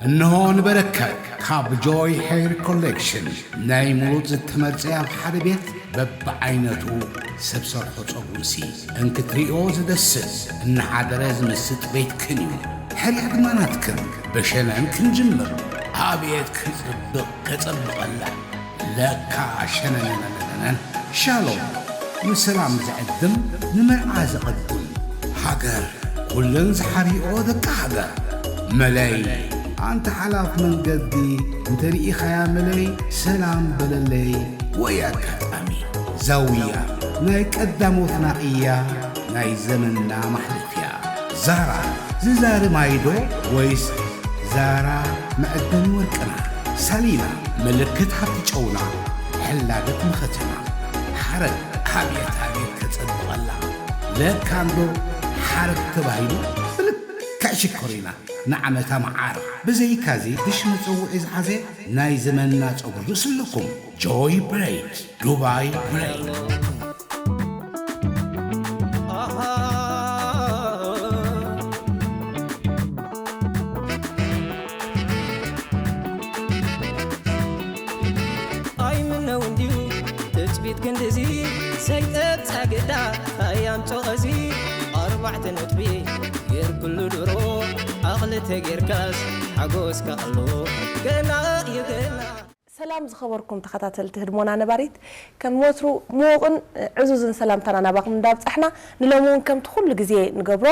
እንሆ ንበረከት ካብ ጆይ ሄር ኮሌክሽን ናይ ምሩፅ ዝተመርፀ ኣብ ሓደ ቤት በብዓይነቱ ሰብ ሰርሖ ፀጉርሲ እንክትሪኦ ዝደስስ እናሓደረ ዝምስጥ ቤትክን እዩ። ሕርያ ድማ ናትክን። ብሸነን ክንጅምር። ኣቤት ክፅብቕ ከፀብቐላ ለካ ሸነነነነነን ሻሎም ንሰላም ዝዕድም ንመርዓ ዝቐድም ሃገር ኩለን ዝሓሪኦ ደቂ ሃገር መለይ ኣንተ ሓላፍ መንገዲ እንተ ርኢኻያ መለይ ሰላም በለለይ ወይ ኣጋጣሚ ዛውያ ናይ ቀዳሞትና እያ ናይ ዘመንና ማሕለፍያ ዛራ ዝዛሪ ማይዶ ወይስ ዛራ መዐደኒ ወርቅና ሳሊና ምልክት ሃብቲ ጨውና ሕላገት መኸተና ሓረግ ኣብየት ኣብየት ከጸብቐላ ለካ እንዶ ሓረግ ተባሂሉ ብልክዕ ሽኮሪና ንዓመታ መዓር ብዘይካዚ ድሽ መጸውዒ ዝሓዘ ናይ ዘመንና ጸጉሪ ርእሲ ኣለኩም ጆይ ብሬድ ዱባይ ብሬድ ኣይምነው እንድዩ ትጽቢት ክንድዚ ሰይጠት ጻግዳ ኣያምጾ ቐዚ ኣርባዕተ ነጥቢ ጌርኩሉ ድሮ ኣኽልተ ጌርካስ ሓጎስካ ኣሎ ገና እዩ ገና ሰላም ዝኸበርኩም ተኸታተልቲ ህድሞና ነባሪት ከም ወትሩ ምዉቕን ዕዙዝን ሰላምታና ናባኹም እንዳብጻሕና ንሎሚ እውን ከምቲ ኩሉ ግዜ ንገብሮ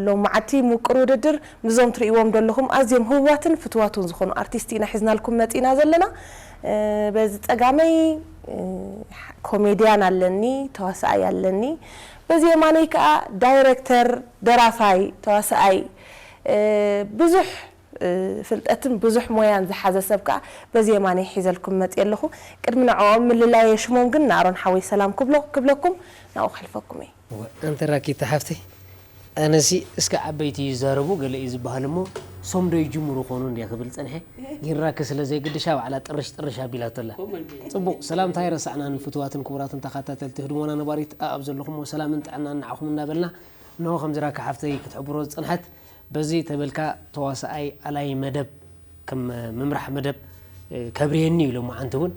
ሎማዓቲ ምቁር ውድድር ምስዞም ትርእይዎም ዘለኹም ኣዝዮም ህቡባትን ፍትዋቱን ዝኾኑ ኣርቲስት ኢና ሒዝናልኩም መጺና ዘለና በዚ ጸጋመይ ኮሜድያን ኣለኒ ተዋሳኣይ ኣለኒ በዚ የማነይ ከዓ ዳይሬክተር ደራፋይ ተዋሳኣይ ብዙሕ ፍልጠትን ብዙሕ ሞያን ዝሓዘ ሰብ ከኣ በዚ የማነይ ሒዘልኩም መፅየ ኣለኹ። ቅድሚ ንዕኦም ምልላየ ሽሞም ግን ንኣሮን ሓወይ ሰላም ክብሎ ክብለኩም ናብኡ ከሕልፈኩም እየ። እወ ኣንቲ ራኪታ ሓፍተይ ኣነሲ እስከ ዓበይቲ ይዛረቡ ገለ እዩ ዝበሃል እሞ ሶም ዶ ይጅምሩ ኾኑ እንድየ ክብል ፀንሐ ግን ራኪ ስለ ዘይግድሻ ባዕላ ጥርሽ ጥርሽ ኣቢላቶ ኣላ። ፅቡቕ ሰላምታ ኣይረሳዕናን ፍቱዋትን ክቡራትን ተኸታተልቲ ህድሞና ነባሪት ኣኣብ ዘለኹሞ ሰላምን ጥዕናን ንዓኹም እናበልና እንሆ ከምዚ ራኪ ሓፍተይ ክትሕብሮ ዝፀንሐት በዚ ተበልካ ተዋሳኣይ ኣላይ መደብ ከም ምምራሕ መደብ ከብርየኒ እዩ ሎማዓንቲ እውን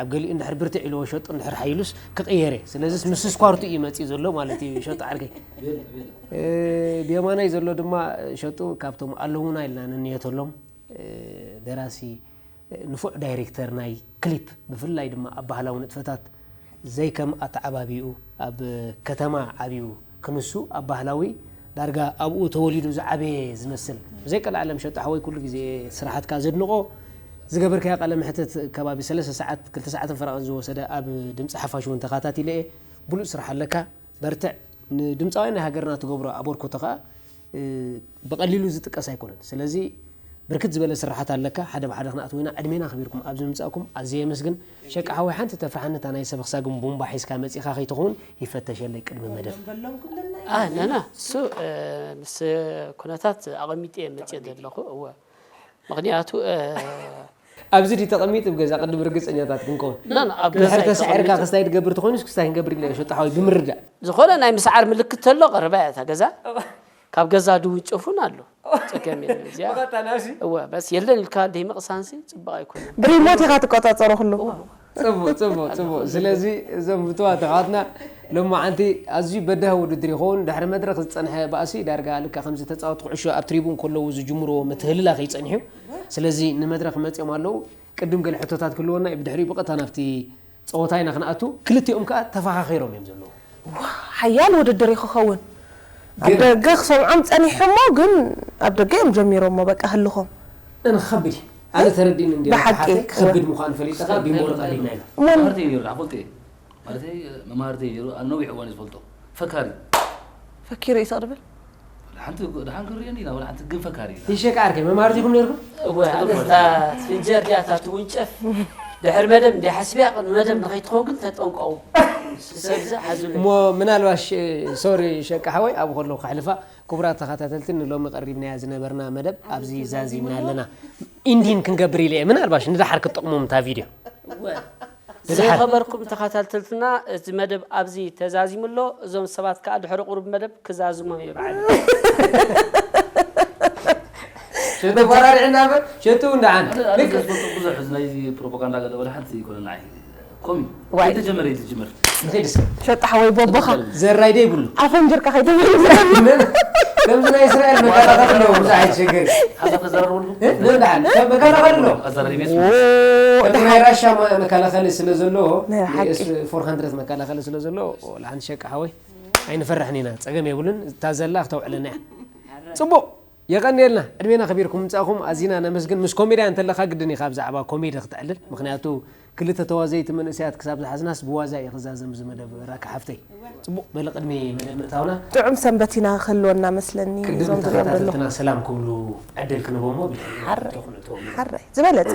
ኣብ ገሊኡ እንድሕር ብርትዕ ኢልዎ ሸጡ እንድሕር ሓይሉስ ክቕየር እየ ስለዚስ ምስ ስኳርቱ እዩ መፂኡ ዘሎ ማለት እዩ ሸጡ ዓርከይ ብየማናይ ዘሎ ድማ ሸጡ ካብቶም ኣለዉና ኢልና ንንየተሎም ደራሲ ንፉዕ ዳይሬክተር ናይ ክሊፕ ብፍላይ ድማ ኣብ ባህላዊ ንጥፈታት ዘይከም ኣተዓባቢኡ ኣብ ከተማ ዓብዩ ክንሱ ኣብ ባህላዊ ዳርጋ ኣብኡ ተወሊዱ ዝዓበየ ዝመስል ብዘይ ቀልዓለም ሸጡ ሓወይ ኩሉ ግዜ ስራሓትካ ዘድንቆ ዝገበርካዮ ቃለ መሕትት ከባቢ ሰለስተ ሰዓት ክልተ ሰዓትን ፈረቓን ዝወሰደ ኣብ ድምፂ ሓፋሽ እውን ተኻታቲለ እየ ብሉፅ ስራሕ ኣለካ በርትዕ ንድምፃውያን ናይ ሃገርና ትገብሮ ኣበርክቶ ከዓ ብቐሊሉ ዝጥቀስ ኣይኮነን። ስለዚ ብርክት ዝበለ ስርሓት ኣለካ ሓደ ብሓደ ክንኣትዎ ኢና። ዕድሜን ኣኽቢርኩም ኣብዚ ምምፃእኩም ኣዝየ የመስግን። ሸቃ ሓወይ ሓንቲ ተፍርሓኒ እታ ናይ ሰበኽሳግም ቡምባ ሒዝካ መፂእኻ ከይትኸውን ይፈተሸለይ ቅድሚ መደብ። ኣህ ነና እሱ ምስ ኩነታት ኣቐሚጠ እየ መፅየ ዘለኹ እወ ምኽንያቱ ኣብዚ ድዩ ተቐሚጡ ኣብ ገዛ ቅድም ርግፀኛታት ክንከውን። ኖ ኖ ኣብ ገዛ ድሕር እዩ ተሳዒርካ ተቐሚጡ። ክስታይ ትገብር ተኾይኑስ ክስታይ ክንገብር ኢልና ኢና ሸጣ ሓወይ ብምርዳእ። ዝኾነ ናይ ምስዓር ምልክት ተሎ ቀረባ እያ እታ ገዛ። ካብ ገዛ ድውንጨፉን ኣሎ። ጸገም የለን እዚኣ። ብቐጥታ ናብዚ? እወ በስ የለን ኢልካ ደይ ምቕሳንሲ ጽቡቕ ኣይኮነን። ብሪሞት ኢኻ ትቆጻጸሮ ኩሉ። ጽቡቕ ጽቡቕ ጽቡቕ። ስለዚ እዞም ፍቱዋት ኣሕዋትና ሎማዓንቲ ኣዝዩ በዳሂ ውድድር ይኸውን። ድሕሪ መድረኽ ዝጸንሐ ባእሲ ዳርጋ ልክዕ ከምዚ ተጻወትቲ ኩዕሾ ኣብ ትሪቡን ከለዉ ዝጅምርዎ ምትህልላኽ እዩ ጸኒሑ። ስለዚ ንመድረኽ መጺኦም ኣለዉ። ቅድም ገለ ሕቶታት ክህልወና እዩ። ብድሕሪኡ ብቐጥታ ናብቲ ጸወታ ኢና ክንኣቱ። ክልቲኦም ከኣ ተፈኻኺሮም እዮም ዘለዉ። ሓያል ውድድር እዩ ክኸውን። ኣብ ግን ደገ ክሰምዖም ጸኒሑ እሞ ግን ኣብ ደገ እዮም ጀሚሮሞ በቃ ህልኾም። እን ከብድ እዩ። ኣነ ተረዲእኒ እንዲ ብሓቂ፣ ሓተይ ክኸብድ እወ። ምዃኑ ፈሊጠ ከኣ ቢሞር ቀሪብና ኢና። እሞ መማህርተይ ነይሩ ኣፈልጦ እየ ማለተይ መማህርተይ ነይሩ ኣብ ነዊሕ እዋን እየ ዝፈልጦ ፈካሪ ፈኪሩ እዩ ሰቕ ድብል። ሓንቲ ደሓን ክንሪኦ ኢና ወላ ሓንቲ ግን ፈካሪ ኢና። ይሸቃ ዓርከይ መማህርቲኹም ነይርኩም? እወ ኣነታ ትፍንጀር ድያ እታ ትውንጨፍ ድሕሪ መደብ እንድያ ሓስብያ ቅድሚ መደብ ንኸይትኸውን ግን ተጠንቀቑ። ሰብዚ ሓዙለይ። እሞ ምናልባሽ ሶሪ ሸቃ ሓወይ ኣብኡ ከለኹ ከሕልፋ ክቡራት ተኸታተልቲ ንሎሚ ቀሪብናያ ዝነበርና መደብ ኣብዚ ዛዚምና ኣለና። ኢንዲን ክንገብር ኢለ እየ ምናልባሽ ንደሓር ክትጠቕሞም እታ ቪድዮ። እወ። ዝኸበርኩም ተኸታተልትና እቲ መደብ ኣብዚ ተዛዚሙ ኣሎ። እዞም ሰባት ከኣ ድሕሪ ቁሩብ መደብ ክዛዝሞም እየ በዓል። ሸቶ ባራርዕና እምበር ሸቶ እውን ደሓን። ኣነ ኣነ ልክ ዘዝፈልጦ ብዙሕ ናይዚ ፕሮፓጋንዳ ገለ ወላ ሓንቲ ይኮነ ንዓይ። ኮሚ ዋይ። ኣይተጀመረ እዩ ዝጅምር። ንኸይድ እስከ ሸጣ ሓወይ ቦቦኻ ዘራይ ዶ ይብሉ። ኣፈንጅርካ ከይተመልስ ከምዚ ናይ እስራኤል መከላኸሊ ኣለዎ ብዙሕ ኣይትሸገር። ሓሳብ ተዘራርበሉ። ምን ደሓን ሰብ መከላኸሊ ኣለዎ። ኣዛራሪቤት ከምዚ ናይ ራሻ መ- መከላኸሊ ስለ ዘለዎ ናይ ሓቂ። ፎር ሃንድረድ መከላኸሊ ስለ ዘለዎ ላሓንቲ ሸቂ ሓወይ ኣይንፈርሕን ኢና። ፀገም የብሉን። እታ ዘላ ክተውዕለና እያ። ፅቡቕ የቐንየልና። ዕድሜና ከቢርኩም ምምፃእኩም ኣዚና ነመስግን። ምስ ኮሜድያ እንተለካ ግድን ኢኻ ብዛዕባ ኮሜዲ ክትዕልል። ምክንያቱ ክልተ ተዋዘይቲ መንእሰያት ክሳብ ዝሓዝናስ ብዋዛ እዩ ክዛዘም እዚ መደብ ራካ ሓፍተይ። ፅቡቕ በሊ ቅድሚ መደብ ምእታውና ጥዑም ሰንበት ኢና ክህልወና መስለኒ ቅድም እዞም ዝሪኦም ዘለኹ ተኸታተልትና ሰላም ክብሉ ዕድል ክንቦሞ ሓራይ ሓራይ ዝበለፀ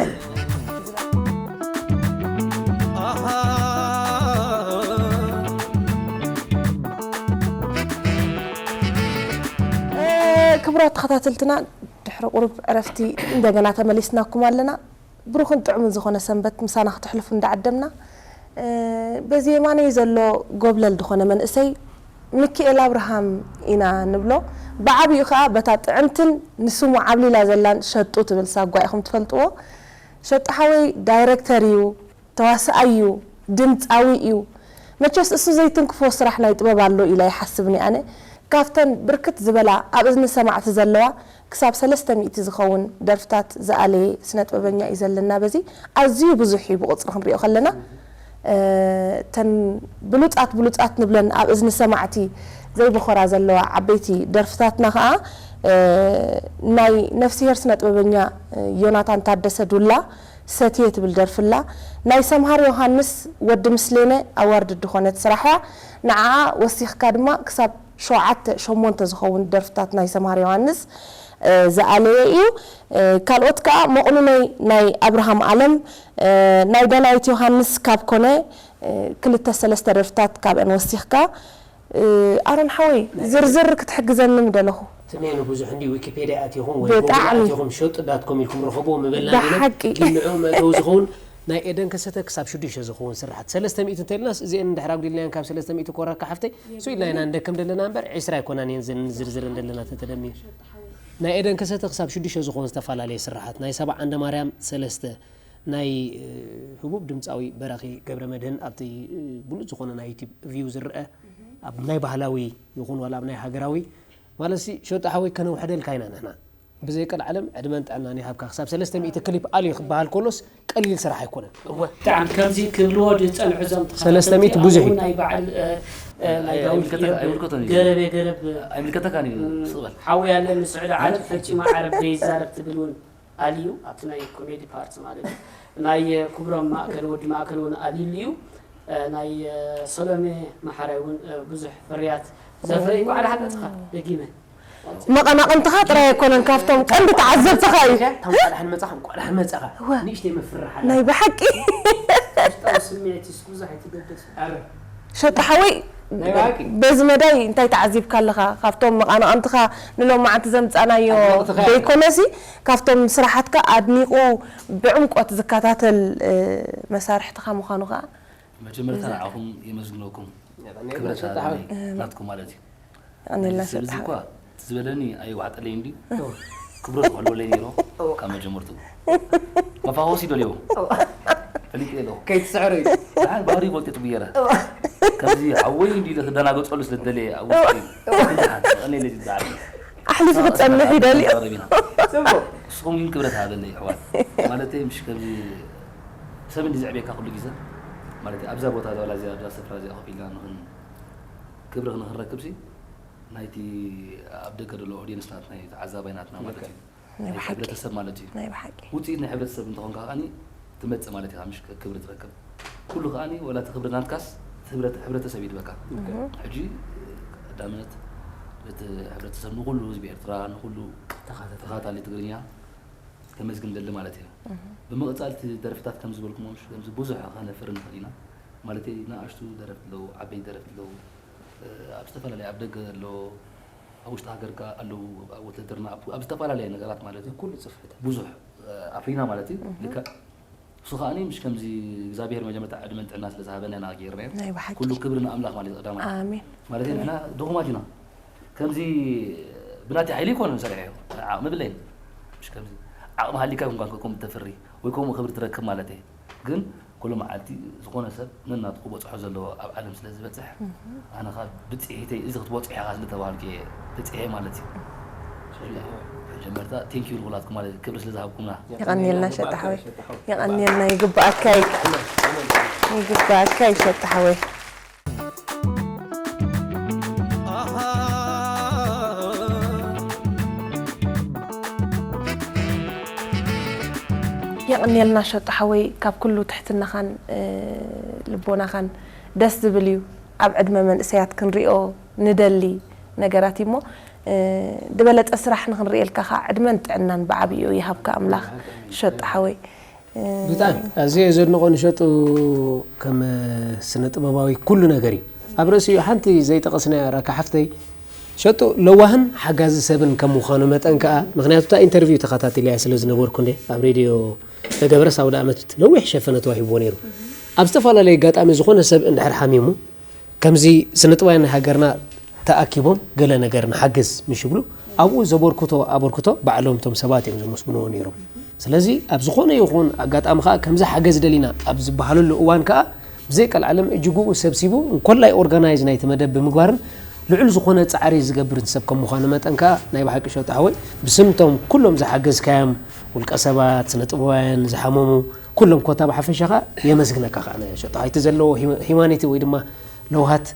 ክቡራት ተኸታተልትና ድሕሪ ቁሩብ ዕረፍቲ እንደገና ተመሊስናኩም ኣለና። ብሩኽን ጥዑምን ዝኾነ ሰንበት ምሳና ክተሕልፉ እንዳዓደምና በዚ የማነይ ዘሎ ጎብለል ዝኾነ መንእሰይ ሚኪኤል ኣብርሃም ኢና ንብሎ። ብዓብኡ ከዓ በታ ጥዕምትን ንስሙ ዓብሊላ ዘላን ሸጡ ትብል ሳጓ ኢኹም ትፈልጥዎ። ሸጡ ሓወይ ዳይረክተር እዩ፣ ተዋስኣይ እዩ፣ ድምፃዊ እዩ። መቸስ እሱ ዘይትንክፎ ስራሕ ናይ ጥበብ ኣሎ ኢለ ኣይሓስብን እየ ኣነ። ካብተን ብርክት ዝበላ ኣብ እዝኒ ሰማዕቲ ዘለዋ ክሳብ ሰለስተ ሚእቲ ዝኸውን ደርፍታት ዝኣለየ ስነ ጥበበኛ እዩ ዘለና። በዚ ኣዝዩ ብዙሕ እዩ ብቁፅሪ ክንሪኦ ከለና። እተን ብሉፃት ብሉፃት ንብለን ኣብ እዝኒ ሰማዕቲ ዘይበኾራ ዘለዋ ዓበይቲ ደርፍታትና ከዓ ናይ ነፍስሄር ስነ ጥበበኛ ዮናታን ታደሰ ዱላ ሰትየ ትብል ደርፊ ኣላ። ናይ ሰምሃር ዮሃንስ ወዲ ምስሌነ ኣዋርድ ድኾነት ስራሕ እያ። ንዓኣ ወሲኽካ ድማ ክሳብ ሸውዓተ ሸሞንተ ዝኸውን ደርፍታት ናይ ሰምሃር ዮሃንስ ዝኣለየ እዩ። ካልኦት ከዓ መቑንነይ ናይ ኣብርሃም ኣለም፣ ናይ ዳናይት ዮሃንስ ካብ ኮነ ክልተ ሰለስተ ደርፍታት ካብአን ወሲኽካ ኣሮን ሓወይ ዝርዝር ክትሕግዘኒ ምደለኹ። ትሜኑ ብዙሕ እንዲ ዊኪፔድያ ኣቲኹም ወይ ብጣዕሚ። ጎግል ኣቲኹም ሸጡ ዳት ኮም ኢልኩም ረኸብዎ ምበልና ኢና። ብሓቂ። ግን ንዕኡ መእተዊ ዝኸውን ናይ ኤደን ከሰተ ክሳብ ሽዱሽተ ዝኸውን ስርሓት ሰለስተ ሚእቲ እንተልናስ እዚአን እንድሕር ኣጉዲልናየን ካብ ሰለስተ ሚእቲ ኮራካ ሓፍተይ እሱ ኢልና ኢና ንደክም ዘለና እምበር ዒስራ ኣይኮናን እየን ዝን ዝርዝር እንደለና ተተደሚሩ ናይ ኤደን ከሰተ ክሳብ ሽዱሽተ ዝኸውን ዝተፈላለየ ስርሓት ናይ ሰባ ዓንደ ማርያም ሰለስተ ናይ ህቡብ ድምፃዊ በራኺ ገብረመድህን ኣብቲ ብሉፅ ዝኾነ ናይ ዩቲብ ቪው ዝረአ ኣብ ናይ ባህላዊ ይኹን ዋላ ኣብ ናይ ሃገራዊ ማለት ሲ ሸጡ ሓወይ ከነውሕደልካ ኢና ንሕና ብዘይ ቀልዓለም ዕድመን ጥዕናን ይሃብካ ክሳብ ሰለስተ ሚእቲ ክሊፕ ኣልዩ ክበሃል ከሎስ ቀሊል ስራሕ ኣይኮነን። ብጣዕሚ ከምዚ ክብልዎ ዝፀንሑ እዞም ተኸታተልቲ ሰለስተ ሚእቲ ብዙሕ እዩ። ኣው ናይ በዓል እ፣ እ፣ ናይ ዳዊት ኣይምልከተካ- ኢዮብ ኣይምልከቶን እዩ። ገረብ የገረብ ኣይምልከተካ እዩ ስቕበል ሓወይ ኣለኒ ስዑዲ ዓረብ ፈፂማ ዓረብ ደይዛረብ ትብል እውን ኣልዩ ኣብቲ ናይ ኮሜዲ ፓርት ማለት እዩ ናይ ክብሮም ማእከል ወዲ ማእከል እውን ኣልዩሉ እዩ ናይ ሰሎሜ መሓራይ እውን ብዙሕ ፍርያት ዘፍረ እዩ እንኳዕ ደሓን መፅኻ ደጊመ መቐናቕንትኻ ጥራይ ኣይኮነን ካብቶም ቀንዲ ተዓዘብትኻ እዩ እንኳዕ ደሓን መፃኻ እንኳዕ ደሓን መፃኻ እወ። ንእሽተይ መፍርሕ ኣላ ናይ ብሓቂ ውሽጣዊ ስምዒት እስኩ ብዙሕ ኣይትገደስ ሸጣ ሓወይ ናይ ብሓቂ። በዚ መዳይ እንታይ ተዓዚብካ ኣለኻ ካብቶም መቓናቕንትኻ ንሎማዓንቲ ዘምፃናዮ ኣድነቕትኻ እያ። ዘይኮነሲ ካብቶም ስራሓትካ ኣድኒቑ ብዕምቆት ዝከታተል እ፣ መሳርሕትኻ ምዃኑ ከዓ መጀመርታ ንዓኹም የመስግነኩም ክብረት ኣለኒ ናትኩም ማለት እዩ ኣነላ እዚ ሰብ እዚ እኳ ዝበለኒ ኣይዋሕጠለይ እንዲ ክብረት ክሕልወለይ ነይሮ ካብ መጀመርቱ መፋወሲ ደልዮ ፈሊጠ ኣለኹ ከይትስዕሩ እዩ ደሓን ባህሪ ይፈልጥ ትብየረ ከምዚ ሓወይ እንዲ ክደናገፀሉ ስለ ዝደለየ ኣብ ውሽጢ ደሓን ቀኒለ ዝበዓል ኣሕሊፉ ክፀንሕ ይደልዮ ረቢና ፅቡቅ ንስኹም ግን ክብረት ሃበለይ ኣሕዋት ማለተይ ምሽ ከምዚ ሰብ እንዲ ዘዕብየካ ኩሉ ግዜ ማለት ኣብዛ ቦታ ዘበላ እዚኣ ኣብዛ ስፍራ እዚኣ ኮፍ ኢልና ንኽን ክብሪ ክንረክብ ሲ ናይቲ ኣብ ደገ ዘሎ ኦዲየንስ ናትና እዩ ተዓዛባይ ናትና ማለት እዩ ናይ ብሓቂ። ሕብረተሰብ ማለት እዩ ናይ ብሓቂ ውፅኢት ናይ ሕብረተሰብ እንተኾንካ ከዓኒ ትመፅእ ማለት ኢኻ ምሽ ክብሪ ትረክብ ኩሉ ከዓኒ ወላ እቲ ክብሪ ናትካስ እቲ ህብረት- ሕብረተሰብ ይድበካ ሕጂ ቀዳምነት እቲ ሕብረተሰብ ንኩሉ ህዝቢ ኤርትራ ንኩሉ ተኻታታሊ ትግርኛ ከመስግን ደሊ ማለት እየ ብምቕፃል እቲ ደርፍታት ከም ዝበልኩሞ ምሽ ከምዚ ብዙሕ ከነፍር ንኽእል ኢና ማለት ናእሽቱ ደረፍቲ ኣለዉ ዓበይቲ ደረፍቲ ኣለዉ ኣብ ዝተፈላለየ ኣብ ደገ ኣሎ ኣብ ውሽጢ ሃገር ከ ኣለዉ ኣብ ውትድርና ኣብ- ኣብ ዝተፈላለየ ነገራት ማለት እዩ ኩሉ ፅፍሕታት ብዙሕ ኣፍሪና ማለት እዩ ልክዕ እሱ ከዓኒ ምሽ ከምዚ እግዚኣብሔር መጀመርታ ዕድመን ጥዕና ስለ ዝሃበና ኢና ገይርናዮ ናይ ብሓቂ ኩሉ ክብሪ ንኣምላኽ ማለት እዩ ቀዳማይ ኣሜን ማለት እዩ ንሕና ድኹማት ኢና ከምዚ ብናተይ ሓይሊ ይኮነ ንሰርሐዮ ዓቕሚ ብለይን ከምዚ ዓቕሚ ሃሊካ ይኹን ኳን ከምኡ ተፍሪ ወይ ከምኡ ክብሪ ትረክብ ማለት እየ። ግን ኩሉ መዓልቲ ዝኾነ ሰብ ነናቱ ክበፅሖ ዘለዎ ኣብ ዓለም ስለ ዝበፅሕ፣ ኣነ ኸዓ ብፅሒተይ እዚ ክትበፅሖ ኢኻ ስለ ተባሃልኩ እየ በፂሐ ማለት እዩ። መጀመርታ ቴንኪዩ ንኹላትኩም ማለት እዩ፣ ክብሪ ስለ ዝሃብኩምና። የቐንየልና ሸጣ ሓወይ። የቐንየልና፣ ይግባኣካ እዩ። ይግባኣካ እዩ ሸጣ ሓወይ። የቕንየልና ሸጡ ሓወይ፣ ካብ ኩሉ ትሕትናኻን ልቦናኻን ደስ ዝብል እዩ። ኣብ ዕድመ መንእሰያት ክንሪኦ ንደሊ ነገራት እዩ እሞ፣ ዝበለጸ ስራሕ ንኽንርእየልካ ኸዓ ዕድመን ጥዕናን ብዓብይኡ ይሃብካ ኣምላኽ ሸጡ ሓወይ። ብጣዕሚ ኣዝየ ዘድንቖ ንሸጡ ከም ስነ ጥበባዊ ኩሉ ነገር እዩ። ኣብ ርእሲኡ ሓንቲ ዘይጠቐስናያ ራካ ሓፍተይ፣ ሸጡ ለዋህን ሓጋዚ ሰብን ከም ምዃኑ መጠን ከኣ፣ ምኽንያቱ እታ ኢንተርቪው ተኸታቲለያ ስለ ዝነበርኩ እንዴ፣ ኣብ ሬድዮ ተገበረስ ኣውደ ኣመት ነዊሕ ሸፈነ ተዋሂብዎ ነይሩ። ኣብ ዝተፈላለየ ኣጋጣሚ ዝኾነ ሰብ እንድሕር ሓሚሙ፣ ከምዚ ስነ ጥበባውያን ናይ ሃገርና ተኣኪቦም ገለ ነገር ንሓግዝ ምስ ይብሉ ኣብኡ ዘበርክቶ ኣበርክቶ ባዕሎም እቶም ሰባት እዮም ዘመስግንዎ ነይሮም። ስለዚ ኣብ ዝኾነ ይኹን ኣጋጣሚ ኸዓ ከምዚ ሓገዝ ደሊና ኣብ ዝበሃለሉ እዋን ከኣ ብዘይ ቀልዓለም እጅግኡ ሰብሲቡ እንኮላይ ኦርጋናይዝ ናይቲ መደብ ብምግባርን ልዑል ዝኾነ ጻዕሪ ዝገብርን ሰብ ከም ምዃኑ መጠን ከኣ ናይ ብሓቂ ሸቱ ሓወይ ብስም እቶም ኩሎም ዝሓገዝካዮም ውልቀ ሰባት፣ ስነ ጥበባውያን፣ ዝሓመሙ ኩሎም ኮታ ብሓፈሻ ከኣ የመስግነካ ከኣ ሸቱ ሓወይ። እቲ ዘለዎ ሂማ- ሂማኒቲ ወይ ድማ ለውሃት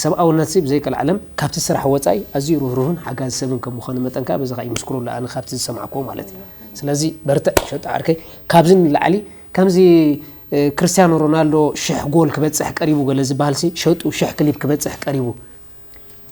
ሰብኣውነት ሲ ብዘይ ቀልዓለም ካብቲ ስራሕ ወጻኢ ኣዝዩ ርህሩህን ሓጋዚ ሰብን ከም ምዃኑ መጠን ከኣ በዚ ከኣ ይምስክረሉ ኣነ ካብቲ ዝሰማዕክዎ ማለት እዩ። ስለዚ በርትዕ ሸጡ ዓርከይ። ካብዚ ንላዕሊ ከምዚ ክርስትያኖ ሮናልዶ ሽሕ ጎል ክበጽሕ ቀሪቡ ገለ ዝበሃል ሲ ሸጡ ሽሕ ክሊፕ ክበጽሕ ቀሪቡ ኣብ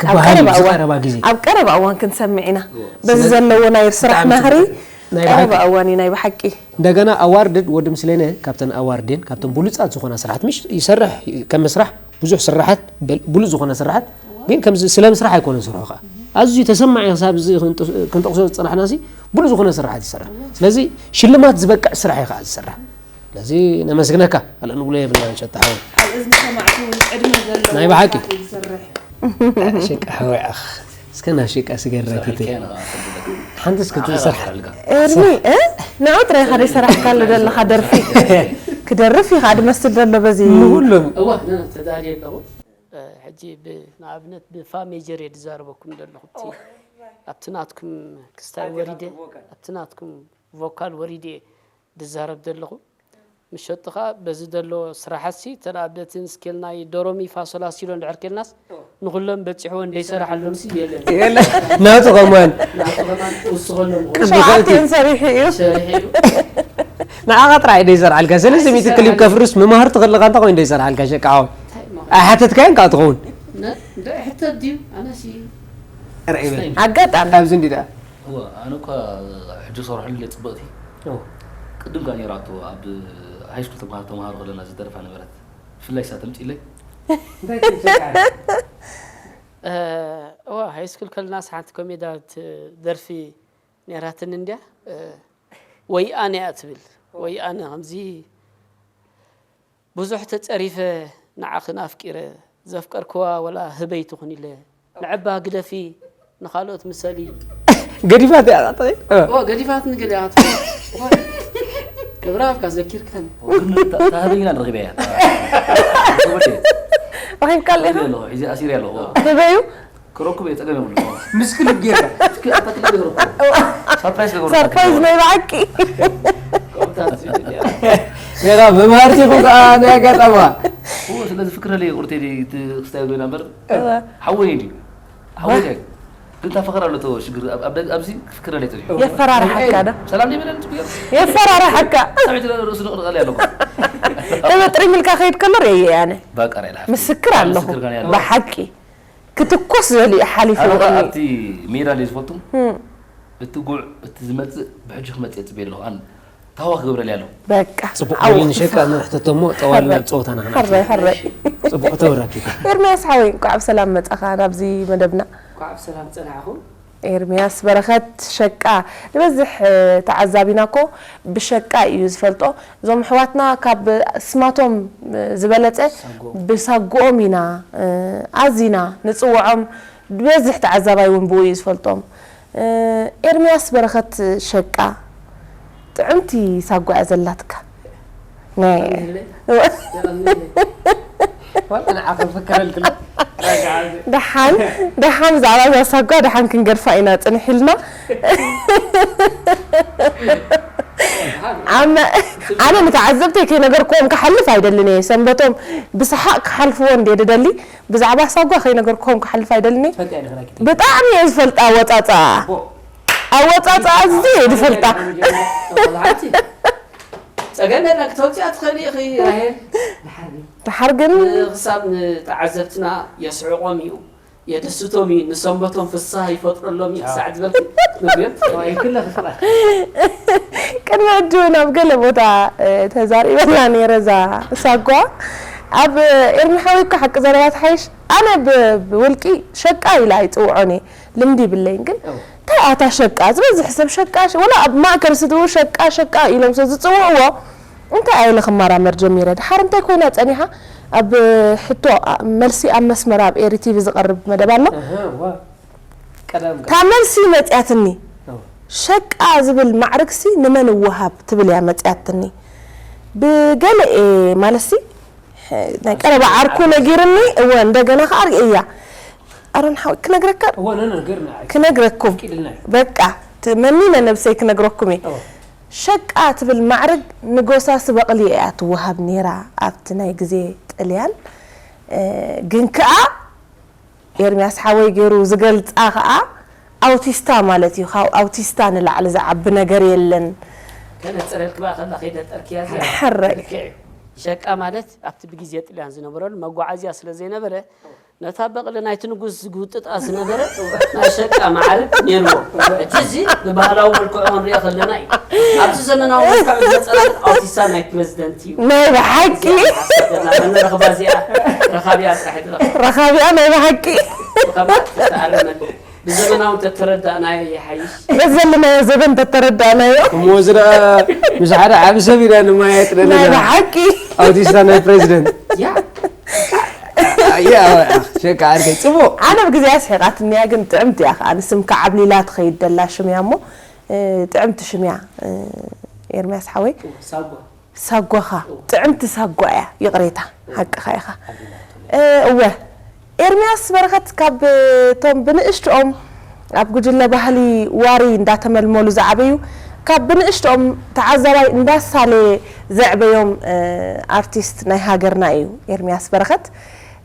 ክበሃል እዩ ቀረባ እዋን ዝቀረባ ግዜ። ኣብ ቀረባ እዋን ክንሰምዕ ኢና። እዎ። በዚ ስለዚ ዘለዎ ናይ ስራሕ ብጣዕሚ ናህሪ ጽቡቅ። ናይ ቀረባ ብሓቂ። እዋን እዩ ናይ ብሓቂ። እንደገና ኣዋርድድ ወዲ ምስሌነ ካብተን ኣዋርድን ካብተን ብሉጻት ዝኾና ስራሓት ምሽ ይሰርሕ ከም ምስራሕ ብዙሕ ስራሓት በል- ብሉጽ ዝኾነ ስራሓት ግን ከምዚ ስለ ምስራሕ ኣይኮነን ስርሑ ከዓ ኣዝዩ ተሰማዒ ክሳብ እዚ ክንጥ- ክንጠቕሶ ዝጸናሕና ሲ ብሉጽ ዝኾነ ስራሓት ይሰርሕ። ስለዚ ሽልማት ዝበቅዕ ስራሕ እዩ ከዓ ዝሰርሕ። ስለዚ ነመስግነካ ካልእ ንብሎ የብልናን ሸጣ ሓወይ። ኣብ እዝኒ ሰማዕቲ እውን ዕድመ ዘለዎ ናይ ብሓቂ። ስራሕ እዩ ዝሰርሕ። ሽቃ ሓወይ ኣኽ እስከ ናብ ሽቃ ስገረኪ ሓንቲ እስኪ ትሰርሕ ኤርሚ እ? ንዑ ጥራይ ኢኻ ዘይሰራሕካሉ ዘለኻ ደርፊ ክደርፍ እዩ ከዓ ድመስል ዘሎ በዚ ንሁሉም እዋ ተዳልየ ኣለኹ። ሕጂ ብ- ንኣብነት ብፋ ሜጀር እየ ዝዛረበኩም ዘለኹ እቲ ኣብቲ ናትኩም ክስታይ ወሪደ ኣብቲ ናትኩም ቮካል ወሪደ እየ ዝዛረብ ዘለኹ። ምሸጥኻ በዚ ዘሎ ስራሓትሲ ተን ኣብነትን ስኬል ናይ ዶሮሚ ፋሶላ ሲሎ እንድሕር ኬልናስ ንኹሎም በፂሕዎ እንደይሰራሓሎም ሲ የለን ናቱ ከማን ናቱ ከማን ውስኸሎም ሸውዓቲን ሰሪሑ እዩ ሰሪሑ እዩ ንዓኻ ጥራሕ ደይሰርዓልካ ሰለስተ ሚእቲ ክሊብ ከፍርስ ምማህርቲ ከለካ እንታ ኮይኑ ደይሰርዓልካ ሸቃ ሓወይ ኣይሓተትካዮን ከዓ ትኸውን እንታይ ሕተት ድዩ ኣነሲ ኣጋጣሚ ኣብዚ እንዲ ደኣ እወ ኣነ እኳ ሕጂ ሰርሐሉ ጽብቕቲ ቅድም ከኣ ነይራቶ ኣብ ሃይስኩል ተምሃር ተምሃሮ ከለና ዝደርፋ ነበረት ብፍላይ እሳ ተምጺለይ እንታይ ትብል እዋ ሃይስኩል ከለናስ ሓንቲ ኮሜዳት ደርፊ ነይራትን እንድያ ወይ ኣነ እያ ትብል ወይ ኣነ ከምዚ ብዙሕ ተጸሪፈ ንዓኽን ኣፍቂረ ዘፍቀርክዋ ወላ ህበይ ትኹን ኢለ ንዕባ ግደፊ ንኻልኦት ምሰሊ ገዲፋት እያ ጣጣ ኦ ገዲፋት ንገዲኣት ክብራ ኣብካ ዘኪርከን ታህበይና ንረኺበያ ረኺብካል ኢኻ ኣለኹ ሒዚ ኣሲር ኣለኹ ህበዩ ክረክብ እየ ጸገም የብሉ ምስክል ጌርካ እስኪ ኣታ ክለ ገርኩ ሰርፕራይዝ ገርኩ ሰርፕራይዝ ናይ ብሓቂ ገና መምሃርቲ ይኹን ከዓ ናይ ኣጋጣማ ስለዚ ፍክረ ለይ ቁርቴ ክስታይ ኮይና እምበር ሓወይ ድዩ ሓወይ ግን ታፈኸር ኣሎ ሽግር ኣብዚ ክፍክረ ለይ ጽኒሑ የፈራርሓካ ዶ ሰላም ዘይበለን ጽጉር የፈራርሓካ ርእሱ ንቕንቐል ኣለኩ ተበጥሪ ሚልካ ከይድ ከሎ ርእየ ኣነ ባቃ ራይ ምስክር ኣለኹ ብሓቂ ክትኮስ ዘሊ ሓሊፉ ኣነ ከኣ ኣብቲ ሜዳ ለይ ዝፈቱ እቲ ጉዕ እቲ ዝመጽእ ብሕጂ ክመጽእ ጽበየ ኣለኹ ኣን ታዋ ክገብረልያ ኣለኹ በቃ ጽቡቅ ዓወት። ወሊን ሸቃ ንሕተቶ እሞ ጠዋል ናብ ጸወታና ሕራይ ሕራይ ጽቡቅ ተወራኪ ኤርሚያስ ሓወይ እንኳዕ ብሰላም መጻኻ ናብዚ መደብና እንኳዕ ብሰላም ጸናዕኹም ኤርምያስ በረኸት ሸቃ ንበዝሕ ተዓዛቢና እኮ ብሸቃ እዩ ዝፈልጦ። እዞም ኣሕዋትና ካብ ስማቶም ዝበለፀ ብሳጉኦም ኢና ኣዚና ንፅውዖም። ዝበዝሕ ተዓዛባይ እውን ብኡ እዩ ዝፈልጦም። ኤርምያስ በረኸት ሸቃ ጥዕምቲ ሳጓ እያ ዘላትካ። ናይ ደሓን ደሓን ብዛዕባ እዛ ሳጓ ደሓን ክንገድፋ ኢና ጽንሕ ኢልና። ኣነ ንተዓዘብተይ ከይነገርክዎም ክሓልፍ ኣይደልን እየ። ሰንበቶም ብሰሓቕ ክሓልፍዎ እንድየ ድደሊ። ብዛዕባ ሳጓ ከይነገርክዎም ክሓልፍ ኣይደልን እየ። ብጣዕሚ እየ ዝፈልጣ ኣወፃፅኣ። ኣወፃፅኣ ኣዝየ እየ ዝፈልጣ። ጸገም የለን፣ ክተውፅያ ትኽእሊ ኢኺ ራሄል። ድሓር ግን ክሳብ ንተዓዘብትና የስዕቖም እዩ፣ የደስቶም እዩ፣ ንሰንበቶም ፍስሃ ይፈጥረሎም እዩ ክሳዕ ዝበልኪ ንግሪኦም ትኽእሊ ኢኺ። ቅድሚ ሕጂ እውን ኣብ ገለ ቦታ ተዛሪበላ ነይረ እዛ ሳጓ። ኣብ ኤርሚ ሓወይ እኮ ሓቂ ዘረባ ትሓይሽ። ኣነ ብውልቂ ሸቃ ኢለ ኣይፅውዖን እየ፣ ልምዲ ይብለይን። ግን እንታይ ኣታ ሸቃ ዝበዝሕ ሰብ ሸቃ ወላ ኣብ ማእከል ስድርኡ ሸቃ ሸቃ ኢሎም ስለ ዝፅውዕዎ እንታይ ኣየለ ክመራመር ጀሚረ። ድሓር እንታይ ኮይና ፀኒሓ ኣብ ሕቶ መልሲ ኣብ መስመር ኣብ ኤሪ ቲቪ ዝቐርብ መደብ ኣሎ። እታ መልሲ መፅያትኒ። ሸቃ ዝብል ማዕርግሲ ንመን ይወሃብ ትብል እያ መፅያትኒ። ብገለኤ ማለትሲ ናይ ቀረባ ዓርኩ ነጊርኒ። እወ እንደገና ከዓ ርእያ ኣሮን ሓወይ ክነግረካ ክነግረኩም በቃ መኒነ ነብሰይ ክነግረኩም እየ። ሸቃ ትብል ማዕርግ ንጎሳሲ በቕሊ እያ ትወሃብ ነይራ ኣብቲ ናይ ግዜ ጥልያን። ግን ከኣ ኤርምያስ ሓወይ ገይሩ ዝገልጻ ከኣ ኣውቲስታ ማለት እዩ። ካብ ኣውቲስታ ንላዕሊ ዝዓቢ ነገር የለን። ከነጽረልኪ በኣ ከላ ከይደጠርክያ እዚኣ ሕራይ። ልክዕ እዩ። ሸቃ ማለት ኣብቲ ብግዜ ጥልያን ዝነበረሉ መጓዓዝያ ስለ ዘይነበረ ነታ በቕሊ ናይቲ ንጉስ ዝጉጥጣ ዝነበረ ናይ ሸቃ ማዕርግ ነይርዎ። ሕጂ እዚ ብባህላዊ መልክዑ ክንሪኦ ከለና እዩ። ኣብዚ ዘመናዊ መልክዑ ዝመጸና ግን ኣውቲስታ ናይ ፕረዚደንት እዩ። ናይ ብሓቂ እዚኣ ሓሳብ ዘለና ነረኽባ እዚኣ ረኻቢያ ጥራሕ ድረኽ ረኻቢኣ ናይ ብሓቂ ብኸማት ተኣረመ። ብዘመናዊ ተተረዳእናዮ ይሓይሽ። በዚ ዘለናዮ ዘበን ተተረዳእናዮ እሞ እዚ ደኣ ምስ ሓደ ዓቢ ሰብ ኢና ንመያየጥ ናይ ዘለና። ብሓቂ ኣውቲስታ ናይ ፕሬዚደንት ያ ያ ሸቃ ዓርከይ ጽቡቕ ኣነ ብግዜያ ስሒቓትኒ እያ፣ ግን ጥዕምቲ እያ ከኣ። ንስምካ ዓብሊላ ትኸይድ ደላ ሽም እያ እሞ፣ እ፣ ጥዕምቲ ሽም እያ፣ እ፣ ኤርምያስ ሓወይ። ሳጓ ሳጓኻ ጥዕምቲ ሳጓ እያ። ይቕሬታ፣ ሓቅኻ ኢኻ። እ፣ እወ፣ ኤርምያስ በረኸት ካብ እቶም ብንእሽትኦም ኣብ ጉጅለ ባህሊ ዋሪ እንዳተመልመሉ ዝዓበዩ፣ ካብ ብንእሽትኦም ተዓዛባይ እንዳሳለየ ዘዕበዮም፣ እ፣ ኣርቲስት ናይ ሃገርና እዩ ኤርምያስ በረኸት።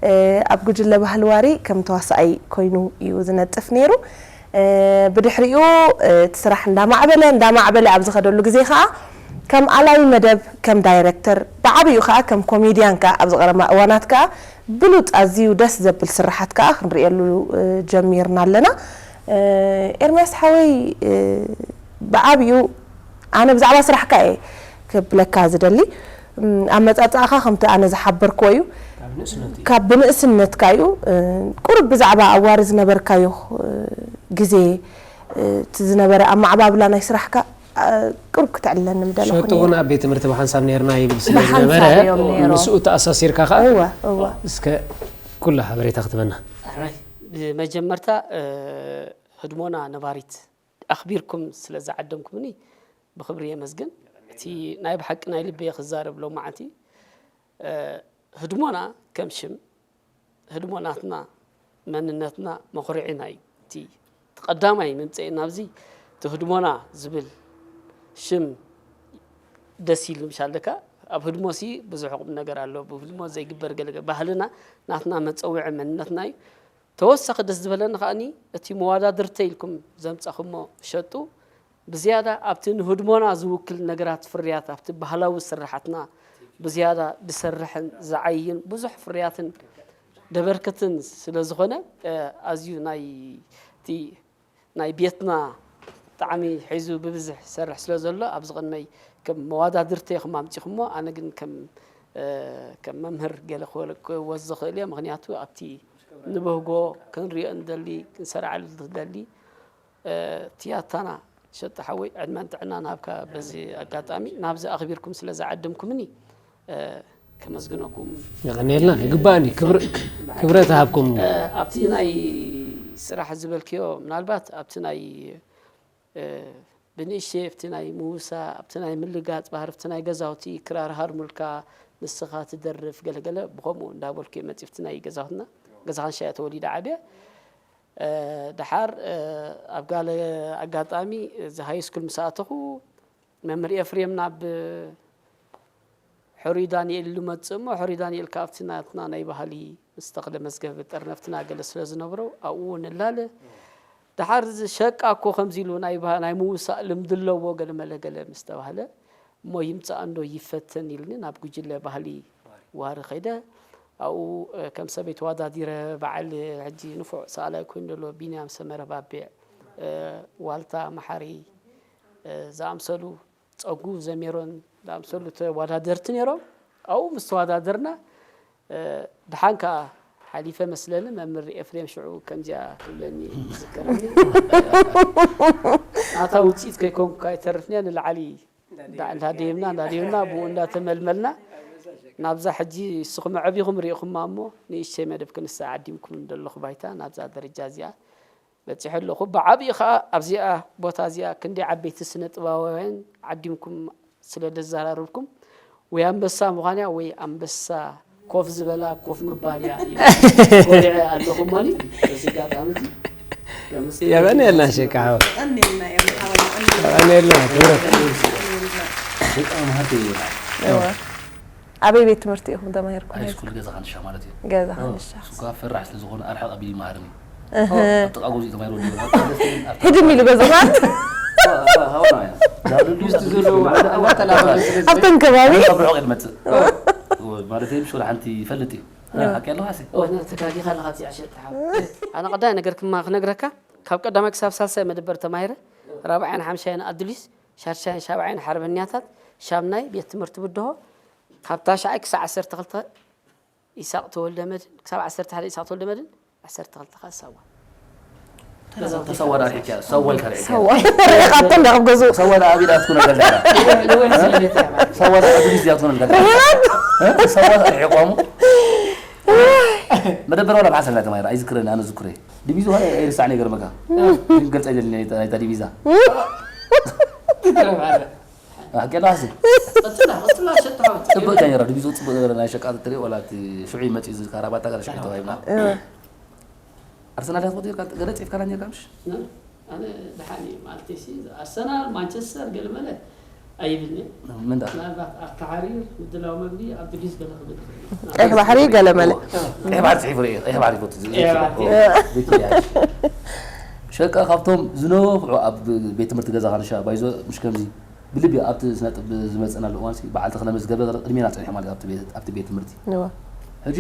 እ፣ ኣብ ጉጅለ ባህሊ ዋሪ ከም ተዋሳኣይ ኮይኑ እዩ ዝነጥፍ ነይሩ። እ፣ ብድሕሪኡ፣ እ፣ እቲ ስራሕ እንዳማዕበለ እንዳማዕበለ ኣብ ዝኸደሉ ግዜ ከኣ ከም ኣላዪ መደብ፣ ከም ዳይረክተር፣ ብዓብዩ ከኣ ከም ኮሜድያን ከኣ ኣብዚ ቀረባ እዋናት ከኣ ብሉጽ ኣዝዩ ደስ ዘብል ስርሓት ከኣ ክንርእየሉ፣ እ፣ ጀሚርና ኣለና። እ፣ ኤርምያስ ሓወይ፣ እ፣ ብዓብዩ ኣነ ብዛዕባ ስራሕካ እየ ክብለካ ዝደሊ። እም፣ ኣመጻጽኣኻ ከምቲ ኣነ ዝሓበርክዎ እዩ። ካብ ብንእስነትካ እዩ። እ፣ ቁሩብ ብዛዕባ ኣዋሪ ዝነበርካዮ፣ እ፣ ግዜ፣ እ፣ እቲ ዝነበረ ኣመዓባብላ ናይ ስራሕካ፣ እ፣ ቁሩብ ክተዕልለኒ ምደለኹ ሸጡ ነይረ። እውን ኣብ ቤት ትምህርቲ ብሓንሳብ ነርና ይብል ስለ ብሓንሳብ ዝነበረ እዮም ነይሮም። ምስኡ ተኣሳሲርካ ከዓ እወ፣ እወ። እስከ ኩላ ሓበሬታ ክትበና ሕራይ ብመጀመርታ እ፣ ህድሞና ነባሪት ኣኽቢርኩም ስለ ዝዓደምኩምኒ ብኽብሪ የመስግን። እቲ ናይ ብሓቂ ናይ ልበይ ክዛረብ ሎማዓንቲ እ፣ ህድሞና ከም ሽም ህድሞ ናትና መንነትና መኹርዒና እዩ። እቲ እቲ ቀዳማይ ምምፅኤና ኣብዚ እቲ ህድሞና ዝብል ሽም ደስ ኢሉ ምሻል ደካ ኣብ ህድሞ ሲ ብዙሕ ቁም ነገር ኣሎ። ብህድሞ ዘይግበር ገለ ገለ ባህልና ናትና መፀውዒ መንነትና እዩ። ተወሳኺ ደስ ዝበለኒ ከኣኒ እቲ መዋዳድርተ ኢልኩም ዘምፀኽሞ ሸጡ ብዝያዳ ኣብቲ ንህድሞና ዝውክል ነገራት ፍርያት ኣብቲ ባህላዊ ስርሓትና ብዝያዳ ዝሰርሕን ዝዓይን ብዙሕ ፍርያትን ደበርክትን ስለ ዝኾነ ኣዝዩ ናይ እቲ ናይ ቤትና ጣዕሚ ሒዙ ብብዝሕ ይሰርሕ ስለ ዘሎ ኣብዚ ቅድመይ ከም መዋዳድርተ ኢኹም ኣምፂኹሞ ኣነ ግን ከም ከም መምህር ገለ ክወዝ ዝኽእል እየ ምክንያቱ ኣብቲ ንበህጎ ክንሪኦ ንደሊ ክንሰርዓሉ ንደሊ ትያታና ሸጣ ሓወይ ዕድመን ጥዕናን ሃብካ በዚ ኣጋጣሚ ናብዚ ኣኽቢርኩም ስለ ዝዓደምኩምኒ ከመስግነኩም የቐንየልና ይግባእኒ ክብረት ሃብኩም ኣብቲ ናይ ስራሕ ዝበልክዮ ምናልባት ኣብቲ ናይ ብንእሽተይ ኣብቲ ናይ ምውሳእ ኣብቲ ናይ ምልጋፅ ባህሪ ኣብቲ ናይ ገዛውቲ ክራር ሃርሙልካ ንስኻ ትደርፍ ገለገለ ብኸምኡ እንዳበልኩ እየ መፅእ ኣብቲ ናይ ገዛውትና ገዛ ኻንሻ እየ ተወሊደ ዓብየ። ደሓር ኣብ ጋለ ኣጋጣሚ እዚ ሃይ ስኩል ምስ ኣተኹ መምህር ኤፍሬም ናብ ሕሩይ ዳንኤል ኢሉ መጽእ እሞ፣ ሕሩይ ዳንኤል ከኣ ኣብቲ ናትና ናይ ባህሊ ምስ ተኽለ መዝገብ ጥርነፍትና ገለ ስለ ዝነብሮ፣ ኣብኡ እውን ንላለ። ደሓር እዚ ሸቃ እኮ ከምዚ ኢሉ ናይ ባህ-፣ ናይ ምውሳእ ልምዲ ኣለዎ ገለ መለ ገለ ምስ ተባህለ፣ እሞ ይምጻእ እንዶ ይፈተን ኢልኒ ናብ ጉጅለ ባህሊ ዋሪ ከይደ። ኣብኡ፣ እ፣ ከም ሰበይቲ ተወዳዲረ፣ በዓል ሕጂ ንፉዕ ሰኣላይ ኮይኑ ዘሎ ቢንያም ሰመረ ባቤዕ፣ እ፣ ዋልታ መሓሪ፣ እ፣ ዝኣምሰሉ ጸጉ ዘሜሮን ዝኣምሰሉ ተወዳደርቲ ነይሮም። ኣብኡ ምስ ተወዳደርና፣ እ፣ ደሓን ከኣ ሓሊፈ መስለኒ። መምህር ኤፍሬም ሽዑ ከምዚኣ ክብለኒ ይዝከረኒ። ናታ ውጽኢት ከይኮንኩ ኣይተርፍን እየ፣ ንላዕሊ እንዳ-፣ እንዳደየብና፣ እንዳደየብና፣ ብኡ እንዳተመልመልና፣ ናብዛ ሕጂ ንስኹም ኣዕቢኹም ርኢኹማ እሞ፣ ንእሽተይ መደብ ክንሳ ዓዲምኩም ዘለኹ ባይታ፣ ናብዛ ደረጃ እዚኣ በጺሐ ኣለኹ። ብዓቢኡ ኸኣ ኣብዚኣ ቦታ እዚኣ ክንደይ ዓበይቲ ስነ ጥበባውያን ዓዲምኩም ስለ ዘዘራረብኩም፣ ወይ ኣንበሳ ምዃን እያ ወይ ኣንበሳ ኮፍ ዝበላ ኮፍ ምባል እያ ኢለ ኮሪዐ ኣለኹ እሞኒ፣ በዚ ኣጋጣሚ እዚ ከመስግን የቐንየልና እየ። ሸቃ ሓወይ። የቐንየልና እዮም ሓወይ፣ የቐንየልና። የቐንየልና፣ ክብረት። ደቂ መሃርተይ ይብላ። እወ። ኣበይ ቤት ትምህርቲ ኢኹም ተማሂርኩም? ሃይ ስኩል ገዛ ኻንሻ ማለት እዩ። ገዛ ኻንሻ። እሱ ኳ ፈራሕ ስለ ዝኾነ ኣርሓቕ ኣቢሉ ይመሃርኒ። እህ። ኣብ ጥቓ ገዝኡ ተማሂሩ ወዲኡ። ኣብ ጥቓ ገዝኡ፣ ኣብ ጥቓ ህድም ኢሉ ገዛ ኻን? ሃ-፣ ሃ-፣ ሃውና እያ። ዳብሉ ዲስ ዝብሉ ማለት ኣብ ኣተላልፋ ስለ ዝበለ ኣብተን ከባቢ? ኣብ ርሑቕ እየ ዝመጽእ። ማለት እዩ፣ ምሽ ወላ ሓንቲ ይፈልጥ እዩ። እዎ። ሓቂ ኣለኻ ሲ? እዎ፣ ተጋጊኻ ኣለኻ፣ እዚኣ ሸጣ ሓው። ኣነ ቀዳማይ ነገር ክማ-፣ ክነግረካ፣ ካብ ቀዳማይ ክሳብ ሳልሳይ መደበር ተማሂረ፣ ራብዓይን ሓምሻይን ኣዱሊስ፣ ሻድሻይን ሻብዓይን ሓርበኛታት፣ ሻምናይ ቤት ትምህርቲ ብድሆ፣ ካብ ታሽዓይ ክሳብ ዓሰርተ ክልተ ኢሳቕ ተወልደ መድህን፣ ክሳብ ዓሰርተ ሓደ ኢሳቕ ተወልደ መድህን፣ ዓሰርተ ክልተ ከዓ ሳዋ። ተሳዋ ዳ ርሒቅያ፣ ሳዋ ኢልካ ርሒቅያ። ሳዋ። ርሒቓቶ እንዳ ኣብ ገዝኡ። ሳዋ ዳ ኣብ ኢዳ ትኩን ኣልጋ። ሳዋ ዳ ኣብ ኢዳ ትኩን ኣልጋ። ርሒቓቶ። እ? ሳዋ ዳ ርሒቆሙ። መደበር ዋላ ብሓሳብ ናይታ ማይራ፣ ኣይዝክረኒ፣ ኣነ ዝክረ። ዲቪዛ ሆነ ኣይርሳዕን ይገርመካ። ግን ገልጸ ይደልኒ ናይታ፣ ናይታ ዲቪዛ። ትገርም ኣለ። ሓቂ ኣለካ ሲ? ቀጽላ፣ ቀጽላ፣ ሸጣ። ጽቡቅ እያ ነይራ፣ ድቢዞ ጽቡቅ ነበረ፣ ናይ ሸቃ ትሪኦ፣ ዋላ እቲ ሽዑ ይመጽእ እዚ ካራባታ ጋር ሽዑ ተባሂልና። እወ። ኣርሰናል እያ ትፈትው ነርካ፣ ገለ ጽሒፍካላ ነርካ ምሽ? እ? ኣነ ደሓን እየ፣ ማለተይ ሲ፣ ኣርሰናል፣ ማንቸስተር፣ ገለ መለ ኣይብልን እየ። ምን ደኣ? ምናልባት ኣብቲ ሓሪር ምድላው መግቢ፣ ኣብ ድግስ ገለ ክብል ይኽእል እየ። ቀይሕ ባሕሪ፣ ገለ መለ። ቀይሕ ባሕሪ ጽሒፉ ርኤ፣ ቀይሕ ባሕሪ ይፈቱ፣ ቀይሕ ባሕሪ። ኦ፣ ቪክቶርያ። ሸቃ ካብቶም ዝነፍዑ ኣብ ቤት ትምህርቲ ገዛ ካንሻ ባይዞ፣ ምሽ ከምዚ ብልቢ ኣብቲ ስነ ጥበብ ዝመጽእናሉ እዋንሲ፣ በዓል ተኽለ መዝገበ ቅድሜና ጸኒሑ ማለት ኣብቲ ቤት፣ ኣብቲ ቤት ትምህርቲ። እወ። ሕጂ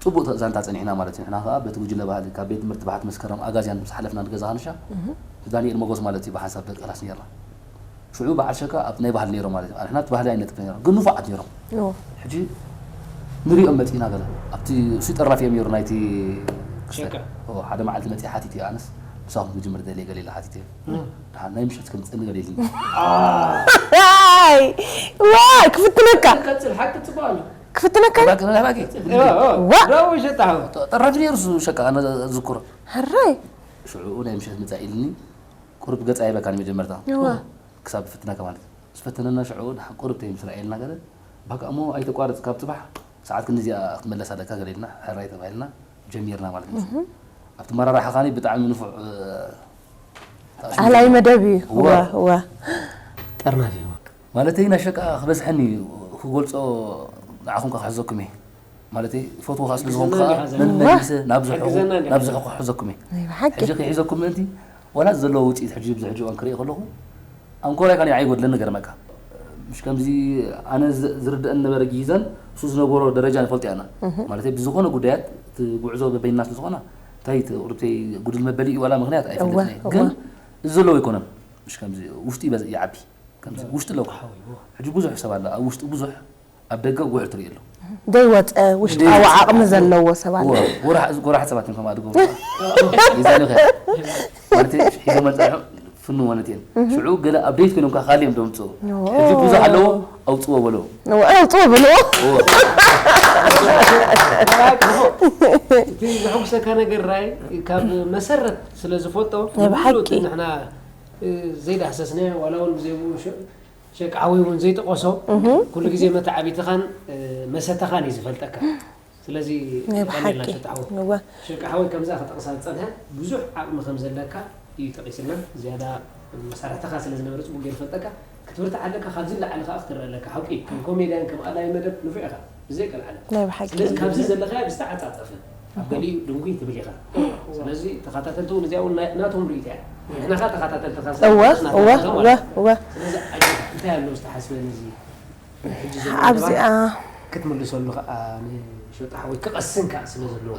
ጽቡቕ ተ-፣ ዛንታ ጸኒሕና ማለት እዩ። ንሕና ከኣ በቲ ጉጅለ ባህሊ ካብ ቤት ትምህርቲ ባሕቲ መስከረም ኣጋዝያን ምስ ሓለፍና ንገዛ ካንሻ፣ እህ። ብዳንኤል ሞጎስ ማለት እዩ ብሓንሳብ ደቂ ዳላስ ነይርና። ሽዑ በዓል ሸካ ኣብ ናይ ባህሊ ነይሮም ማለት እዩ። ንሕና ኣብቲ ባህሊ ኣይነጥፍን ነይሮም፣ ግን ንፉዓት ነይሮም። እወ። ሕጂ ንሪኦም መጺእና ገለ። ኣብቲ እሱ ጠራፊ እዮም ነይሩ ናይቲ ሸካ። ኦ፣ ሓደ መዓልቲ መጺእ ሓቲት እዩ፣ ኣነስ ምሳኹም ክጅምር ደልየ ገለ ኢለ ሓቲት እየ። እም። ደሓን ናይ ምሸት ክምጽእኒ ገለ ኢልኒ። ኣይ፣ ዋይ፣ ክፍትነካ። ቀጽል፣ ሓቂ ጽቡቕ ኣሎ። ክፍትነካ። እባክህ፣ እባክህ። እዋ፣ እዋ። ዋ። ብራቮ፣ ሸጣ ሓወይ። ጠራፊ ነይሩ እሱ ሸካ፣ ኣነ ዝክሮ። ሕራይ። ሽዑ ናይ ምሸት ምጻእ ኢልኒ፣ ቁሩብ ገጽ ኣይበካን መጀመርታ። እዋ። ክሳብ ክፍትነካ ማለት እዩ። ምስ ፈተነና ሽዑ፣ ደሓን ቁሩብ ተይ ምስ ረኣየልና ገለ፣ ባካ እሞ ኣይተቋርጽ፣ ካብ ጽባሕ ሰዓት ክንዲዚኣ ክትመለስ ኣለካ ገለ ኢልና፣ ሕራይ ተባሂልና፣ ጀሚርና ማለት እዩ። እህ። ኣብቲ መራርሓ ኻኒ ብጣዕሚ ንፉዕ፣ እ፣ ኣህላይ መደብ እዩ። እዋ። እዋ፣ እዋ። ጠርናፊ እዩ። ማለተይ፣ ናይ ሸቃ ክበዝሐኒ ክገልጾ ንዓኹም ከ ክሕዘኩም እየ። ማለተይ፣ ፈትዎ ከኣ ስለ ዝኾንኩ ከኣ፣ ክሕዘና፣ ነን ክሕዘና። መሊሰ ናብ ዝሕኹ፣ ክሕዘና እንዲኻ። ናብ ዝሕኹ ክሕዘኩም እየ። ናይ ብሓቂ። ሕጂ ከይሕዘኩም ምእንቲ፣ ዋላ ዘለዎ ውጽኢት ሕጂ፣ ኣብዚ ሕጂ እዋን ክርኢ ከለኹ፣ ኣንኮራይ ካኒ ኣይጎድለኒ ገርመካ። ምሽ ከምዚ ኣነ ዝ-፣ ዝርድአን ነበረ ግሂዘን፣ እሱ ዝነበሮ ደረጃ ንፈልጦ ኢና። እህ። ማለተይ፣ ብዝኾነ ጉዳያት፣ እቲ ጉዕዞ በበይንና ስለ ዝኾነ፣ እንታይ እቲ ቁርብተይ ጉድል መበሊ እዩ ዋላ ምኽንያት ኣይፈልጥን እየ። እወ፣ ግን እወ። እዚ ዘለዎ ኣይኮነን። ምሽ ከምዚ ውሽጡ ይበዝ-፣ ይዓቢ። ከምዚ ውሽጢ ኣለዎ። ሓወይ፣ እወ። ሕጂ ብዙሕ ሰብ ኣሎ። ኣብ ውሽጢ ብዙሕ፣ ኣብ ደገ ውሑድ ትርኢ ኣሎ። ዘይወጸ ውሽጣዊ ዘይወጸ። ዓቕሚ ዘለዎ ሰብ ኣሎ። እወ፣ ጎራሕ-፣ ጎራሓት ሰባት እዮም ከም ኣድጎ። ይዛሉ ከ። ማለት ሒዞም መጸሑ ፍኑ ማለት እዮም። እህ። ሽዑ ገለ ኣብ ደይት ኮይኖም ከ ካሊኦም ደምጽኡ። እወ። ሕጂ ብዙሕ ኣለዎ፣ ኣውጽዎ በሎ። እወ፣ ኣውጽዎ በሎ። እወ። እቲ ዘሐጉሰካ ነገር ራይ ካብ መሰረት ስለ ዝፈልጦ ናይ ብሓቂ። ንብሉ እቲ ንሕና ዘይዳህሰስናዮ ዋላ እውን ብዘይብኡ ሸ- ሸቃዓዊ እውን ዘይጠቐሶ ኩሉ ግዜ መተዓቢትኻን መሰተኻን እዩ ዝፈልጠካ። ስለዚ ናይ ብሓቂ። ሸቃዓዊ ከምዛ ከጠቕሳ ዝፀንሐ ብዙሕ ዓቕሚ ከም ዘለካ እዩ ጠቒስልና። ዝያዳ መሳርሕትኻ ስለ ዝነበረ ፅቡቅ ገይሩ ፈልጠካ ክትብርትዕ ኣለካ። ካብዚ ንላዕሊ ከዓ ክትረአ ኣለካ። ሓቂ ከም ኮሜድያን ከም ኣዳይ መደብ ንፉዕ ኢኻ ብዘይ ቀልዓለም። ናይ ብሓቂ። ስለዚ ካብዚ ዘለኻዮ ብዝተዓፃፀፈ ኣብ ገሊኡ ድንጉይ ትብል ኢኻ። ስለዚ ተኸታተልቲ እውን እዚኣ እውን ናይ- ናቶም ርእይቶ እያ። ንሕና ከዓ ተኸታተልትኻ እወ፣ ስለዝኾና እወ፣ ናትና እወ፣ ማለት እዩ። እወ። ስለዚ ኣጆኻ፣ እንታይ ኣሎ ዝተሓስበ ነዚ ሕጂ ዘሎ ኣብዚኣ መደባት ክትምልሰሉ ከዓ ንሸጣ ሓወይ ክቐስን ከዓ ስለ ዘለዎ።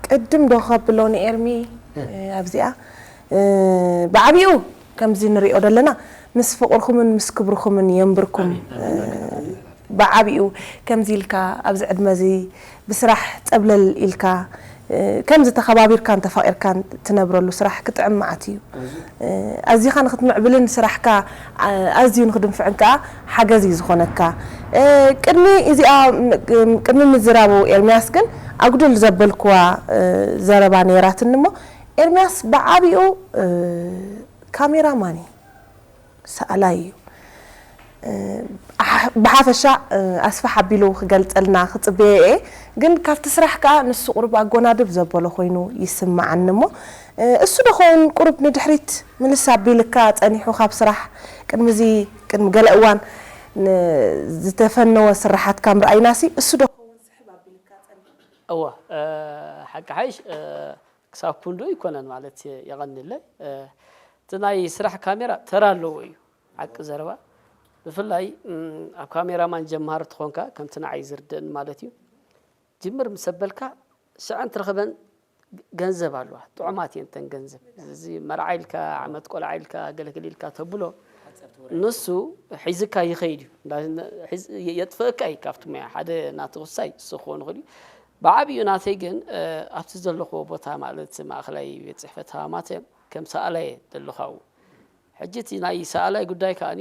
ቅድም ዶ ከብሎ ንኤርሚ ኣብዚኣ ብዓብኡ ከምዚ ንሪኦ ዘለና ምስ ፍቕርኹምን ምስ ክብርኹምን የንብርኩም። ብዓብኡ ከምዚ ኢልካ ኣብዚ ዕድመ እዚ ብስራሕ ጸብለል ኢልካ ከምዚ ተኸባቢርካን ተፋቒርካን ትነብረሉ ስራሕ ክጥዕም መዓት እዩ። ኣዚኻ ንክትምዕብልን ስራሕካ ኣዝዩ ንክድንፍዕን ከዓ ሓገዝ እዩ ዝኾነካ። ቅድሚ እዚኣ ቅድሚ ምዝራቡ ኤርሚያስ ግን ኣጉድል ዘበልክዋ ዘረባ ነይራትኒ እሞ ኤርሚያስ ብዓቢኡ ካሜራማን እዩ። ሰኣላይ እዩ። ብሓፈሻ ኣስፍሕ ኣቢሉ ክገልጸልና ክጽበዮ እየ፣ ግን ካብቲ ስራሕ ከኣ ንሱ ቁሩብ ኣጎናድብ ዘበሎ ኮይኑ ይስምዓኒ እሞ፣ እሱ ዶ ኸውን ቁሩብ ንድሕሪት ምልስ ኣቢልካ ጸኒሑ ካብ ስራሕ ቅድሚ እዚ ቅድሚ ገለ እዋን ዝተፈነወ ስርሓትካ ምርኣይናሲ እሱ ዶ ኸውን ስሕብ ኣቢልካ ጸኒሑ? እወ፣ ሓቂ ሓይሽ ክሳብ ክንድኡ ኣይኮነን ማለት የቐንለይ። እቲ ናይ ስራሕ ካሜራ ተራ ኣለዎ እዩ፣ ሓቂ ዘረባ። ብፍላይ ኣብ ካሜራማን ጀማሪ ተኾንካ ከምቲ ንዓይ ዝርድእን ማለት እዩ። ጅምር ምስ ኣበልካ ሽዐን ትረኽበን ገንዘብ ኣለዋ፣ ጥዑማት እየን እተን ገንዘብ። እዚ መርዓ ኢልካ፣ ዓመት ቆልዓ ኢልካ፣ ገለገለ ኢልካ ተብሎ ንሱ ሒዝካ ይኸይድ እዩ። የጥፍእካ እዩ ካብቲ ሙያ። ሓደ ናቲ ክሳይ እሱ ክኸውን ይኽእል እዩ። ብዓብዩ ናተይ ግን ኣብቲ ዘለኽዎ ቦታ ማለት ማእኸላይ ቤት ፅሕፈት ሃማማተ ከም ሰኣላይ ዘለኻው ሕጂ እቲ ናይ ሰኣላይ ጉዳይ ከዓኒ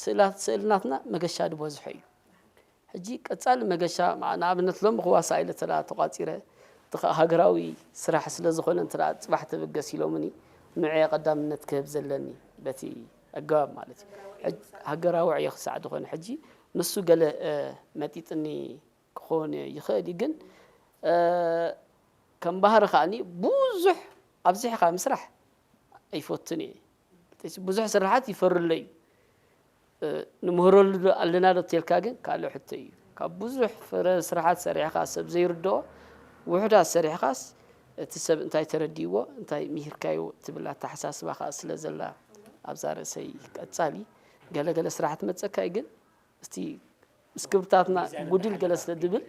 ስእላት ስእሊ ናትና መገሻ ዝበዝሖ እዩ። ሕጂ ቀፃሊ መገሻ ንኣብነት ሎም ክዋሳ ኢለ ተላ ተቋፂረ እቲ ከዓ ሃገራዊ ስራሕ ስለ ዝኾነ እንተ ፅባሕ ተበገስ ኢሎምኒ ንዑ ቀዳምነት ክህብ ዘለኒ በቲ ኣገባብ ማለት እዩ። ሃገራዊ ዕዮ ክሳዕ ዝኾነ ሕጂ ንሱ ገለ መጢጥኒ ክኾን ይኽእል እዩ ግን ከም ባህሪ ከዓኒ ብዙሕ ኣብዚሕኻ ምስራሕ ኣይፈቱን እየ። ብዙሕ ስራሓት ይፈርለይ እዩ። ንምህረሉ ኣለና ዶ ተልካ ግን ካልእ ሕቶ እዩ። ካብ ብዙሕ ፍረ ስራሓት ሰሪሕካ ሰብ ዘይርድኦ ውሑዳት ሰሪሕካስ እቲ ሰብ እንታይ ተረዲእዎ እንታይ ምሂርካዮ ትብል ኣተሓሳስባ ከዓ ስለ ዘላ ኣብዛ ርእሰይ ቀጻሊ ገለገለ ስራሕት መጸካ እዩ ግን እስቲ ምስ ክብርታትና ጉድል ገለ ስለ ድብል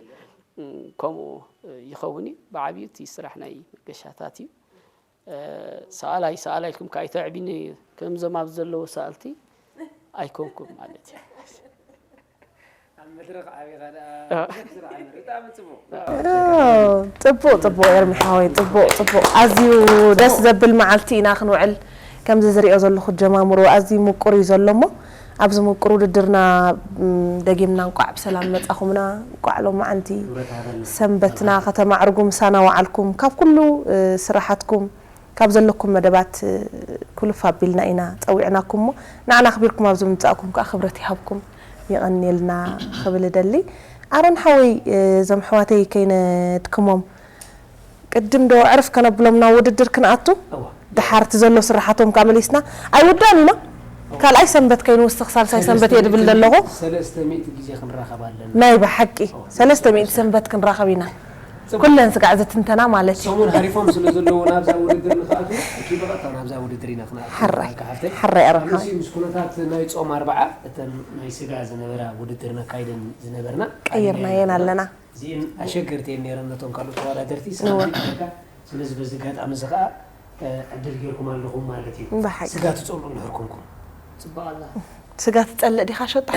ከምኡ ይኸውን እዩ። ብዓብዩ እቲ ስራሕ ናይ መገሻታት እዩ። ሰኣላይ ሰኣላይ ኢልኩም ከኣ ኣይተዕቢኒ ከምዞም ኣብዚ ዘለዉ ሰኣልቲ ኣይኮንኩም ማለት እዩ። ኣብ መድረኽ ዓቢኻ ደኣ ብዙሕ ስራሕ ኣሎ። ብጣዕሚ ጽቡቕ። ጽቡቕ ጽቡቕ ኤርሚ ሓወይ ጽቡቕ ጽቡቕ ኣዝዩ ደስ ዘብል መዓልቲ ኢና ክንውዕል ከምዚ ዝሪኦ ዘለኹ ጀማምሮ ኣዝዩ ምቁር እዩ ዘሎ እሞ ኣብዚ ምቁር ውድድርና ደጊምና እንቋዕ ብሰላም መጻኹምና እንቋዕ ሎማዓንቲ ሰንበትና ከተማዕርጉ ምሳና ወዓልኩም ካብ ኩሉ ስራሓትኩም ካብ ዘለኩም መደባት ኩልፍ ኣቢልና ኢና ጸዊዕናኩም እሞ ንዓና ኣኽቢርኩም ኣብዚ ምምጻእኩም ከኣ ክብረት ይሃብኩም የቐንየልና ክብል እደሊ። ኣሮን ሓወይ እዞም ኣሕዋተይ ከይነድክሞም ቅድም ዶ ዕርፍ ከነብሎም ናብ ውድድር ክንኣቱ ደሓርቲ ዘሎ ስራሓቶም ከኣ መሊስና ኣይውዳን ኢና ካልኣይ ሰንበት ከይንውስኽ ሳልሳይ ሰንበት እየ ድብል ዘለኹ ሰለስተ ሚእቲ ግዜ ክንራኸብ ኣለና ናይ ብሓቂ ሰለስተ ሚእቲ ሰንበት ክንራኸብ ኢና ኩለን ስጋዕ ዝትንተና ማለት እዩ። ሰሙን ሃሪፎም ስለ ዘለዉ ናብዛ ውድድር ንክኣትዉ፣ እኪ ብቐጥታ ናብዛ ውድድር ኢና ክንኣትዉ። ሓራይ፣ ሓራይ ኣረም ሓወይ። ምስ ኩነታት ናይ ጾም ኣርብዓ፣ እተን ናይ ስጋ ዝነበራ ውድድር ነካይደን ዝነበርና፣ ቀይርናየን ኣለና። እዚኤን ኣሸገርቲ እየን ነይረን ነቶም ካልኦት ተወዳደርቲ። እወ። ስለዚ በዚ ኣጋጣሚ እዚ ከኣ ዕድል ጌርኩም ኣለኹም ማለት እዩ። ብሓቂ። ስጋ ትጸልኡ እንድሕር ኮንኩም። ጽቡቕ ኣላ። ስጋ ትጸልእ ዲኻ ሸጣ?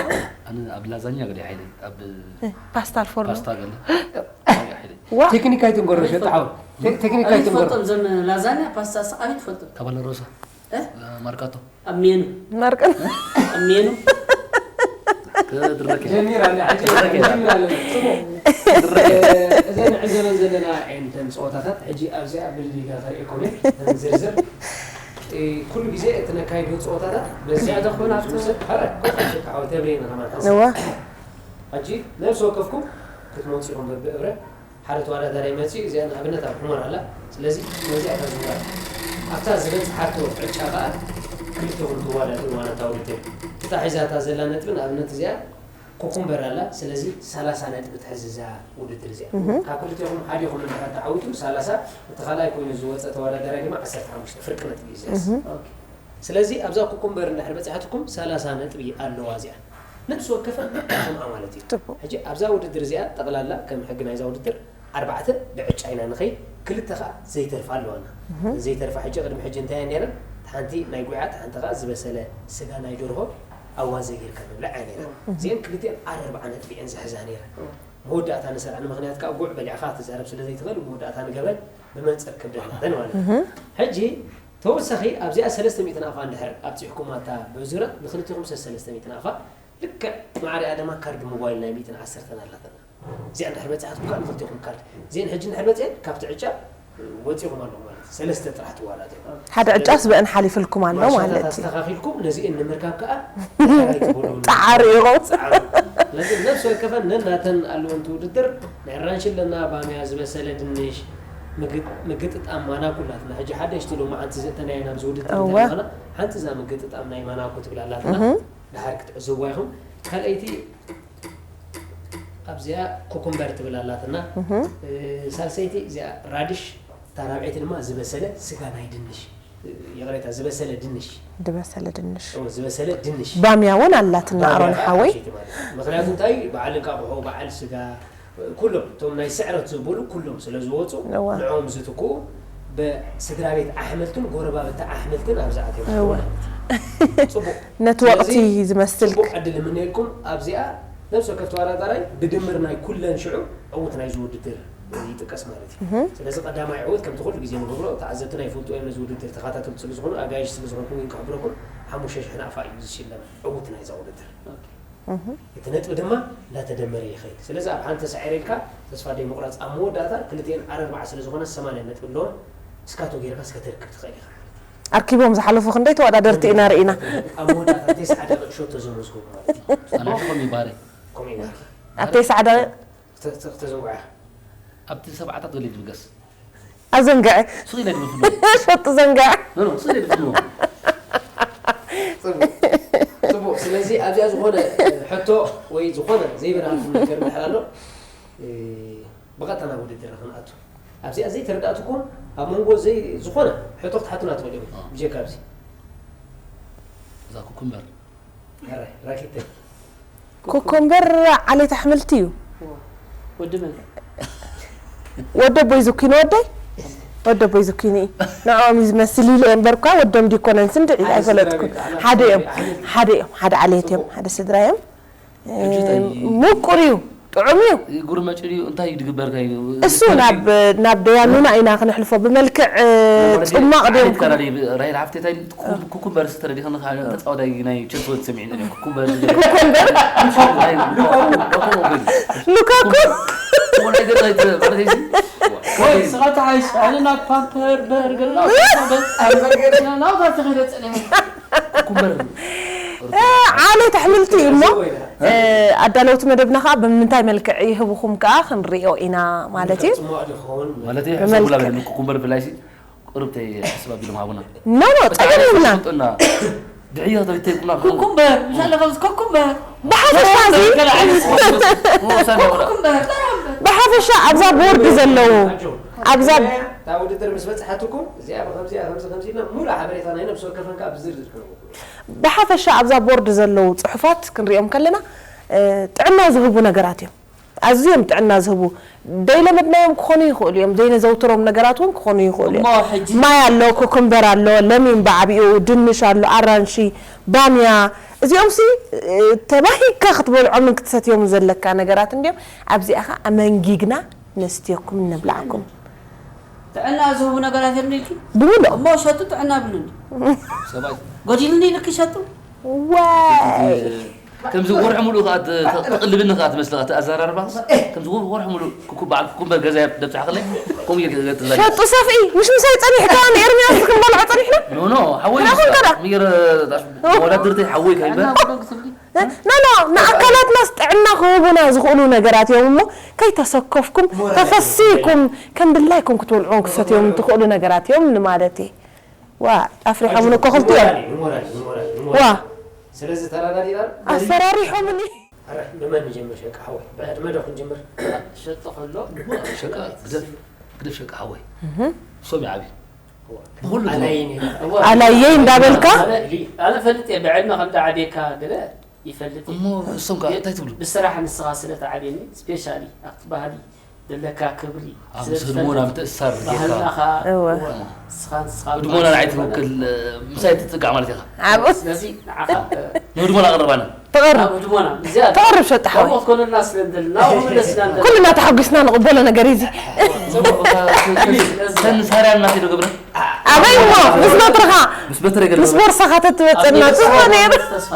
ኣነ ኣብ ላዛኛ ገለ ሓይለ ኣብ እ፣ ፓስታ ኣልፎርኖ? ፓስታ ገለ። ሓይለ። ዋ። ቴክኒክ ኣይትንገሮ ሸጣ ሓው። ቴ- ቴክኒክ ኣይትንገሮ። ትፈልጦም ዘም ላዛኛ ፓስታ ስ ኣበይ ትፈልጦ? ካባላ ሮሳ። እ? ማርካቶ። ኣብ ሜኑ። ማርካቶ። ኣብ ሜኑ። ክድረክ። ጀሚራ ኣላ፣ ሕጂ ጀሚራ ኣላ። ጽቡቕ። ክድረክ። እ፣ እዘን ንዕዘበን ዘለና ዓይነተን ጸወታታት ሕጂ ኣብዚኣ ብልዲጋ ከርእየኩም እየ። ዝርዝር ኩሉ ግዜ እቲ ነካይዶ ፀወታታት በዚ ዝያዳ ኮይኑ ዝውሰድ። ሕራይ፣ ኮፍ ኢልካ ሓወይ ተብለየኒ ከማን ሓንሳብ። እዋ። ሕጂ ነብሲ ወከፍኩም ክትመፁ ኢኹም በብእብረ ሓደ ተወዳዳራይ መፂኡ፣ እዚኣ ንኣብነት ኣብ ሑመራ ኣላ። ስለዚ ነዚኣ እታ ዝውራ ኣብታ ዝበፅሓቶ ዕጫ ከዓ ክልቴኹም ትወዳደሩ ዋና እታ ውድድር። እታ ሒዛታ ዘላ ነጥቢ ንኣብነት እዚኣ ኮኩምበር ኣላ። ስለዚ ሰላሳ ነጥቢ ትሕዝ እዛ ውድድር እዚኣ። ካብ ክልቴኹም ሓዲኹም እንድሕር ተዓዊቱ ሰላሳ፣ እቲ ካልኣይ ኮይኑ ዝወፀ ተወዳዳራይ ድማ ዓሰርተ ሓሙሽተ ፍርቂ ነጥቢ እዩ ዝሕዝ። ኦኬ። ስለዚ ኣብዛ ኮኩምበር እንድሕር በፂሓትኩም ሰላሳ ነጥቢ ኣለዋ እዚኣ። ነብሲ ወከፈን ከምኣ ማለት እዩ። ጽቡቕ። ሕጂ ኣብዛ ውድድር እዚኣ ጠቕላላ ከም ሕጊ ናይዛ ውድድር ኣርባዕተ ብዕጫ ኢና ንኸይድ፣ ክልተ ኸኣ ዘይተርፋ ኣለዋና። ዘይተርፋ ሕጂ ቅድሚ ሕጂ እንታይ እየን ነይረን? ሓንቲ ናይ ጉዕ፣ ሓንቲ ኸኣ ዝበሰለ ስጋ ናይ ደርሆ ኣዋዘ ጌርካ ምብላዕ እያ ነይራ። እዚአን ክልቲአን ኣረ ኣርብዓ ነጥቢ እየን ዝሕዛ ነይረን። መወዳእታ ንሰርዐን ምኽንያት ከኣ ጉዕ በሊዕኻ ክትዛረብ ስለ ዘይትኽእል መወዳእታ ንገብረን ብመንጽር ክብደት ናተን ማለት እዩ። ሕጂ ተወሳኺ ኣብዚኣ ሰለስተ ሚእቲ ናቕፋ እንድሕር ኣብጺሕኩማ እታ በዙራ ንኽልቲኹም ሰለስተ ሚእቲ ናቕፋ ልክዕ ማዕሪኣ ድማ ካርድ ሞባይል ናይ ሚእትን ዓሰርተን ኣላትና። እዚኣ እንድሕር በጺሓትኩም ከኣ ንኽልቲኹም ካርድ። እዚአን ሕጂ እንድሕር በጺሐን ካብቲ ዕጫ ወጺኹም ኣለኹም ማለት እዩ። ሰለስተ ጥራሕ ትዋዳደሩ። ሓደ ዕጫስ ብአን ሓሊፍልኩም ኣሎ ማለት እዩ። ኣስተኻኺልኩም ነዚአን ንምርካብ ከኣ ጻዓሪ ኢኹም። ጻዓሩ። ስለዚ ነፍሲ ወከፈን ነናተን ኣለወንቲ ውድድር ናይ ኣራንሺ ኣለና፣ ባምያ፣ ዝበሰለ ድንሽ፣ ምግጥ-፣ ምግጥጣም ማናኩ ኣላትና። ሕጂ ሓደሽቲ ሎማዓንቲ ዘእተናዮ ናብዚ ውድድር እወ። እንታይ ኣለና? ሓንቲ እዛ ምግጥጣም ናይ ማናኩ ትብል ኣላትና። እህ። ድሓር ክትዕዘብዋ ኢኹም። ካልኣይቲ ኣብዚኣ ኮኮምበር ትብል ኣላትና። እህ። እ፣ ሳልሰይቲ እዚኣ ራድሽ፣ እታ ራብዐይቲ ድማ ዝበሰለ ስጋ ናይ ድንሽ፣ እ፣ ይቕሬታ፣ ዝበሰለ ድንሽ። ዝበሰለ ድንሽ። እዎ፣ ዝበሰለ ድንሽ። ባምያ እውን ኣላትና፣ ባምያ ኣሮን ከዓ ሓወይ። ሓሸይቲ ማለት እዩ። ምኽንያቱ እንታይ? በዓል እንቃቑሖ፣ በዓል ስጋ፣ ኩሎም እቶም ናይ ስዕረት ዘበሉ ኩሎም ስለ ዝወፁ፣ እዋ። ንዕኦም ዝትክኡ ብስድራ ቤት ኣሕምልትን ጎረባብቲ ኣሕምልትን ኣብዚ ኣትዮም ኣለዉ እዋ። ማለት እዩ። ጽቡቕ። ነቲ ስለዚ ወቕቲ ዝመስል ጽቡቕ ዕድል እምነየልኩም። ኣብዚኣ ነብሲ ወከፍ ተወዳዳራይ ብድምር ናይ ኩለን ሽዑ ዕዉት ናይዚ ውድድር ይጥቀስ ማለት እዩ። እህ። ስለዚ ቀዳማይ ዕዉት ከምቲ ኩሉ ግዜ ንገብሮ፣ ተዓዘብትና ይፈልጡ እዮም፣ ነዚ ውድድር ተኸታተልቲ ስለ ዝኾኑ፣ ኣጋይሽ ስለ ዝኾንኩም ግን ክሕብረኩም፣ ሓሙሽተ ሽሕ ናቕፋ እዩ ዝሽለም ዕዉት ናይዛ ውድድር። ኦኬ። እህ። እቲ ነጥቢ ድማ እንዳተደመረ ይኸይድ። ስለዚ ኣብ ሓንቲ ሳዒረ ኢልካ ተስፋ ደይ ምቑራጽ። ኣብ መወዳእታ ክልቲኤን ኣረርባዓ ስለ ዝኾና ሰማንያ ነጥቢ ኣለወን። እስካቶ ጌርካ እስከ ተርክብ ትኽእል ኢኻ ማለት እዩ። ኣርኪቦም ዝሓለፉ ክንደይ ተወዳደርቲ ኢና ርኢና። ኣብ መወዳእታ ተስዓ ደቂቕ ሸቶ ዘመዝገቡ ማለት እዩ። ኣነ ከምኡ ይባረ። ከምኡ ይባረ። ኣብ ተስዓ ደቂቕ? ተ-፣ ተ-፣ ተዘንጉዓ። ኣብቲ ሰብዓታት ገለ ይድገስ። ኣዘንግዐ። ስቕ ኢለ ድብል ፍልዎ። ሸጡ ዘንግዐ። ኖ፣ ኖ፣ ስቕ ኢለ ድብል ፍልዎ። ጽቡቕ። ጽቡቕ። ስለዚ ኣብዚኣ ዝኾነ፣ እ፣ ሕቶ ወይ ዝኾነ ዘይበርሃልኩም ነገር እንድሕር ኣሎ፣ እ፣ ብቐጥታ ናብ ውድድር ክንኣቱ። ኣብዚኣ ዘይተረዳእትኩም ኣብ መንጎ ዘይ-፣ ዝኾነ ሕቶ ክትሓቱና ትኽእሉ ኢኹም። ኣዎ። ብጀካ ኣብዚ። እዛ ኩኩምበር። ሕራይ፣ ራኪተ። ኮኮምበር ዓሌት ኣሕምልቲ እዩ። እዎ። ወዲ መን? ወዲ ኣቦይ ዝኪኑ ወደይ? ወዲ ኣቦይ ዝኪኑ እዩ። ንዕኦም እዩ ዝመስል ኢለ እየ እምበር እኳ ወዶም ዲኮነንስ እንድዒ ሓደ ስድራ ኣይፈለጥኩን። ቤት፣ ኣና ሓደ እዮም። ኣሕምልቲ። ሓደ እዮም። ሓደ ዓሌት እዮም። ሓደ ስድራ እዮም። ሕጂ እንታይ? ምቁር እዩ። ጥዑም እዩ። ጉርመጭ ድዩ? እንታይ ድግበርካ እዩ? እሱ ናብ፣ ናብ ደያኑና ኢና ክነሕልፎ። ብመልክዕ፣ እ፣ ማለት ጽማቕ ድዮም ዓሌትካ ክም- ናበይ? ራሄል ሃፍቴ እንታይ ኩ-፣ ኩኩምበር ስተረዲኸ ንኻ ተጻዋታይ ናይ ቸልሲ ወድ ሰሚዕና እዮም። ኩኩምበር። ኩኩምበር? ናይ ሉካኩ። ሉካኩ። ሉካኩ። እሞ ናይ ገዛይ ተ-፣ ማለት እዚ? ወይ፣ ስኻ ተሓይሽ፣ ኣነ ናብ ፓምፐር በርገር ናብታ ተኸይደ ጽንሐ። ኩኩምበር። እ፣ ዓሌት ኣሕምልቲ እዩ እሞ፣ እ፣ ኣዳለውቲ መደብና ከኣ ብምንታይ መልክዕ ይህብኹም ከኣ ክንሪኦ ኢና ማለት እዩ። ጽሟቕ ድኸውን? ማለት እዩ፣ ብመልክዕ ሕሰቡላ በለ፣ ኩኩምበር ብላይሲ ቁርብተይ ሕስብ ኣቢሎም ሃቡና። ኖ፣ ኖ፣ ብጣዕሚ ጸገም የብልና። ጽቡቅ ጥዕና። ድሕዮ ተይተይኩና ኩኩምበር፣ ምሻለ ከምዚ ኩኩምበር። ብሓፈሻ እዚ፣ ኩኩምበር፣ ኩኩምበር፣ ተራምበር። ብሓፈሻ ኣብዛ ቦርድ ዘለዉ፣ ኣብዛ እታ ውድድር ምስ በጽሓትኩም፣ እዚኣ ብኸምዚኣ፣ ከምዚ፣ ከምዚ ኢልና፣ ሙሉእ ሓበሬታ ናይ ነብሲ ወከፈን ከኣ ብዝርዝር ክነቕርበኩም። ብሓፈሻ ኣብዛ ቦርድ ዘለዉ ጽሑፋት ክንሪኦም ከለና፣ እ፣ ጥዕና ዝህቡ ነገራት እዮም። ኣዝዮም ጥዕና ዝህቡ፣ ዘይለመድናዮም ክኾኑ ይኽእሉ እዮም፣ ዘይነዘውትሮም ነገራት እውን ክኾኑ ይኽእሉ እዮም። እሞ ሕጂ ማይ ኣሎ፣ ኮኮምበር ኣሎ፣ ለሚን ብዓቢኡ፣ ድንሽ ኣሎ፣ ኣራንሺ፣ ባምያ፣ እዚኦምሲ፣ እ፣ ተባሂግካ ክትበልዖምን ክትሰትዮምን ዘለካ ነገራት እንድዮም። ኣብዚኣ ኸኣ ኣመንጊግና ነስትየኩምን ነብልዓኩምን። ጥዕና ዝህቡ ነገራት እዮም ኢልኪ? ብምልኦም። እሞ ሸጡ ጥዕና ብሉኒ። ሰብኣይ። ጎዲሉኒ ኢልኪ ሸጡ? ዋይ። ከምዚ ወርሒ ሙሉእ ከኣ ት-፣ ት-፣ ትቕልብኒ ከኣ ትመስል፣ እቲ ኣዘራርባስ። ከምዚ ወ-፣ ወርሒ ሙሉእ ኩኩ-፣ በዓል ኩኩምበር ገዛ እያ ደብጻሕክለይ፣ ከምኡ ጌርኪ ትዛረቢ። ሸጡ ሰፍኢ፣ ምሽ ምሳይ ጸኒሕካ ንኤርምያስ ክንበልዖ ጸኒሕና? ኖ፣ ኖ፣ ሓወይ ንዕኹም ከዳ? ምየር፣ እ፣ መወዳድርተይ ሓወይ ከይበል። ኖ፣ ኖ፣ ንኣካላትናስ ጥዕና ክህቡና ዝኽእሉ ነገራት እዮም እሞ፣ ከይተሰከፍኩም፣ ተፈሲኩም፣ ከም ድላይኩም ክትበልዕዎም ክትሰትዮም ትኽእሉ ነገራት እዮም ንማለት እየ። ዋ፣ ኣፍሪሖምኒ እኮ ክልቲኦም። ዋ። ስለዚ ተራዳዲና ኣፈራሪሖምኒ። ኣረ ብመን ንጀምር ሸቃ ሓወይ? ብዕድመ ዶ ክንጅምር? ሸጦ ከሎ ሸቃ ግደፍ፣ ግደፍ ሸቃ ሓወይ። እሶም ይዓብዩ። ብኹሉ ኣላይን እዋ። ኣላየይ እንዳበልካ? ኣነ ኣነ ፈልጥ እየ ብዕድመ ከም ተዓብየካ ገለ ይፈልጥ እየ። እሞ እሶም ከ እንታይ ትብሉ? ብስራሕ ንስኻ ስለ ተዓብየኒ ስፔሻሊ ኣብቲ ባህሊ ዘለካ ክብሪ ኣብ ስለ ምስ ህድሞና ዝፈልጥ ምትእሳር ጌርካ። ባህልና ኸኣ እወ። እወ፣ ንስኻ ንስኻ ህድሞና ንዓይ ትውክል፣ ምሳይ ትጽጋዕ ማለት ኢኻ። ኣብኡ ስለዚ ንዓኻ እ፣ ንህድሞና ኣቕርባና። ተቕርብ። ኣብ ህድሞና እዚኣ ተቕርብ ሸጣ ሓወይ። ከምኡ ክትኮነልና ስለ እንደልና ኣብኡ መለስና እንደልና። ኩልና ተሓጒስና ንቕበሎ ነገር እዩ እዚ። ተን ሳርያን ናተይ ዶ ገብረ? ኣበይ እሞ ምስ በትርኻ ምስ በትረ ገለ ምስ ቦርሳኻ ተትመፀና ፅቡቅ ነይሩ። ተስፋ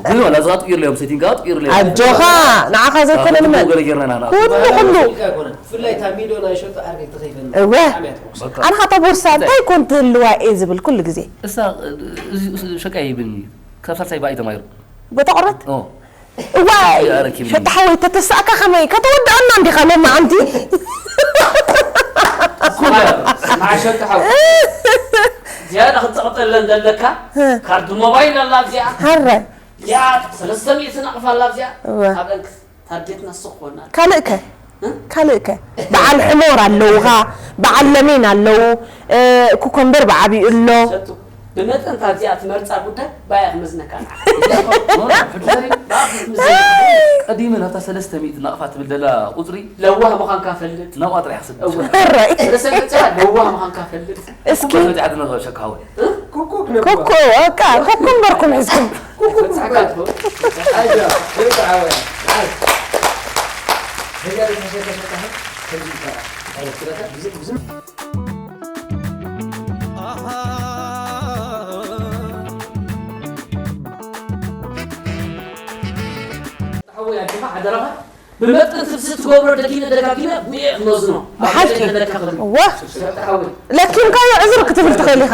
ግን ዋላ ዝኣጥቂርለዮም ሴቲንግ ኣጥቂርለዮም ኣጆኻ ንዓኻ ዘይኮነ ንመን ገለ ጌርና ኢና። ኩሉ ኩሉ ብፍላይ እታ ሚዶ ናይ ሸጡ ዓርከይ ተኸይፈኒ እወ። ብጣዕሚ እያ ተሐጉሰኒ። ኣነ ኻታ ቦርሳ እንታይ ኮን ትህልዋ እየ ዝብል ኩሉ ግዜ። እሳ እዚ ሸቃ ይብልኒ ካብ ሳልሳይ ባይ ተማይሩ። ቦታ ቆርበት ኦ እዋይ ኣረኪብኒ። ሸጣ ሓወይ ተተሳእካ ከመይ ከተወድኣና እንዲኻ ሎማዓንቲ። ስማዕ ሸጣ ሓወይ ዝያዳ ክትፀቕጠለን ዘለካ ካርድ ሞባይል ኣላ ኣብዚኣ። ሃረ እዚኣ ሰለስተ ሚእቲ ናቕፋ ኣላ ኣብዚኣ እወ። ካብ እንክ ታርጌትና ስኾና። ካልእ ከ ካልእ ከ በዓል ሕሞር ኣለውኻ በዓል ለሜን ኣለዉ ኩኮምበር ብዓብዩ ኣሎ። ሸጡ ብመጠን ካብዚኣ ትመርፃ ጉዳይ ባያ ክመዝነካ ንዓ። ቀዲመ ናብታ ሰለስተ ሚእቲ ናቕፋ ትብል ዘላ ቁፅሪ ለዋህ ምዃንካ ፈልጥ። ናብኣ ጥራሕ ክስድ። እወ። ሕራይ። ርእሰ ገፅካ ለዋህ ምዃንካ ፈልጥ። እስኪ። ኩባ ፈቲሓ ትነኸሸካ ሃወ። ኩኩ በቃ ኩኩ እምበርኩም ሒዝኩም። ብመጠን ትብሲ ትገብሮ ደጊመ ደጋጊመ ጉየ ክመዝኖ ብሓቂ እወ ለኪምካዮ ዕዝር ክትብል ትኽእል ኢኻ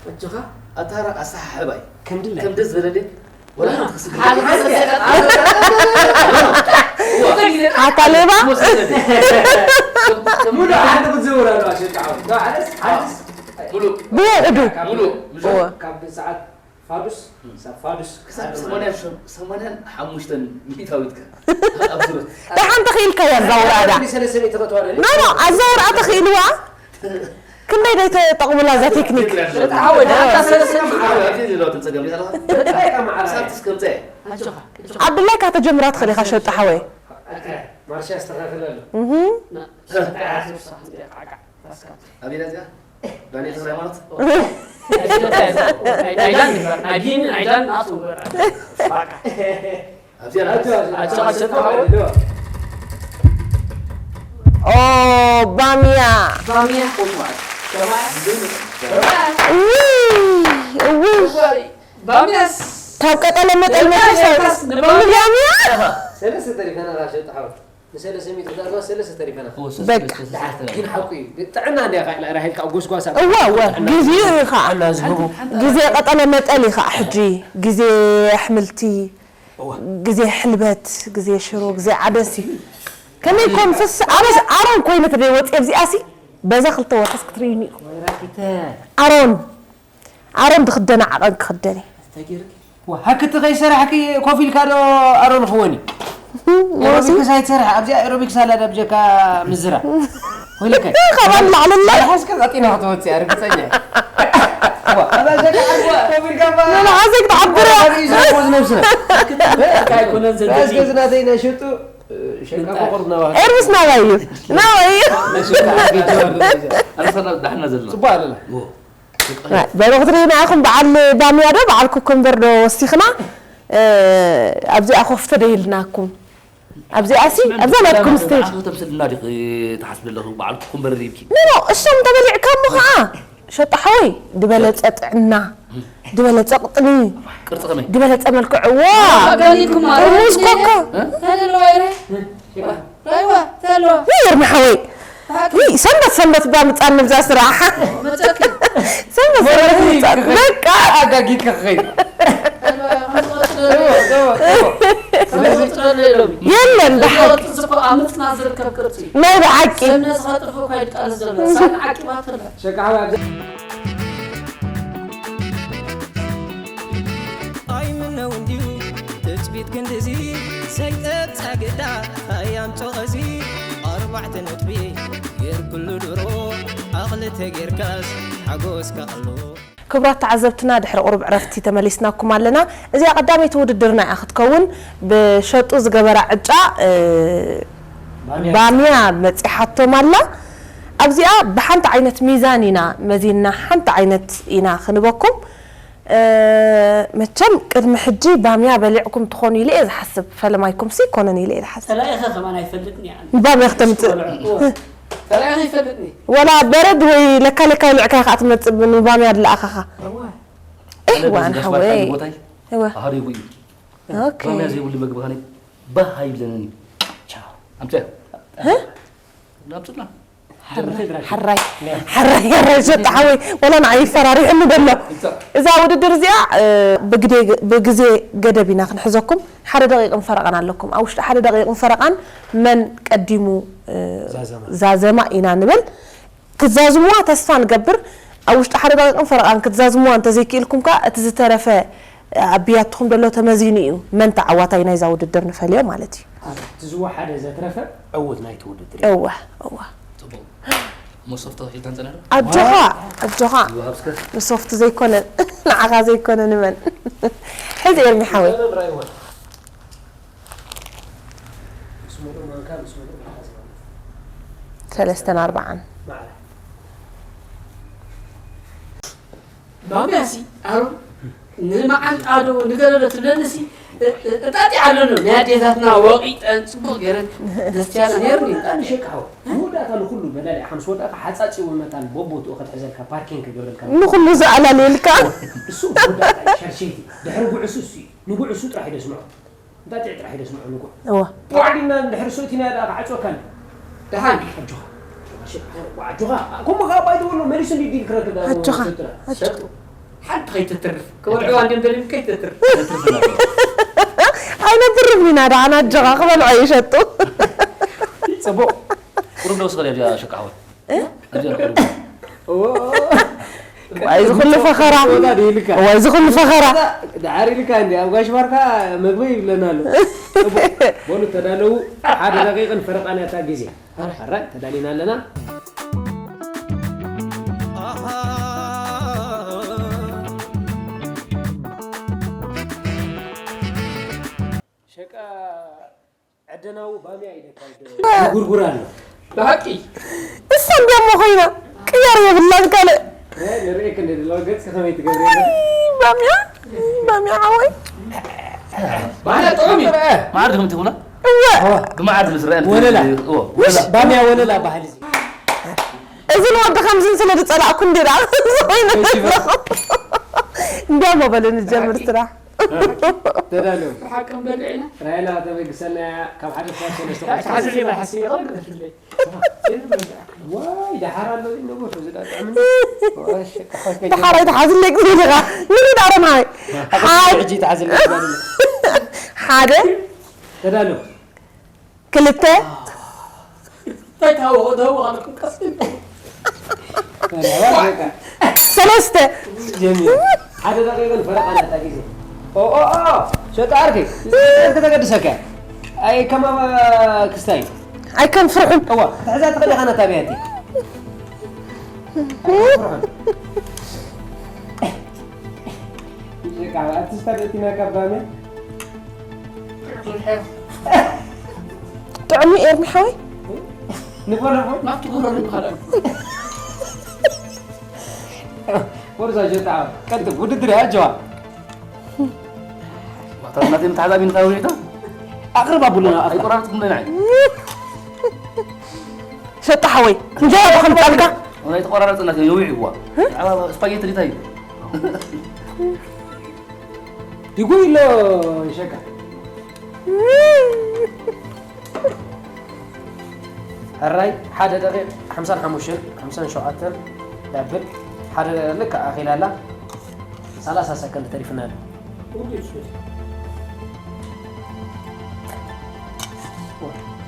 ኣጆኻ ኣታ ኣሰሓሕባይ ከምድላይ ከም ደስ ዝበለለይ ኣታ ሌባ ብውዕዱ ካብ ሰዓት ፋዱስ ሳብ ፋዱስ ሰማንያን ሓሙሽተን ሚእታዊት ከ ደሓን ተኽኢልካ እያ ኣዛውራ እዳ ኖ ኖ ኣዛውራ ተኽኢልዋ ክንደይ ዶ ተጠቕሙላ እዛ ቴክኒክ ሳብትስ ከምፀ ኣብ ድላይካ ተጀምራ ትኽእል ኢኻ ሸጡ ሓወይ ማርሻ ኣስተኻኽል ኣሎ ኣቤላ እዚኣ ዳንኤል ተኽለ ሃይማኖት ኣይላንድ እምበር ናይ ዲንን ኣይላንድ ናቱ እምበር ኣብዚኣ ናት ኣጨቓጨቕ ኦ ባሚያ ባሚያ ቆጥዋል እውይ እውይ ባሚያስ ካብ ቀጠለ መጠል መጥረሻ ባሚያ ሰለስተ ተሪፈና ራሸ ጣሓው ንሰለስተ ሚእቲ ዳርጋ ሰለስተ ተሪፈና በቃ ግን ሓቁ እዩ ጥዕና እንዲያ ካ ራሄልካ ጎስጓሳ እዋ እዋ ግዜኡ እዩ ከዓ ግዜ ቀጠለ መጠል እዩ ከዓ ሕጂ ግዜ ኣሕምልቲ ግዜ ሕልበት ግዜ ሽሮ ግዜ ዓደስ እዩ ከመይ ኮን ፍስ ኣበስ ኣሮን ኮይኑ ተደይ ወፂ ኣብዚኣ ሲ በዛ ክልተ ወርሕስ ክትርእዩኒ ኢኹም ኣሮን ኣሮን ዝኽደና ዓቐን ክኽደን እየ። ሃክቲ ከይሰራሕኪ ኮፍ ኢልካ ዶ ኣሮን ክወኒ? ኤሮቢክስ ኣይትሰርሕ ኣብዚኣ ኤሮቢክስ ኣላ ዳ ብጀካ ምዝራ ወይለከ ካብ ኣላዕለላ ሓስከ ቀጢና ክትወፅእ እያ ርግፀኛ እየ። ዋ፣ ኣዛ ሸቃ ዓርዋ ኮፍ ኢልካ እባ ንዓዘይ ክትዓብር እያ ኣበይ እዩ ዝረክቦ ዝነብስና? ኣይኮነን ዘድሊ ራስ ገዝናተይ ናይ ሸጡ ሸቃ ቆርብ ናባህል ኤርምስ ናባይ እዩ ናባይ እዩ ኣነሳና ዳሕና ዘለና ፅቡቅ ኣለና። በሉ ክትርእዩና ኢኹም በዓል ባምያ ዶ በዓል ኩኩምበር ዶ ወሲኽና ኣብዚኣ ኮፍ ተደይልናኩም ኣብዚኣ ሲ ኣብዛ ናትኩም ስቴጅ ተምስልና ዲኺ ትሓስቢ ኣለኹ በዓል ኩኩምበር ሪብኪ ኖ እሶም ተበሊዕካ እሞ ከዓ ሸጣ ሓወይ ዝበለጸ ጥዕና ዝበለጸ ቅጥኒ ቅርጺ ከመይ ዝበለጸ መልክዕ እዋ ኣጋኒኩም ማለት ጥርሙዝ ኮካ ተደለዋ ይረ ራይዋ ተሎ ይርሚ ሓወይ ይይ ሰንበት ሰንበት ባ ምጻን ንብዛ ስራሕ መጸኪ ሰንበት ሰንበት ምጻን በቃ ኣጋጊካ ክኸይድ የለን ብሓቂ ጽፎ ኣምጽና ዝርከብ ቅርጺ ናይ ብሓቂ ሰነ ዝኸጥፉ ኮይድ ቃል ዘሎ ሳን ዓቂባትላ ሸቃ ሓወይ ኣብዚ ኣይምነው እንዲሁ ትጽቢት ክንድዚ ዘይጠብጻ ግዳ ኣያምጾ ቐዚ ኣርባዕተ ነጥቢ ጌርኩሉ ድሮ ኣኽልተ ጌርካስ ሓጎስካ ኣሎ ክቡራት ተዓዘብትና ድሕሪ ቁሩብ ዕረፍቲ ተመሊስናኩም ኣለና። እዚኣ ቀዳመይቲ ውድድርና እያ ክትከውን። ብሸጡ ዝገበራ ዕጫ እ፣ ባምያ በፂሓቶም ኣላ። ኣብዚኣ ብሓንቲ ዓይነት ሚዛን ኢና መዚንና፣ ሓንቲ ዓይነት ኢና ክንበኩም። እ፣ መቸም ቅድሚ ሕጂ ባምያ በሊዕኩም ትኾኑ ኢለ እየ ዝሓስብ። ፈለማይኩም ሲ ይኮነን ኢለ እየ ዝሓስብ። ተላኢኸ ከማን ኣይፈልጥን እየ ኣነ። ባምያ ክተምፅእ ተላኢኸ ይፈልጥን እየ ወላ በረድ ወይ ለካ ለካ ልዕካ ኢኻ ትመፅእ ብንባምያ ድለኣኻኻ። እህ ዋን ጋሽ ሓወይ ባርካ ቦታይ እወ ኣህሪጉ እዩ ኦኬ ባምያ ዘይብሉ መግቢ ከነ ባህ ኣይብለንን እዩ ኣምፅያ ናምፅና ሕራይ ሕራይ ሕራይ ሸጣ ሓወይ ወላ ንዓይ ይፈራሪሕኒ ዘሎ እዛ ውድድር እዚኣ እ፣ ብግዜ- ብግዜ ገደብ ኢና ክንሕዘኩም ሓደ ደቂቕን ፈረቓን ኣለኩም ኣብ ውሽጢ ሓደ ደቂቕን ፈረቓን መን ቀዲሙ እ፣ ዛዘማ። ዛዘማ ኢና ንብል ክትዛዝሙዋ ተስፋ ንገብር ኣብ ውሽጢ ሓደ ደቂቕን ፈረቓን ክትዛዝሙዋ እንተዘይክኢልኩም ከ እቲ ዝተረፈ ኣብ ብያትኹም ዘሎ ተመዚኑ እዩ መን ተዓዋታይ ናይዛ ውድድር ንፈልዮ ማለት እዩ እቲ ዝወሓደ ዘትረፈ ዕውት ናይቲ ውድድር እዩ። እወ እወ ፅቡቅ እሞ ሶፍቶ ሒዝካ ንፀና ዶ ኣጆኻ ኣጆኻ ይወሃብ እስከ ንሶፍቲ ዘይኮነ ንዓኻ ዘይኮነ ንመን ሕዚ ኤርሚ ሓወይ ምስ ሙሉእ ማንካ ምስ ሙሉእ መሓዝ ማለት እዩ። ሰለስተን ኣርባዓን ማዕረ ባምያሲ ኣሮን ንመዓንጣ ዶ ንገለሎ ትብለንሲ እጣጢ ኣለሎ ናይ ኣዴታትና ወቂጠን ፅቡቅ ገይረን ዘስትያና ነይሩ ጣን ሸቃው መወዳእታ ንኩሉ መዳሊያ ሓምስ ወዳእታ ሓፃፂቡ መታን ቦቦትኡ ክትሕዘልካ ፓርኪን ክገብረልካ ንኩሉ ዝኣላለየልካ እሱ መወዳእታ እዩ ሸርሸይቲ ድሕሪ ጉዕሱ እሱ እዩ ንጉዕሱ ጥራሕ እዩ ደስምዖ እንታጢዕ ጥራሕ እዩ ደስምዖ ንጉዕ እወ ዋዕዲና ድሕሪ ሰቲና ደኣ ክዓፅወካ ኣሎ ደሓን ኣጆኻ ኣጆኻ ከምኡ ከዓ ባይተወሎ መሊሱ እንዲ ዲል ክረክብ ደኣ ኣጆኻ ሰጥና። ኣጆኻ ሓንቲ ከይትትርፍ ክበልዕዋ እንዲም ደሊም ከይትትርፍ ኣይነትርፍ ኢና ደሓን ኣጆኻ ክበልዖ ይሸጡ ፅቡቅ ቁሩብ ዶ ስኸል እያ ሸቃ ሓወት እዚኣ ቁሩብ ዋይ ዝኩሉ ፈኸራ ዋይ ዝኩሉ ፈኸራ ዳዓር ኢልካ እንዲ ኣብ ጋሽ ባርካ መግቢ ይብለና ኣሎ በሉ ተዳለዉ ሓደ ደቂቕን ፈረቓን ያታ ግዜ ኣራይ ተዳሊና ኣለና ሸቃ ዕደናዊ ባምያ ኢደካ ጉርጉር ኣሎ ብሓቂ እሳ እንዲያሞ ኮይና ቅያር የብላን ካልእ ንርእየክ እንደ ደለዋ ገጽ ከመይ ትገብር ባምያ ባምያ ሓወይ ባህላ ጥዑም እዩ መዓር ድም ትብላ እወ ብመዓር ዝስረአ ወለላ። ወለላ ባምያ ወለላ ባህል እዚ እዚ ንወዲ ከምዝን ስለ ዝፀላእኩ እንዲራ ኮይነ እንዲያሞ በለ ንጀምር ስራሕ ተዳለው ብሓቅም በልዕና ራይና ተበግሰና ካብ ሓደ ክሳብ ሰለስተ ሓስብ ሓስብ ይኸል ክትፍለይ ዋይ ደሓር ኣሎ ዝነበርኩ ዝዳጣዕምን ደሓራይ ተሓዝለይ ክትብል ኢኻ ንሪድ ኣረማይ ሕጂ ተሓዝለ ሓደ ተዳለው ክልተ እንታይ ታወቕ ታወቕ ኣለኩም ቀስ ሰለስተ ጀሚሩ ሓደ ደቂቕን ፈረቓ ናታ ግዜ ኦ ኦ ኦ ሸጣ ዓርከይ ከተገድሰካ ኣይ ከማማ ክስታይ ኣይከም ፍርሑን እዋ ክትሕዛ ትኽእል ኢኻ ነታ ብያቲ ኣርቲስታ ደቲና ካባሜ ጥዑም ኤርሚ ሓወይ ንፈለፎ ናብቲ ጎረሩ ይባላል ወርዛ ጀጣ ቀጥብ ውድድር ኣጀዋ ማታ ናተይ መተሓዛቢ ንካ ውዒታ ኣቕርብ ኣቡሉና ኣይቆራረፅኩም ለና ሸጣ ሓወይ እንጀራ ብከምጣልካ ናይ ተቆራረጽ እናት የውዒዋ። ዓባ ስፓጌቲ ሪታይ። ይጉ ኢሎ ይሸካ። ሕራይ ሓደ ደቂቕ ሓምሳን ሓሙሽተን፣ ሓምሳን ሸውዓተን ዳብል ሓደ ደቂቕ ልክዕ ኣኺላ ኣላ። ሰላሳ ሰከንድ ተሪፍና ኣሎ።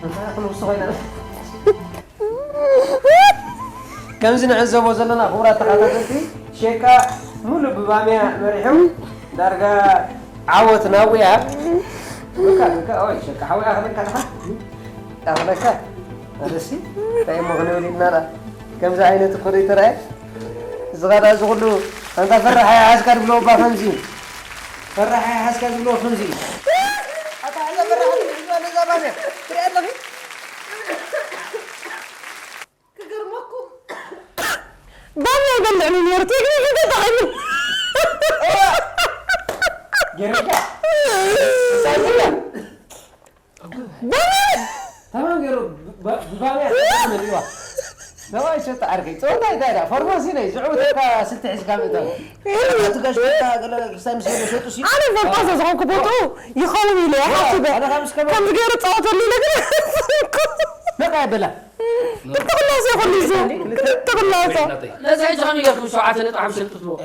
እንታይ ክንውስኾ ኢና? ከምዚ ንዕዘቦ ዘለና ክቡራት ተኸታተልቲ፣ ሼካ ሙሉእ ብባምያ መሪሖም ዳርጋ ዓወት ናብኡ እያ። በቃ፣ በቃ፣ ኦይ፣ ሸቃ ሓወይ ኣኽለካ ድኻ? ኣኽለካ? ኣነሲ፣ እንታይ እሞ ክንብል ኢልና ደኣ? ከምዚ ዓይነት እኮ ዘይተራእየ። እዚ ኸኣ እዚ ኹሉ፣ ኣንታ ፈራሕ ኣይሓዝካ ድብሎ እባ ከምዚ። ፈራሕ ኣይሓዝካ ድብሎ ከምዚ። ኣታ ሕዛ ፈራሕ ትሕዝዋ ነዛ ባምያ። ትሪኣ ኣለኺ? ክገርመኩም። ባምያ ይበልዕ ነው ነይሩ፣ ቴክኒክ ተጠቒሙ። ገረካ። ባምያ! ተማም ገይሩ፣ ብ-፣ ብ-፣ ብባምያ ተጠቒሙ ነይሩ። ነዋይ ሸጣ ዓርከይ። ጸወታ እንታይ ደኣ? ፋርማሲ ነይ፣ ዝዕውተካ ስልቲ ሒዝካ ምእታው። እቲ ጋሽ በቃ ገለ ክሳብ ምስ ገለ ሸጡ ሲ-፣ ኣነ ፋርማሲ ዝኾንኩ ቦትኡ ይኸውን ኢለ እየ ሓሲበ። ኣነ ካብ ምስ ከመ- ከምዚ ገይሩ ጸወተሉ ኢለ ግን ነቃ የበላ። ክልተ ክላስ ይኹን ይዞ። ክልተ ክላስ። ነዚ ሕጂ ከመይ ጌርኩም ሸውዓተ ነጥቢ ሓሙሽተ ክትብልዎ?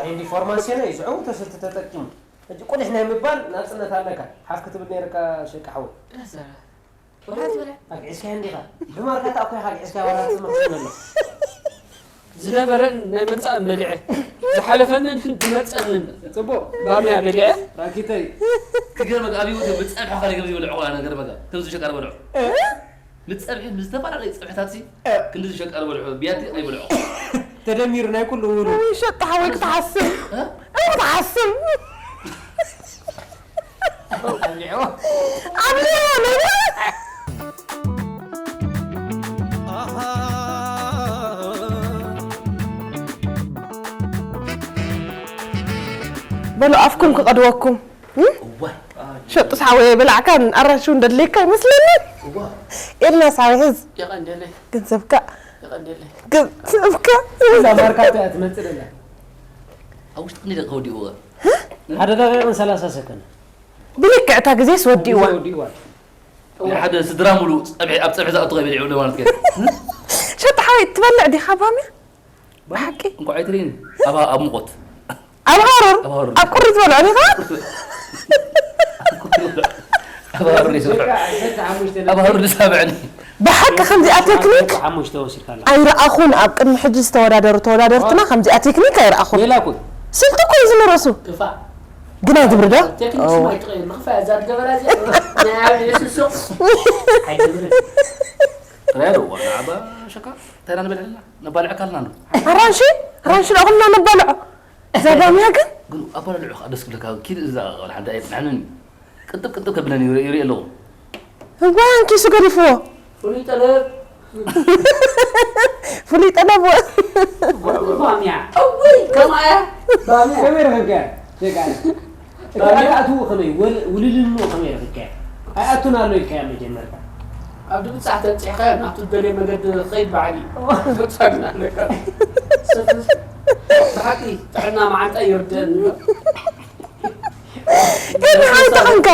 እ፣ ፋርማሲ ነይ፣ ዝዕውተ ስልቲ ተጠቂሙ። ሕጂ ቁሊሕ ናይ ምባል ናጽነት ኣለካ። ሓፍ ክትብል ነይርካ ሸቂ ሓወይ። ኣግዒዝካዮ እንዲኻ። ብማርካታ እኮ ኢኻ ኣግዒዝካዮ፣ ዋላ ትምህርቲ ዘሎ። ዝነበረን ናይ መጻእን በሊዐ፣ ዝሓለፈንን ዝመጸንን። ጽቡቕ። ባምያ በሊዐ። ራኪተይ። ክገርመካ፣ ኣብ ህይወተይ ብጸብሒ ካልእ ከምዚ ይበልዖ ዋላ ነገር በቃ። ከምዚ ሸቃ ዝበልዖ። እ? ንጸብሒ፣ ንዝተፈላለዩ ጸብሕታት ሲ፣ እ። ክንዲ ዝሸቀረ በልዖ፣ ብያቲ ኣይበልዖ። ተደሚሩ ናይ ኩሉ ውሩ። ውይ፣ ሸጣ ሓወይ ክትሓስብ። እ? እው ክትሓስብ። ኣብሊዖ። ኣብሊዖ፣ ነይሩ። በሉ፣ ኣፍኩም ክቐድወኩም። እም? እዋይ። ሸጡስ ሓወይ፣ ብላዕካን ኣራንሺ እውን ደድልየካ ይመስለኒ። እዋ። ኤርናስ ሓወይ፣ ሕዝ። የቐንደለይ። ገንዘብካ። የቐንደለይ። ገንዘብካ። እዛ ማርካቶ እያ ትመጽእ ዘላ። ኣብ ውሽጢ ክንደይ ደቂቕ ወዲእዎ? ሓደ ደቂቕን ሰላሳ ሰከንድ። ብልክዕ እታ ግዜስ ወዲእዋ። ግዜ ወዲእዋ። ናይ ሓደ ስድራ ሙሉእ ጸብሒ፣ ኣብ ጸብሒ ዝኣቱ ከይበልዕ ይብሉ ማለት ከ? ሸጣ ሓወይ፣ ትበልዕ ዲኻ ባምያ? ብሓቂ? እንኳዕ ኣይትርእይን። ኣብ፣ ኣብ ሙቐት። ኣብ ሃሩር? ኣብ ሃሩር። ኣብ ቁሪ ትበልዖ ዲኻ? ኣብ ሃሩር ይስብዕ። ኣብ ሃሩር ይሳብዕኒ። ብሓቂ ከምዚኣ ቴክኒክ ሓሙሽተ ወሲድካ ኣለኻ። ኣይረኣኹን። ኣብ ቅድሚ ሕጂ ዝተወዳደሩ ተወዳደርትና ከምዚኣ ቴክኒክ ኣይረኣኹን። ሌላ እኮ። ስልቲ እኮ እዩ ዝመረሱ። ክፋእ። ግን ኣይትብሪ ዶ? ቴክኒክ ስማ ኣይትቐይር። ንኽፋእ እዛ ትገበራ እዚኣ ናይ ዓብዪ ስሱቕ። ኣይትብሪ። ራያ ዶ፣ ዋላ ዓባ ሸካ፣ እንታይ ኢና ንበልዕ ኣለና? ነባልዕ ካልና ዶ? ኣራንሺ? ኣራንሺ ዶ ኩልና ነባልዖ? እዛ ባምያ ግን? ግን ኣባላልዑ ከዓ ደስ ክብለካ። ኪድ እዛ ቆልዓ እንታይ የጽንሐንን እዩ። ቅንጥብ ቅንጥብ ከብለኒ ይርኢ፣ ይርኢ ኣለኹ። እዋን ኪሱ ገዲፍዎ። ፍሉይ ጠለብ። ፍሉይ ጠለብ። ባምያ። እውይ፣ ከምኣ እያ። ባምያ። ከመይ ረኸብካያ? ሸቃ። ባምያ። ኣታእትኡ ከመይ? ወል-፣ ውልልንኡ ከመይ ረኸብካያ? ኣይኣቱን ኣሎ ኢልካያ መጀመርታ። ኣብ ድብጻሕ ተብጺሕካዮ፣ ናብቲ ትደልዮ መገዲ ክኸይድ በዓል እዩ። ትብጻሕ ግን ኣለካ። ሰፍ-፣ ብሓቂ ጥዕና መዓንጣ ይርድእኒ። ግን ሓንቲ ኾንካ፣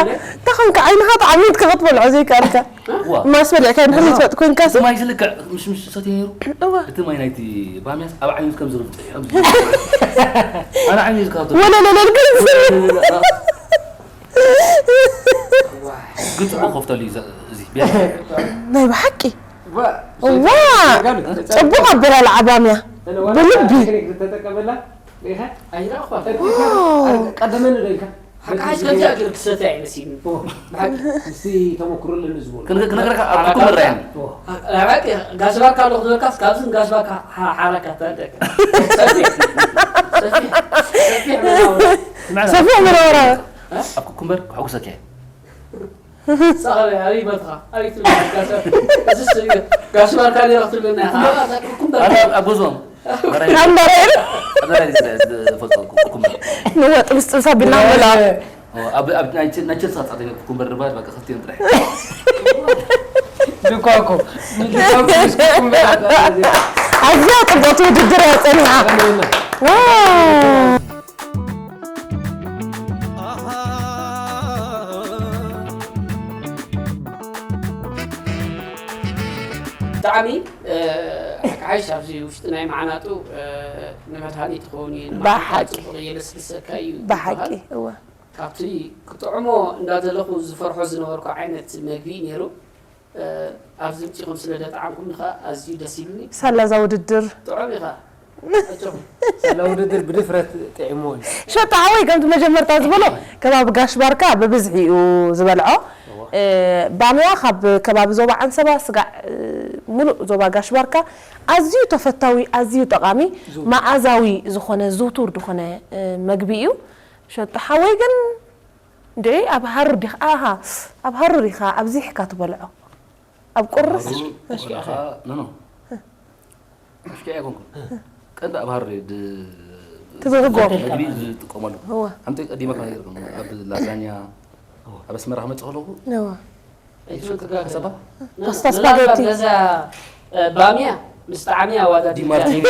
ተኾንካ ዓይንኻ ተዓሚትካ ክትበልዖ ዘይከኣልካ። ዋ። ማስ በሊዕካ ድሕሪ ዝፈጥ ኮንካ ሲ-፣ እቲ ማይ ዝልክዕ ምሽ ምሽ ሰትየ ነይሩ። እዋ። እቲ ማይ ናይቲ ባምያስ ኣብ ዓይኑ ከም ዝርብጥ እዩ። ኣነ ዓይኑ ዝካብቶ። ወለለለል ግን ዝብል። ግን ጽቡቕ ከፍተሉ እዩ ዘ-፣ እዚ ቢያ። ናይ ብሓቂ። ዋ። ዋ። ጽቡቕ ኣበላልዓ ባምያ። ብልቢ። ተጠቀመላ። ሪኢኻ? ኣይረኣኹን። ዋው። ቀደመኒ ዶ ኢልካ? ሓቂ ሓቂ ከምዚኣ ገይሩ ክሰትያ ኣይመሲልኒ። ኦ። ብሓቂ። ምስቲ ተመክሮ ኣለኒ ዝበሉ። ክነ-፣ ክነግረካ ኣብ ኩኩምበር ራያን። ኦ። ብሓቂ ጋሽ ባርካ ኣለኹ ዝበልካስ ካብዚ ንጋሽ ባርካ ሓ-፣ ሓራካ ተረደካ። ሰፊሕ። ሰፊሕ። ሰፊሕ መናውራ። ስማዕና። ሰፊሕ መናውራ። እ? ኣብ ኩኩምበር ከሐጉሰካ እየ። ሳቐለ፣ ኣበይ መትኻ? ኣበይ ትብል? ጋሽ፣ እዚ ስእሊ፣ ጋሽ ባርካ ኔራ ክትብለና ኢኻ። ኣበይ፣ ኣበይ፣ ኩኩምበር። ኣነ ኣብ፣ ኣብ ገዝኦም። ኣንዳራ ኢሉ። ኣንዳራ ኢሉ ዝፈልጦ ኩኩምበር። ንወጥ ምስ ጥብሳ ቢና ንበላ። ኦ፣ ኣብ፣ ኣብ ናይ ቸ-፣ ናይ ቸልሲ ኣጻዋታይ ኩኩምበር ድባል፣ በቃ፣ ክልቲኦም ጥራሕ። ልኳኮ። ልኳኮ ምስ ኩኩምበር ኣጻዋታይ። ኣዝያ ጽብቕቲ ውድድር እያ ጸኒሓ። ዋው! ብጣዕሚ፣ እ፣ ሓይሽ ኣብዚ ውሽጢ ናይ መዓናጡ፣ እ፣ ንመድሃኒት ይኸውን እዩ፣ ንመዓናጣ ብሓቂ። ጽቡቕ የለስልሰካ እዩ ብሓቂ፣ ይበሃል። እወ። ካብቲ ክጥዕሞ እንዳደለኹ ዝፈርሖ ዝነበርኩ ዓይነት መግቢ ነይሩ። እ፣ ኣብዚ ምጺኹም ስለ ደጠዓምኩምኒ ኸኣ ኣዝዩ ደስ ኢሉኒ። ሳላ እዛ ውድድር። ጥዑም ኢኻ። ኣጆኹም። ሳላ ውድድር ብድፍረት ጥዒምዎ እዩ። ሸጣ ሓወይ ከምቲ መጀመርታ ዝበሎ ከባቢ ጋሽ ባርካ ብብዝሒ እዩ ዝበልዖ። እወ። እ፣ ባምያ ካብ ከባቢ ዞባ ዓንሰባ ስጋዕ፣ እ፣ ሙሉእ ዞባ ጋሽ ባርካ ኣዝዩ ተፈታዊ፣ ኣዝዩ ጠቓሚ፣ ዝውቱር። መኣዛዊ ዝኾነ ዝውቱር ዝኾነ፣ እ፣ መግቢ እዩ። ሸጣ ሓወይ ግን እንዴ ኣብ ሃሩር ዲኻ? ኣሃ፣ ኣብ ሃሩር ኢኻ ኣብዚሕካ ትበልዖ። ኣብ ቁርስ? ሃሩር፣ እስኪ ኣኸ። ኖ፣ ኖ። እስኪ ኣይኮንኩን። ቀንዲ ኣብ ሃሩር ድ-፣ ትብህጎ። መግቢ ዝጥቀመሉ። እወ። ሓንቲ ቀዲመ ከነገርኩም፣ ኣብ ላዛኛ፣ ኣብ ኣስመራ ክመጽእ ከለኹ፣ እወ። ኣይትመጽእ ከሰባ? ፓስታ ምናልባት ስፓጌቲ። ነዛ፣ እ፣ ባምያ ምስ ጣዕሚ ኣዋዳዲርካ። ዲማርቲኒ፣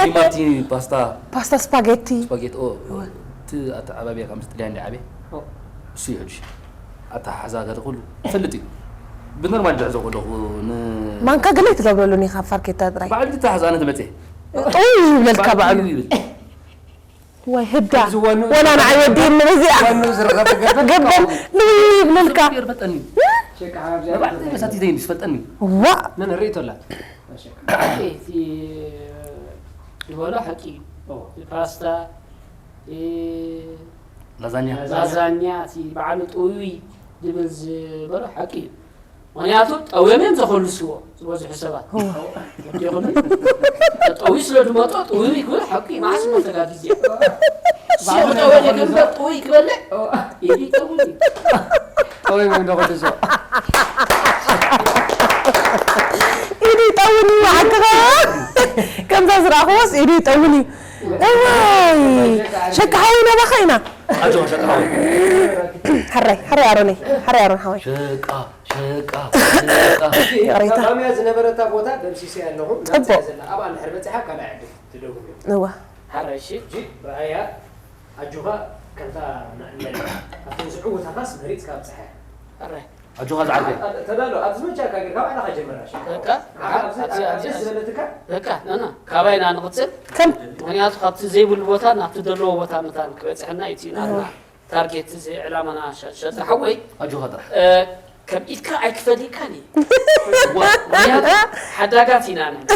ዲማርቲኒ ፓስታ። ፓስታ ስፓጌቲ። ስፓጌቲ፣ ኦ፣ እወ። እቲ ኣተዓባብያ ከም ጥልያን ድዓበ? ኦ። እሱ እዩ ሕጂ። ኣተሓሕዛ ገለ ኩሉ ይፈልጥ እዩ። ብኖርማል ድሕዞ ከለኹ ን-፣ ማንካ ገለ ኣይትገብረሉን ኢኻ፣ ፋርኬታ ጥራይ። ባዕሉ ተሓዝ ኣነ ትመጽእ። ጥውይ ይብለልካ ባዕሉ ባዕሉ። ይብል። ወይ ህዳ። እዚ ዋኑ ወላ ንዓይ ወዲእኒ በዚኣ። ዋኑ ዝረኸበ ገበል ገበል ጥውይ ይብለልካ። ይርበጠኒ። ሸቃ ኣብዚኣ ንባዕሉ መሳቲተይ ዝፈልጠኒ። ዋ። ነን ርእይቶ ኣላ። ሸቃ። እቲ ዝበሎ ሓቂ እዩ። ኦ። ፓስታ፣ እ፣ ላዛኛ። ላዛኛ፣ እቲ በዓሉ ጥውይ ዝብል ዝበሎ ሓቂ እዩ። ምኽንያቱ ጠውዮም እዮም ዘኾልስዎ ዝበዝሑ ሰባት። እወ። ወዲ ይኹን ጠውይ ስለ ዝመጦ ጥውይ ክብል ሓቂ መዓስ እሞ ተጋጊዜ። እሱ ክጠወል ይግበር ጥውይ ክበልዕ ኢዱ ይጠውል እዩ። ጠውዮም እዮም ዘኾልስዎ። ኢዱ ይጠውል እዩ፣ ሓቅኻ። ከምዛ ዝረኣኽዎስ ኢዱ ይጠውል እዩ። እዋይ፣ ሸካ ሓወይ ናባኻ ኢና። ኣጆኻ ሸቃ ሓወይ። ሕራይ፣ ሕራይ ኣሮነይ፣ ሕራይ ኣሮን ሓወይ። ሸቃ፣ ሸቃ፣ ሸቃ። ይቕሬታ። ባምያ ዝነበረታ ቦታ ደምሲሰያ ኣለኹ። ጽቡቕ። ናብዚኣ ዘላ ኣብኣ እንድሕር በጺሓ ካልኣይ ዕድል ትደውል እያ። እዋ። ሕራይ እሺ። ሕጂ ረኣያ ኣጆኻ ከምታ ንዕለል ኣብተን ዝዕውታኻስ መሪጽካ ኣብጽሓያ። ሕራይ። ኣጆኻ ዝዓርከይ። ተ-፣ ተዳሎ፣ ኣብ ዝመቻካ ጌርካ ባዕልኻ ጀምር፣ ኣሸ። በቃ፣ ንዓኻ ኣብዚ፣ ኣብዚ፣ ኣብዚ፣ ኣብዚ ዝበለትካ? በቃ፣ ና፣ ና፣ ካባይ ና ንቕጽል። ከም ምኽንያቱ ካብቲ ዘይብሉ ቦታ ናብቲ ዘለዎ ቦታ ምታን ክበጽሐና እዩ እቲ ናትና ኣዎ። ታርጌት፣ እዚ ዕላማና፣ ሸ-፣ ሸጣ ሓወይ። ኣጆኻ ጥራሕ። እ፣ ከም ኢድካ ኣይክፈሊካን እዩ። ዋ፣ ምኽንያቱ ሓዳጋት ኢና ንሕና።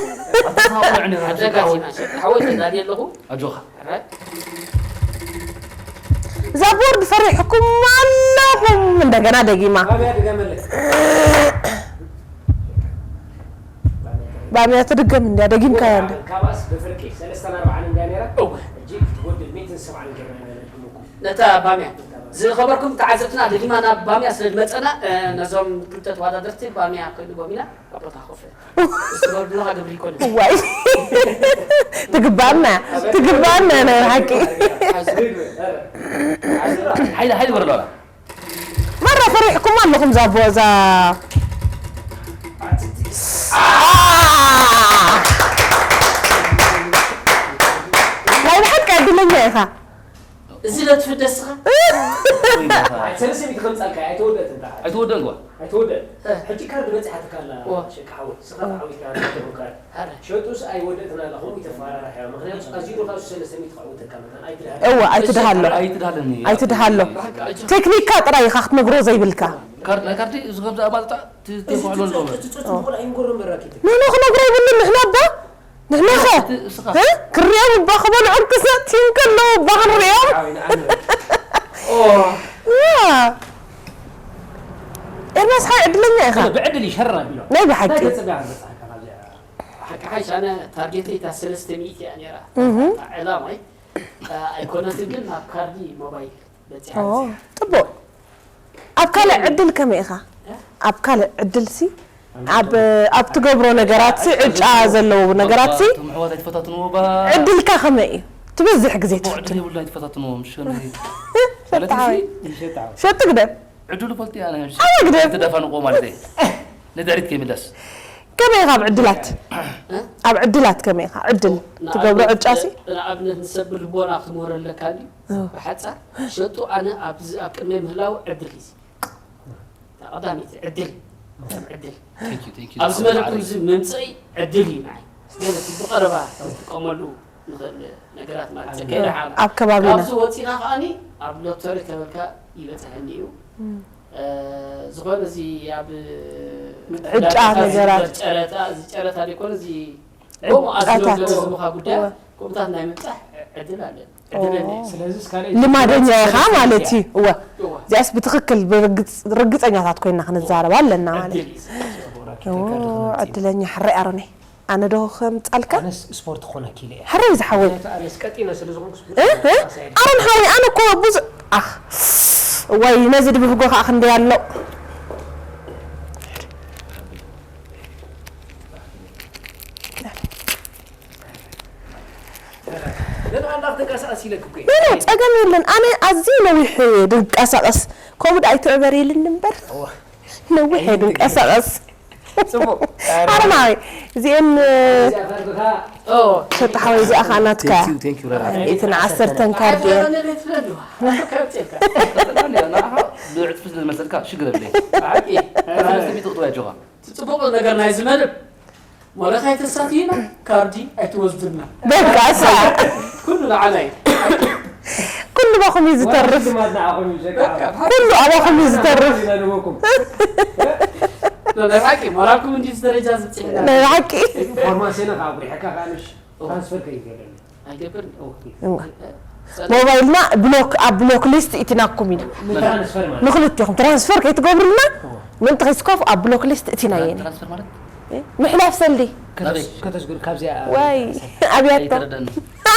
ኣተሳውዕኒ ሓዳጋት ሓወይ። ኢና፣ ሸጣ ሓወይ፣ ተዳልየ ኣለኹ። ኣጆኻ። እዛ ቦርድ ፈሪሕኩም ኣለኹም። እንደገና ደጊማ። ባምያ ድገመለይ። ባምያ ትድገም እንድያ፣ ደጊምካያ እንድያ። ካባስ ብፍርቂ ሰለስተን ኣርባዓን እንድያ ነይራ። እወ። ሕጂ ክትጎድል ሚእትን ሰብዓን ጌርና ኢና ነድግመኩም። ነታ ባምያ። ዝኸበርኩም ተዓዘብትና፣ ደጊማ ናብ ባምያ ስለ ዝመጸና፣ እ፣ ነዞም ክልተ ተወዳደርቲ ባምያ ክንቦም ኢና። ኣብ ቦታ ኮፍ። ዝተበድልኻ ግብሪ ይኮነ። ዋይ። ትግባኣና፣ ትግባኣና ናይ ሓቂ። ሓይሊ፣ ሓይሊ በረዶ ኣላ። ማራ ፈሪሕኩም ኣለኹም ዛቦ፣ እዛ። አ! ናይ ብሓቂ ዕድለኛ ኢኻ። እዚ ዶ ትፍደስኻ? ኣይ፣ ሰለስተ ሚእቲ ከምጻልካ፣ ኣይተወደእትን ደኣ። ኣይተወደእን እኳ። ኣይተወደእን። እ። ሕጂ ካርድ በጺሓትካ ኣላ፣ ዋ። ሸቃ ሓወይ። ስኻ ተዓዊትካ፣ ተዓዊትካ። ኣረ። ሸጡስ ኣይወደእትን ኣላ፣ ከምኡ ይተፈራርሕ እያ። ምኽንያቱ፣ ኣዚሩ ካብ ሰለስተ ሚእቲ ክዕውተካ መታን ኣይትድሃልን። እወ፣ ኣይትድሃሎ። ኣይትድሃለኒ። ኣይትድሃሎ። ብሓቂ ኣጆ። ቴክኒክካ ጥራይ ኢኻ ክትነግሮ ዘይብልካ። ካርድ፣ ናይ ካርዲ፣ እዚ ከምዚ ኣማልጣ፣ ት-፣ ት-፣ ትኽዕሎ ኣለዎ። ትጽ-፣ ትጽ-፣ ትጽ-፣ ኣይንጎርም በራኪ። ንሕና ክነግሮ የብሉን፣ ንሕና እባ። ንሕናኸ? እቲ እስኻ እ? ክሪኦም እባ ክበልዑ ክሰትዩ ከለዉ እባ ክንሪኦም? ዓው፣ ንዓና። ኦ። ያ። ኤርሚያስ ሓይ ዕድለኛ ኢኻ። ብዕድል ይሸረብ ኢሎም። ናይ ብሓቂ። እንታይ ተጸቢኻ ዝበጽሓካ ካብዚኣ? ሓቂ ሓይሽ ኣነ ታርጌተይ እታ ሰለስተ ሚእቲ እያ ነይራ። እህ። ዕላማይ፣ ኣይኮነትን ግን ናብ ካርዲ ሞባይል በጺሓ ኦ፣ በጺሓ። ጽቡቕ። ኣብ ካልእ ዕድል ከመይ ኢኻ? ኣብ ካልእ ዕድልሲ፣ ኣብ፣ ኣብ ትገብሮ ነገራትሲ፣ ዕጫ ዘለዉ ነገራትሲ፣ እቶም ኣሕዋት ኣይትፈታትንዎ ባ። ዕድልካ ከመይ እዩ? ትበዝሕ ግዜ ጽቡቕ ዕድል ትፍትን። የብሉ፣ ኣይትፈታትንዎ፣ ምሽ ከመይ? ማለት ሸጣዊ። እዚ ሸጣዊ። ሸጥ ግደፍ። ዕድሉ ፈልጥ እያ፣ ኣነ ምሽ ኣነ ግደፍ። ትደፋንቆ ማለት እዩ። ንድሕሪት ከይምለስ። ከመይ ኢኻ ኣብ ዕድላት? ኣብ ዕድላት ከመይ ኢኻ? ዕድል ትገብሮ ዕጫሲ? ንኣብነት ንሰብ ልቦና ክትምህሮ ኣለካ ድዩ? ብሓጻር ሸጡ ኣነ ኣብዚ ኣብ ቅድመ ምህላው ዕድል እዩ። ቀዳመይቲ ዕድል እዩ። ዕድል ኣብዚ መደብ እዚ ምምፅእይ ዕድል እዩ ንዓይ። ገለ ብቐረባ ክትጥቀመሉ ንኽእል ነገራት ማለት እዩ። ከይደሓ ኣብ ከባቢና። ካብዚ ወፂኻ ከኣኒ ኣብ ሎተሪ ተበልካ ይበፅሐኒ እዩ። ዝኾነ እዚ ኣብ ዕጫ ነገራት። ጨረታ እዚ ጨረታ ዘይኮነ እዚ ከምኡ ኣዝሎ ዕጫታት። ገለ ዝምኻ ጉዳይ ከምኡታት ናይ ምብፃሕ ዕድል ኣለ። ዕድለኛ እዩ። ስለዚ እስካለ ልማደኛ ኢኻ ማለት እዩ። እወ እዚኣስ ብትኽክል ብርግፅ- ርግፀኛታት ኮይና ክንዛረብ ኣለና ማለት ዕድል እዩ። እዩ። እዎ፣ ዕድለኛ ሕራይ ኣሮነይ ኣነ ዶ ከምፃልካ ኣነስ ስፖርት ክኾነኪ ኢለ እየ ሕራይ ዝሓወይ ኣነስ ቀጢነ ስለ ዝኾንኩ እ? እ? ኣሮን ሓወይ ኣነ እኮ ብዙ ኣኽ ወይ ነዚ ድብህጎ ከዓ ክንደይ ኣሎ ነንኣ እንዳክተንቀሳቀስ ኢለክ እኮ ኖ ኖ ጸገም የለን ኣነ ኣዝዩ ነዊሕ ድንቀሳቀስ ከምኡ ዳ ኣይትዕበር ኢልኒ እምበር ነዊሕ እየ ድንቀሳቀስ ጽቡቅ ኣረማዊ እዚአን ሸጣ ሓወይ እዚኣ ከዓ ናትካ እየን እትን ዓሰርተን ካርድ እየን ብዕፅፊ ስለዝመልሰልካ ሽግር የብለይ ሰለስተ ሚእቲ ቁጥሩ ያጆኻ እቲ ፅቡቕ ነገር ናይዚ መደብ ወላ ከይተሳትዩና ካርዲ ኣይትወስዱና በቃ እሳ ኩሉ ንዓና እዩ ኩሉ ባኹም እዩ ዝተርፍ ድማ ንዓኹም እዩ ዘካ ኩሉ ኣባኹም እዩ ዝተርፍ ኢና ንበኩም ናይ ሓቂ ሞራልኩም እንዲ ደረጃ ዝብፅሕና ናይ ሓቂ ፎርማሴና ካብ ኣጉሪሐካ ከኣንሽ ትራንስፈር ከይገለኒ ኣይገብርን ሞባይልና ብሎክ ኣብ ብሎክ ሊስት እትናኩም ኢና ትራንስፈር ማለት ንክልቲኹም ትራንስፈር ከይትገብሩልና ምእንቲ ከይስከፉ ኣብ ብሎክ ሊስት እቲና የን ትራንስፈር ማለት ምሕላፍ ሰልዲ ናበይ ከተስጉር ካብዚኣ ወይ ኣብያቶ ኣይተረደን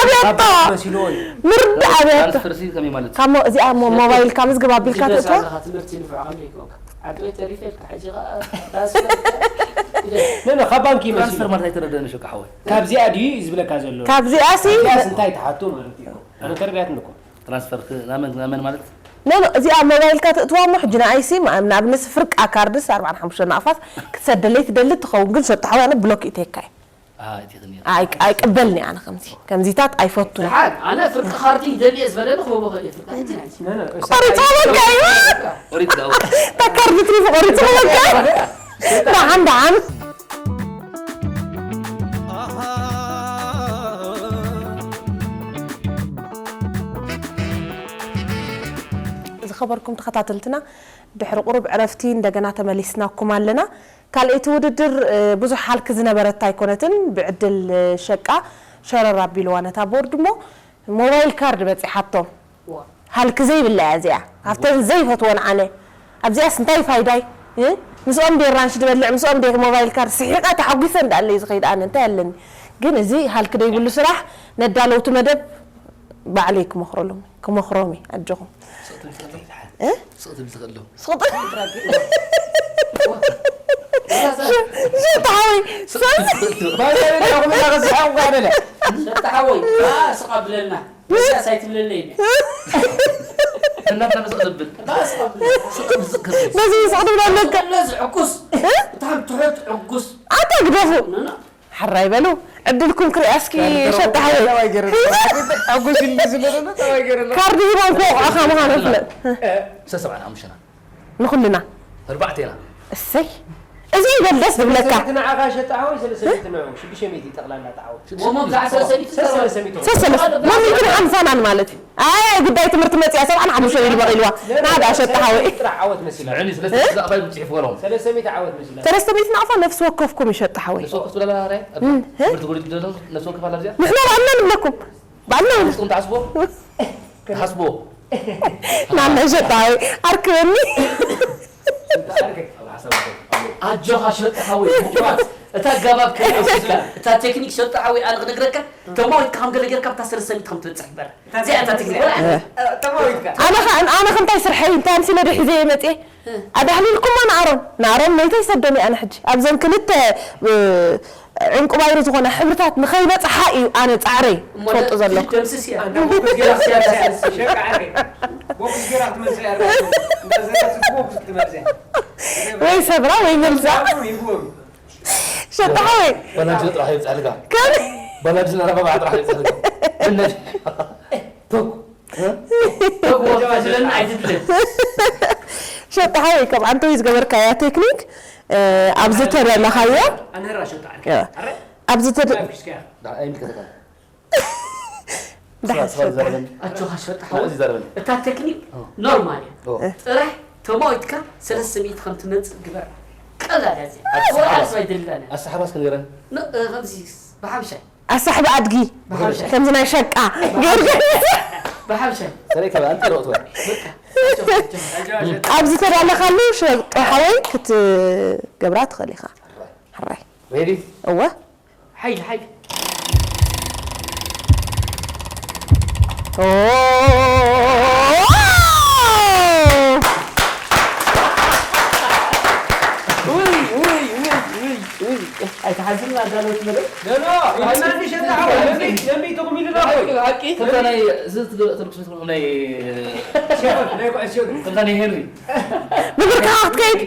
ኣብያቶ መሲልዎ እዩ ምርድ ኣብያቶ ትራንስፈር ሲ ከመይ ማለት ካብ ሞ- እዚኣ ሞ- ሞባይልካ ምዝግብ ኣቢልካ ትእትዋ ትእትዋ ትምህርቲ ንፍዕ ከመይ ይገብካ ዓድወይ ተሪፈ ኢልካ ሕጂ ከዓ ነነ ካብ ባንክ እዩ ትራንስፈር መሲሉ ማለት ኣይተረደን ሸቃ ሓወይ ካብዚኣ ድዩ እዩ ዝብለካ ዘሎ ካብዚኣ ሲ ካብዚኣስ እንታይ ትሓቱ ማለት እዩ ኣነ ተረዳያት ኣለኩም ትራንስፈር ክ- ናመን ናመን ማለት ኖ ኖ እዚኣ ሞባይልካ ትእትዋ እሞ ሕጂ ንኣይሲ ንኣብነት ፍርቃ ካርድስ ኣርባዓን ሓሙሽተ ናቕፋት ክትሰደለይ ትደሊ ትኸውን ግን ሸጡ ሓውያነ ብሎክ ኢተካ እዩ ኣሃ እቲኽኒ ኣይ- ኣይቅበልኒ ኣነ ከምዚ ከምዚታት ኣይፈቱን ደሓን ኣነ ፍርቂ ካርዲ ይደልየ ዝበለኒ ክህቦ ኽእል እየ ፍርቂ ሕጂ ናይዚ ነነ ቆሪፅወካ እዩ ኦሪት ዳው እታ ካርዲ ትሪፍ ቆሪፅወካ ደሓን ደሓን ዝኸበርኩም ተኸታተልትና ድሕሪ ቁሩብ ዕረፍቲ እንደገና ተመሊስናኩም ኣለና ካልኣይቲ ውድድር ብዙሕ ሃልኪ ዝነበረታ ኣይኮነትን ብዕድል ሸቃ ሸረር ኣቢልዋ ነታ ቦርድ እሞ ሞባይል ካርድ በፂሓቶም ሃልኪ ዘይብላ እያ እዚኣ ካብተን ዘይፈትወን ኣነ ኣብዚኣስ እንታይ ፋይዳይ ምስኦም ደ ራንሽ ድበልዕ ምስኦም ደ ሞባይል ካርድ ስሒቐ ተሓጒሰ እንዳለዩ ዝኸይድ ኣነ እንታይ ኣለኒ ግን እዚ ሃልኪ ደይብሉ ስራሕ ነዳለውቲ መደብ ባዕለይ ክመኽረሎም ክመኽሮም እዩ ኣጆኹም ስቕ ትብል ትኽእል ዶ እ? ስቕ ትብል ትኽእል ዶ ስቕ ሸጣ ሓወይ ሸጣ ሓወይ ስቕ ኣብለና እዚኣስ ኣይትብለለይ እናትና ስቕ ትብል ስቕ ትብል ስቕ ትብል በዚ ስቕ ትብል ኣለካ ዝዕጉስ ብጣዕሚ ትሑት ዕጉስ ኣታ ግደፉ ሓራይ በሉ ዕድልኩም ክሪኣ እስኪ ሸጣ ሓወይ ዕጉስ ኢሉ ዝለለና ጠባይ ገይረና ካርዲ ሂቦም ክወቕዑኻ ምዃኑ ፍለጥ ሰሰብዓን ሓሙሽተና ንኹልና ኣርባዕቴና እሰይ እዚ ይበል ደስ ዝብለካ ንዓኻ ሸጣ ሓወይ ሰለስተ ሚእቲ ንዑ ሽዱሽተ ሚእቲ ጠቕላላ ተዓወት ወሞ ብዛዕ ሰለሰሊቱ ሰለስተ ሚእቲ ሰሰለ መምልክን ሓምሳናን ማለት እዩ ኣይ ጉዳይ ትምህርቲ መፂኣ ሰብዓን ሓሙሽተ ኢሉ በቒልዋ ናዳ ሸጣ ሓወይ ጥራሕ ዓወት መሲላ ስምዕኒ ስለስተ ዛዕባይ ብፅሒፍ በሎም ሰለስተ ሚእቲ ዓወት መሲላ ሰለስተ ሚእቲ ናቕፋ ነፍሲ ወከፍኩም ይሸጣ ሓወይ ነፍሲ ወከፍ ትብለላ ራይ ትምህርቲ ወሪድ ዘሎ ነፍሲ ወከፍ ኣላ እዚኣ ንሕና ባዕልና ንብለኩም ባዕልና ንብለኩም ንስኹም ትሓስቦ ትሓስቦ ናና ሸጣ ሓወይ ኣርክበኒ ኣጆኻ ሸጣ ሓወይ ምቁራት እታ ኣጋባብ ከይወስድካ እታ ቴክኒክ ሸጣ ሓወይ ኣነ ክነግረካ ተማዊትካ ከም ገለ ጌርካ ብታ ሰለስተ ሚእቲ ከም ትበፅሕ እምበር እዚኣ እታ ቴክኒክ ወላ ተማዊትካ ኣነ ኸ ኣነ ኸ እንታይ ስርሐይ እንታይ ኣምሲለ ዶ ሒዘ እየ መፅየ ኣዳሕሊልኩሞ ንኣሮን ንኣሮን መይተ ይሰደኒ ኣነ ሕጂ ኣብዘን ክልተ ዕንቁ ባይሪ ዝኾና ሕብርታት ንኸይበፅሓ እዩ ኣነ ፃዕረይ ትፈልጡ ዘለኩም ደምስስ እያ ቦክስ ገይራ ክትመልሳ እያ እንዳዘጋጀት ቦክስ ክትመልሳ እያ ወይ ሰብራ ወይ መልሳ ይግበሩ ሸጣ ሓወይ ባላጅ ጥራሕ ይብጻልካ ከም ባላጅ ኣረባባ ጥራሕ ይብጻልካ እነሽ ተኩ ተጉወ ዝለና ኣይትድልን። ሸጣ ሓወይ ከም ኣንተ ወይ ዝገበርካያ ቴክኒክ ኣብዚ ተደለኻዮ ኣነራ ሸጣ ኣብዚ ተደ ኣይምልከተካ ዳሕር ስራ ዝዛረበን ኣጆኻ ሸጣ እዚ ዘረበን እታ ቴክኒክ ኖርማል እያ። ጥራሕ ተማዊትካ ሰለስተ ሚእቲ ከም ትመጽእ ግበር። ቀላል እያ እዚኣ። ወላ ስባይ ድልላና ኣሰሓባስ ክንገረን ከምዚ ብሓምሻይ ኣሳሕቢ ኣድጊ ብሓምሻይ ከምዚ ናይ ሸቃ ብሓምሻይ ሰለይ ከባ ኣንቲ ሮእትወ በቃ ኣጆኻ ኣጆኻ ኣብዚ ተዳለኻሉ ሸጦ ሓወይ ክትገብራ ትኽእል ኢኻ። ሕራይ ሬዲ እወ ሓይሊ ሓይሊ ኦ! ውይ ውይ ውይ ውይ ውይ ኣይትሓዝን ኣዳለውት መደብ ኖ ኖ ይመልሽ እንተ ሓወይ ለሚ ለሚ ተቁም ኢሉ ነው ተታ ናይ እዚ ትግብእ ትርክስ ትርክስ ናይ ተታ ናይ ሄንሪ ብብርካ ክትከይድ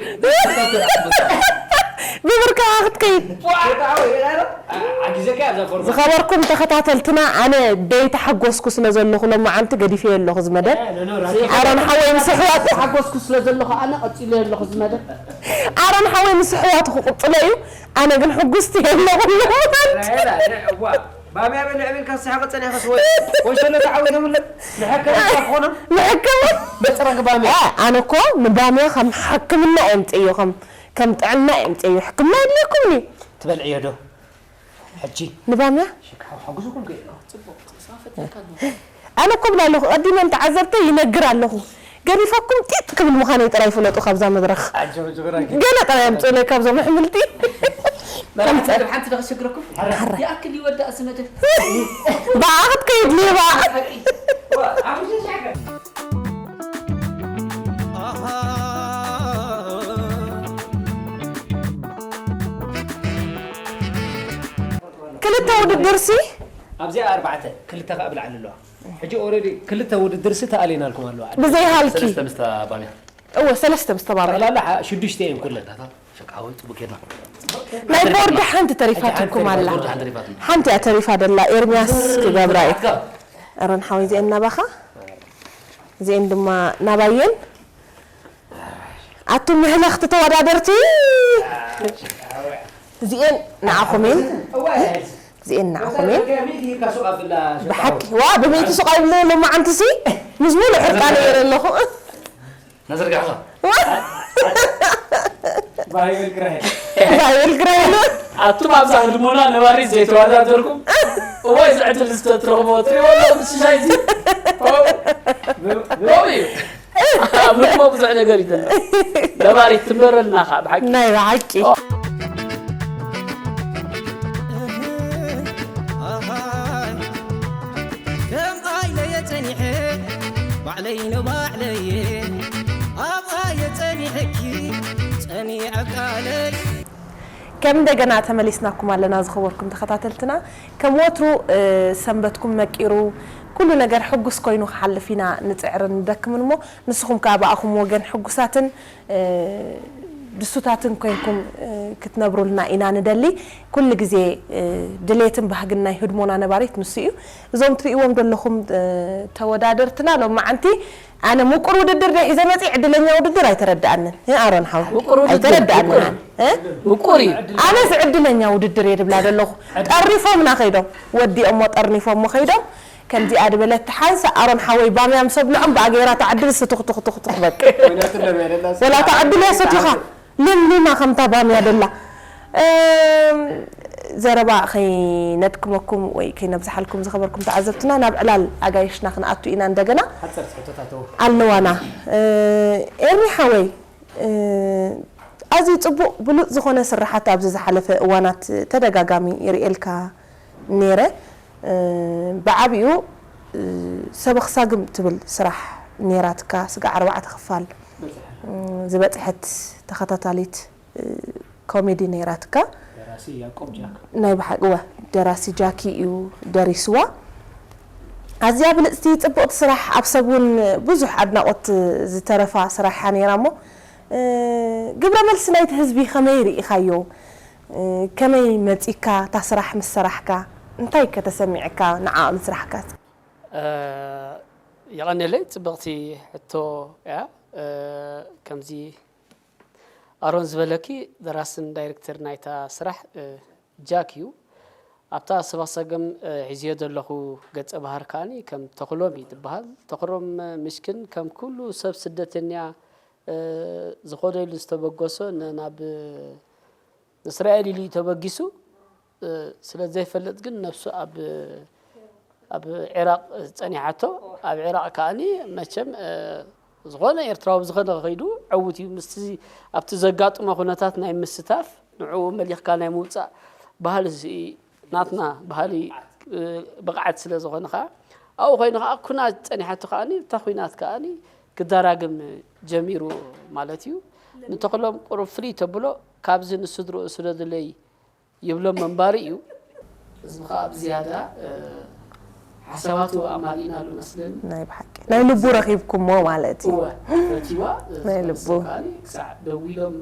ብብርካ ክትከይድ አጊዘካ ያዛ ፎርማ ዝኸበርኩም ተኸታተልትና ኣነ ደይተሓጎስኩ ስለ ዘለኹ ሎማዓንቲ ገዲፈዮ ኣለኹ እዚ መደብ ኣሮን ሓወይ ምስ ኣሕዋቱ ሓጎስኩ ስለ ዘለኹ ኣነ ቀፂለ ኣለኹ እዚ መደብ ኣሮን ሓወይ ምስ ኣሕዋቱ ክቕፅሎ እዩ ኣነ ግን ሕጉስቲ የለኹ ባምያ በልዕ ብል ካስሓ ቀፀል ያኸስ ወይ ወሸለ ተዓዊቶምለ ንሐከም ዝኾኖም ንሕክም መፅረግ ባምያ ኣነ እኮ ንባምያ ከም ሕክምና እዮም ፅእዮ ከም ከም ጥዕና እዮም ፅእዮ ሕክምና የድልየኩም እዩ ትበልዕዮ ዶ ሕጂ ንባምያ ሓጉዝኩም ከ ኣነ እኮ ብላ ኣለኹ ቀዲመን ተዓዘብተ ይነግር ኣለኹ ገዲፈኩም ጢጥ ክብል ምዃነይ ጥራይ ፍለጡ ካብዛ መድረኽ ገለ ጥራይ ኣምፅኡለይ ካብዞም ኣሕምልቲ ሓንቲ ዶ ክሸግረኩም ይኣክል ይወዳእ እዚ መደብ ብኣ ክትከይድ ሌባ ክልተ ውድድርሲ ኣብዚኣ ኣርባዕተ ክልተ ከኣ ብላዕሊ ኣለዋ ሕጂ ኦረዲ ክልተ ውድድርሲ ተኣሊናልኩም ኣለዋ ብዘይ ሃልኪ ሰለስተ ምስታ ባምያ እወ ሰለስተ ምስ ተባባዕ ጠቕላላ ሓ- ሽዱሽተ እየን ኩለን ሸቃወይ ጽቡቅ ኬድና ናይ ቦርድ ሓንቲ ተሪፋትኩም ኣላ ቦርድ ሓንቲ ተሪፋትና። ሓንቲ እያ ተሪፋ ደላ ኤርሚያስ ክገብራ እዩ ኣረን ሓወይ እዚአን ናባኻ እዚአን ድማ ናባየን ኣቱም ምሕለኽቲ ተወዳደርቲ እዚአን ንዓኹም እየን እዚአን ንዓኹም እየን ብሓቂ ዋ ብሚእቲ ሱቕ ኣይብሉ ሎማዓንትሲ ምስ ሙሉ ሕርቃነ እየ ኣለኹ ነዘርጋሕኻ ባይብል ክረይሉ ኣቱም ኣብዛ ህድሞና ነባሪት ዘይተወዳደርኩም እዋይ እዚ ዕድል ዝተትረኽቦ ትሪእዎ ኣለኹም ሽሻይ እዚ ከምኡ እዩ ኣብ ህድሞ ብዙሕ ነገር እዩ ዘሎ ነባሪት ትንበረልና ከዓ ብሓቂ ናይ ብሓቂ ከም ኣይለየ ጸኒሐ ባዕለይ ንባዕለየ ኣብኣ የጸኒሐኪ ጸኒዐ ቃለይ ከም እንደገና ተመሊስናኩም ኣለና ዝኸበርኩም ተኸታተልትና ከም ወትሩ ሰንበትኩም መቂሩ ኩሉ ነገር ሕጉስ ኮይኑ ክሓልፍ ኢና ንፅዕርን ንደክምን እሞ ንስኹም ከዓ ብኣኹም ወገን ሕጉሳትን ድሱታትን ኮይንኩም ክትነብሩልና ኢና ንደሊ ኩሉ ግዜ ድሌትን ባህግን ናይ ህድሞና ነባሪት ንሱ እዩ እዞም ትርእዎም ዘለኹም ተወዳደርትና ሎማዓንቲ ኣነ ምቁር ውድድር ደ ሒዘ መፅእ ዕድለኛ ውድድር ኣይተረድኣንን ኣሮን ሓው ኣይተረድኣንን ምቁር እዩ ኣነስ ዕድለኛ ውድድር እየ ድብላ ዘለኹ ጠሪፎምና ከይዶም ወዲኦሞ ጠርኒፎሞ ከይዶም ከምዚኣ ድበለት ሓንሳ ኣሮን ሓወይ ባምያ ምስ ኣብልዖም ብኣ ገይራ ተዓድል ስቱኽቱኽቱኽቱኽ በቃ ወላ ተዓድል እያ ሰቲኻ ለምሊማ ከምታ ባምያ ደላ ዘረባ ከይነድክመኩም ወይ ከይነብዝሓልኩም ዝኸበርኩም ተዓዘብትና ናብ ዕላል ኣጋይሽና ክንኣቱ ኢና እንደገና ኣለዋና ኤርሚ ሓወይ ኣዝዩ ጽቡቕ ብሉጽ ዝኾነ ስርሓት ኣብዚ ዝሓለፈ እዋናት ተደጋጋሚ ይርእየልካ ነይረ ብዓቢኡ ሰበኽ ሳግም ትብል ስራሕ ነይራትካ ስጋዕ ኣርባዕተ ክፋል ዝበፅሐት ተኸታታሊት ኮሜዲ ነይራትካ ደራሲ ያቆብ ጃክ ናይ ብሓቂ ወ ደራሲ ጃኪ እዩ ደሪስዋ ኣዝያ ብልፅቲ ፅቡቕቲ ስራሕ ኣብ ሰብ እውን ብዙሕ ኣድናቆት ዝተረፋ ስራሕ እያ ነይራ እሞ ግብረ መልሲ ናይቲ ህዝቢ ከመይ ርኢኻዮ እ፣ ከመይ መጺካ እታ ስራሕ ምስ ሰራሕካ? እንታይ ከ ተሰሚዕካ ንዓ ምስራሕካ? እ፣ የቐንየለይ፣ ጽብቕቲ ሕቶ እያ። እ፣ ከምዚ ኣሮን ዝበለኪ፣ ደራስን ዳይሬክተር ናይታ ስራሕ፣ እ፣ ጃክ እዩ። ኣብታ ሰባሰገም፣ እ፣ ሒዝዮ ዘለኹ ገጸ ባህር ከኣኒ ከም ተኽሎም እዩ ዝበሃል። ተኽሎም፣ እ፣ ምሽክን ከም ኩሉ ሰብ ስደተኛ፣ እ፣ ዝኾደሉ ዝተበገሶ ን-፣ ናብ እስራኤል ኢሉ እዩ ተበጊሱ። እ፣ ስለ ዘይፈልጥ ግን ነብሱ ኣብ፣ ኣብ ዒራቕ ጸኒሓቶ። ኣብ ዒራቕ ከኣኒ መቸም፣ እ፣ ዝኾነ ኤርትራዊ ብዝኾነ ከይዱ ዕዉት እዩ። ምስቲ ኣብቲ ዘጋጥሞ ኩነታት ናይ ምስታፍ ንዕኡ መሊኽካ ናይ ምውጻእ ባህሊ እዚ ናትና ባህሊ፣ እ፣ ብቕዓት ስለ ዝኾነ ኸኣ ኣብኡ ኮይኑ ኸኣ ኩናት ጸኒሓቶ ከኣኒ እታ ኩናት ከኣኒ ክደራግም ጀሚሩ ማለት እዩ። ንተኽሎም ቁሩብ ፍልይ ተብሎ ካብዚ ንስድርኡ ስደዱለይ ይብሎም ምንባሩ እዩ። ህዝቢ ኸኣ ብዝያዳ፣ እ፣ ሓሳባቱ ኣማሊእናሉ መስለኒ። ናይ ብሓቂ ናይ ልቡ ረኺብኩሞ ማለት እዩ። እወ፣ ፈትዋ፣ እ፣ ናይ ዝኾነ ልቡ። ሰብ ከኣኒ ክሳዕ ደዊሎም፣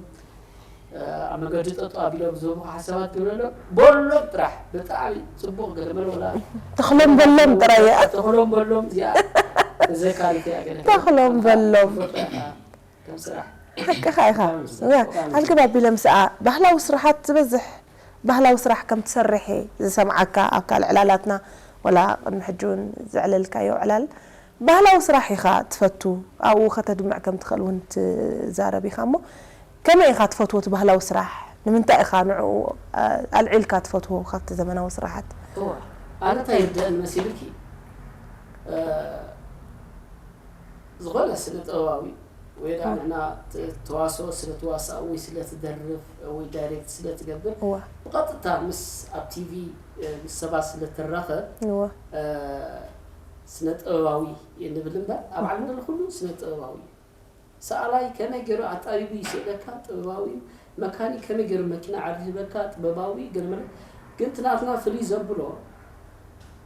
እ፣ ኣብ መገዲ ጠጠው ኣቢሎም ዝህቡ ሓሳባት ግብረሎም በሎም ጥራሕ። ብጣዕሚ ጽቡቕ ገለ መለ ወላ ተኽሎም በሎም ጥራይ እያ። ተኽሎም በሎም እዚኣ ተዘካሪት እያ ገለ። ተኽሎም በሎም። ከም ስራሕ። ሓቅኻ ኢኻ። ኣልገብ ኣቢለ ምስኣ ባህላዊ ስራሓት ዝበዝሕ ባህላዊ ስራሕ ከም ትሰርሕ እየ ዝሰምዓካ ኣብ ካልእ ዕላላትና፣ ወላ ቅድሚ ሕጂ እውን ዘዕለልካዮ ዕላል። ባህላዊ ስራሕ ኢኻ ትፈቱ፣ ኣብኡ ከተድምዕ ከም ትኽእል እውን ትዛረብ ኢኻ። እሞ ከመይ ኢኻ ትፈትዎ እቲ ባህላዊ ስራሕ? ንምንታይ ኢኻ ንዕኡ፣ ኣ-፣ ኣልዒልካ ትፈትዎ ካብቲ ዘመናዊ ስራሓት? እወ። ኣነ እንታይ ይርድአኒ መሲልኪ? እ፣ ዝኾነ ስነ ጥበባዊ ወይ ደኣ ንሕና ት-፣ ተዋስኦ ስለ ትዋስኣ ወይ ስለ ትደርፍ ወይ ዳይሬክት ስለ ትገብር እወ። ብቐጥታ ምስ ኣብ ቲቪ፣ እ፣ ምስ ሰባት ስለ ትራኸብ፣ እወ። እ፣ ስነ ጥበባዊ ንብል እምበር ኣብ ዓለም ዘሎ ኩሉ ስነ ጥበባዊ እዩ። ሰኣላይ ከመይ ገይሩ ኣጣቢቡ ይስእለካ ጥበባዊ እዩ። መካኒክ ከመይ ገይሩ መኪና ዓርዲ ይህበካ ጥበባዊ እዩ። ገለ መለ ግን እቲ ናትና ፍልይ ዘብሎ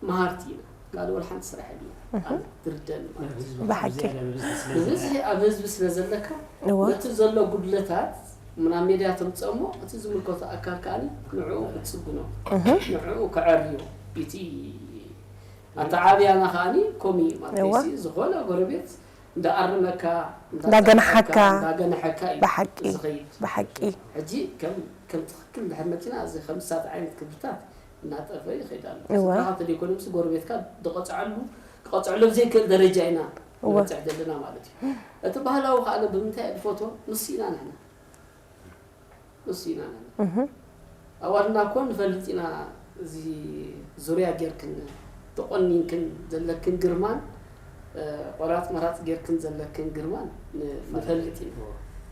መሃርቲ ኢና። ካልእ ወላ ሓንቲ ስራሕ የብልና። ኣነ ዝርደኒ ማለት እዩ። ብሓቂ። ብብዝሒ ኣብ ህዝቢ ስለ ዘለካ እወ። ነቲ ዘሎ ጉድለታት ናብ ሜድያ ተምፅኦ እሞ እቲ ዝምልከቶ ኣካል ከኣኒ ንዕኡ ክፅግኖ ንዕኡ ከዐርዮ እቲ ኣተዓብያና ከኣኒ ከምኡ እዩ ማለት እዩ። እወ። እዚ ዝኾነ ጎረቤት እንዳኣረመካ እንዳገናሓካ። እንዳገናሓካ እዩ ብሓቂ። ዝኸይድ። ብሓቂ። ሕጂ ከም ከም ትኽክል እንድሕር መፂና እዚ ከምሳት ዓይነት ክብርታት እናጠፈ ይኸይድ ኣሎ። እወ። ስድራኻ ተደይኮነ ምስ ጎረቤትካ ዝቐፅዐሉ ክቐፅዐሉ ብዘይክእል ደረጃ ኢና እወ። ንበፅሕ ዘለና ማለት እዩ። እቲ ባህላዊ ከኣነ ብምንታይ እየ ዝፈትዎ ንሱ ኢና ንሕና ንሱ ኢና ንሕና እህ። ኣዋልና እኮ ንፈልጥ ኢና። እዚ ዙርያ ጌርክን ተቆኒንክን ዘለክን ግርማን፣ እ፣ ቆራፅ መራፅ ጌርክን ዘለክን ግርማን ን-፣ ንፈልጥ ኢና።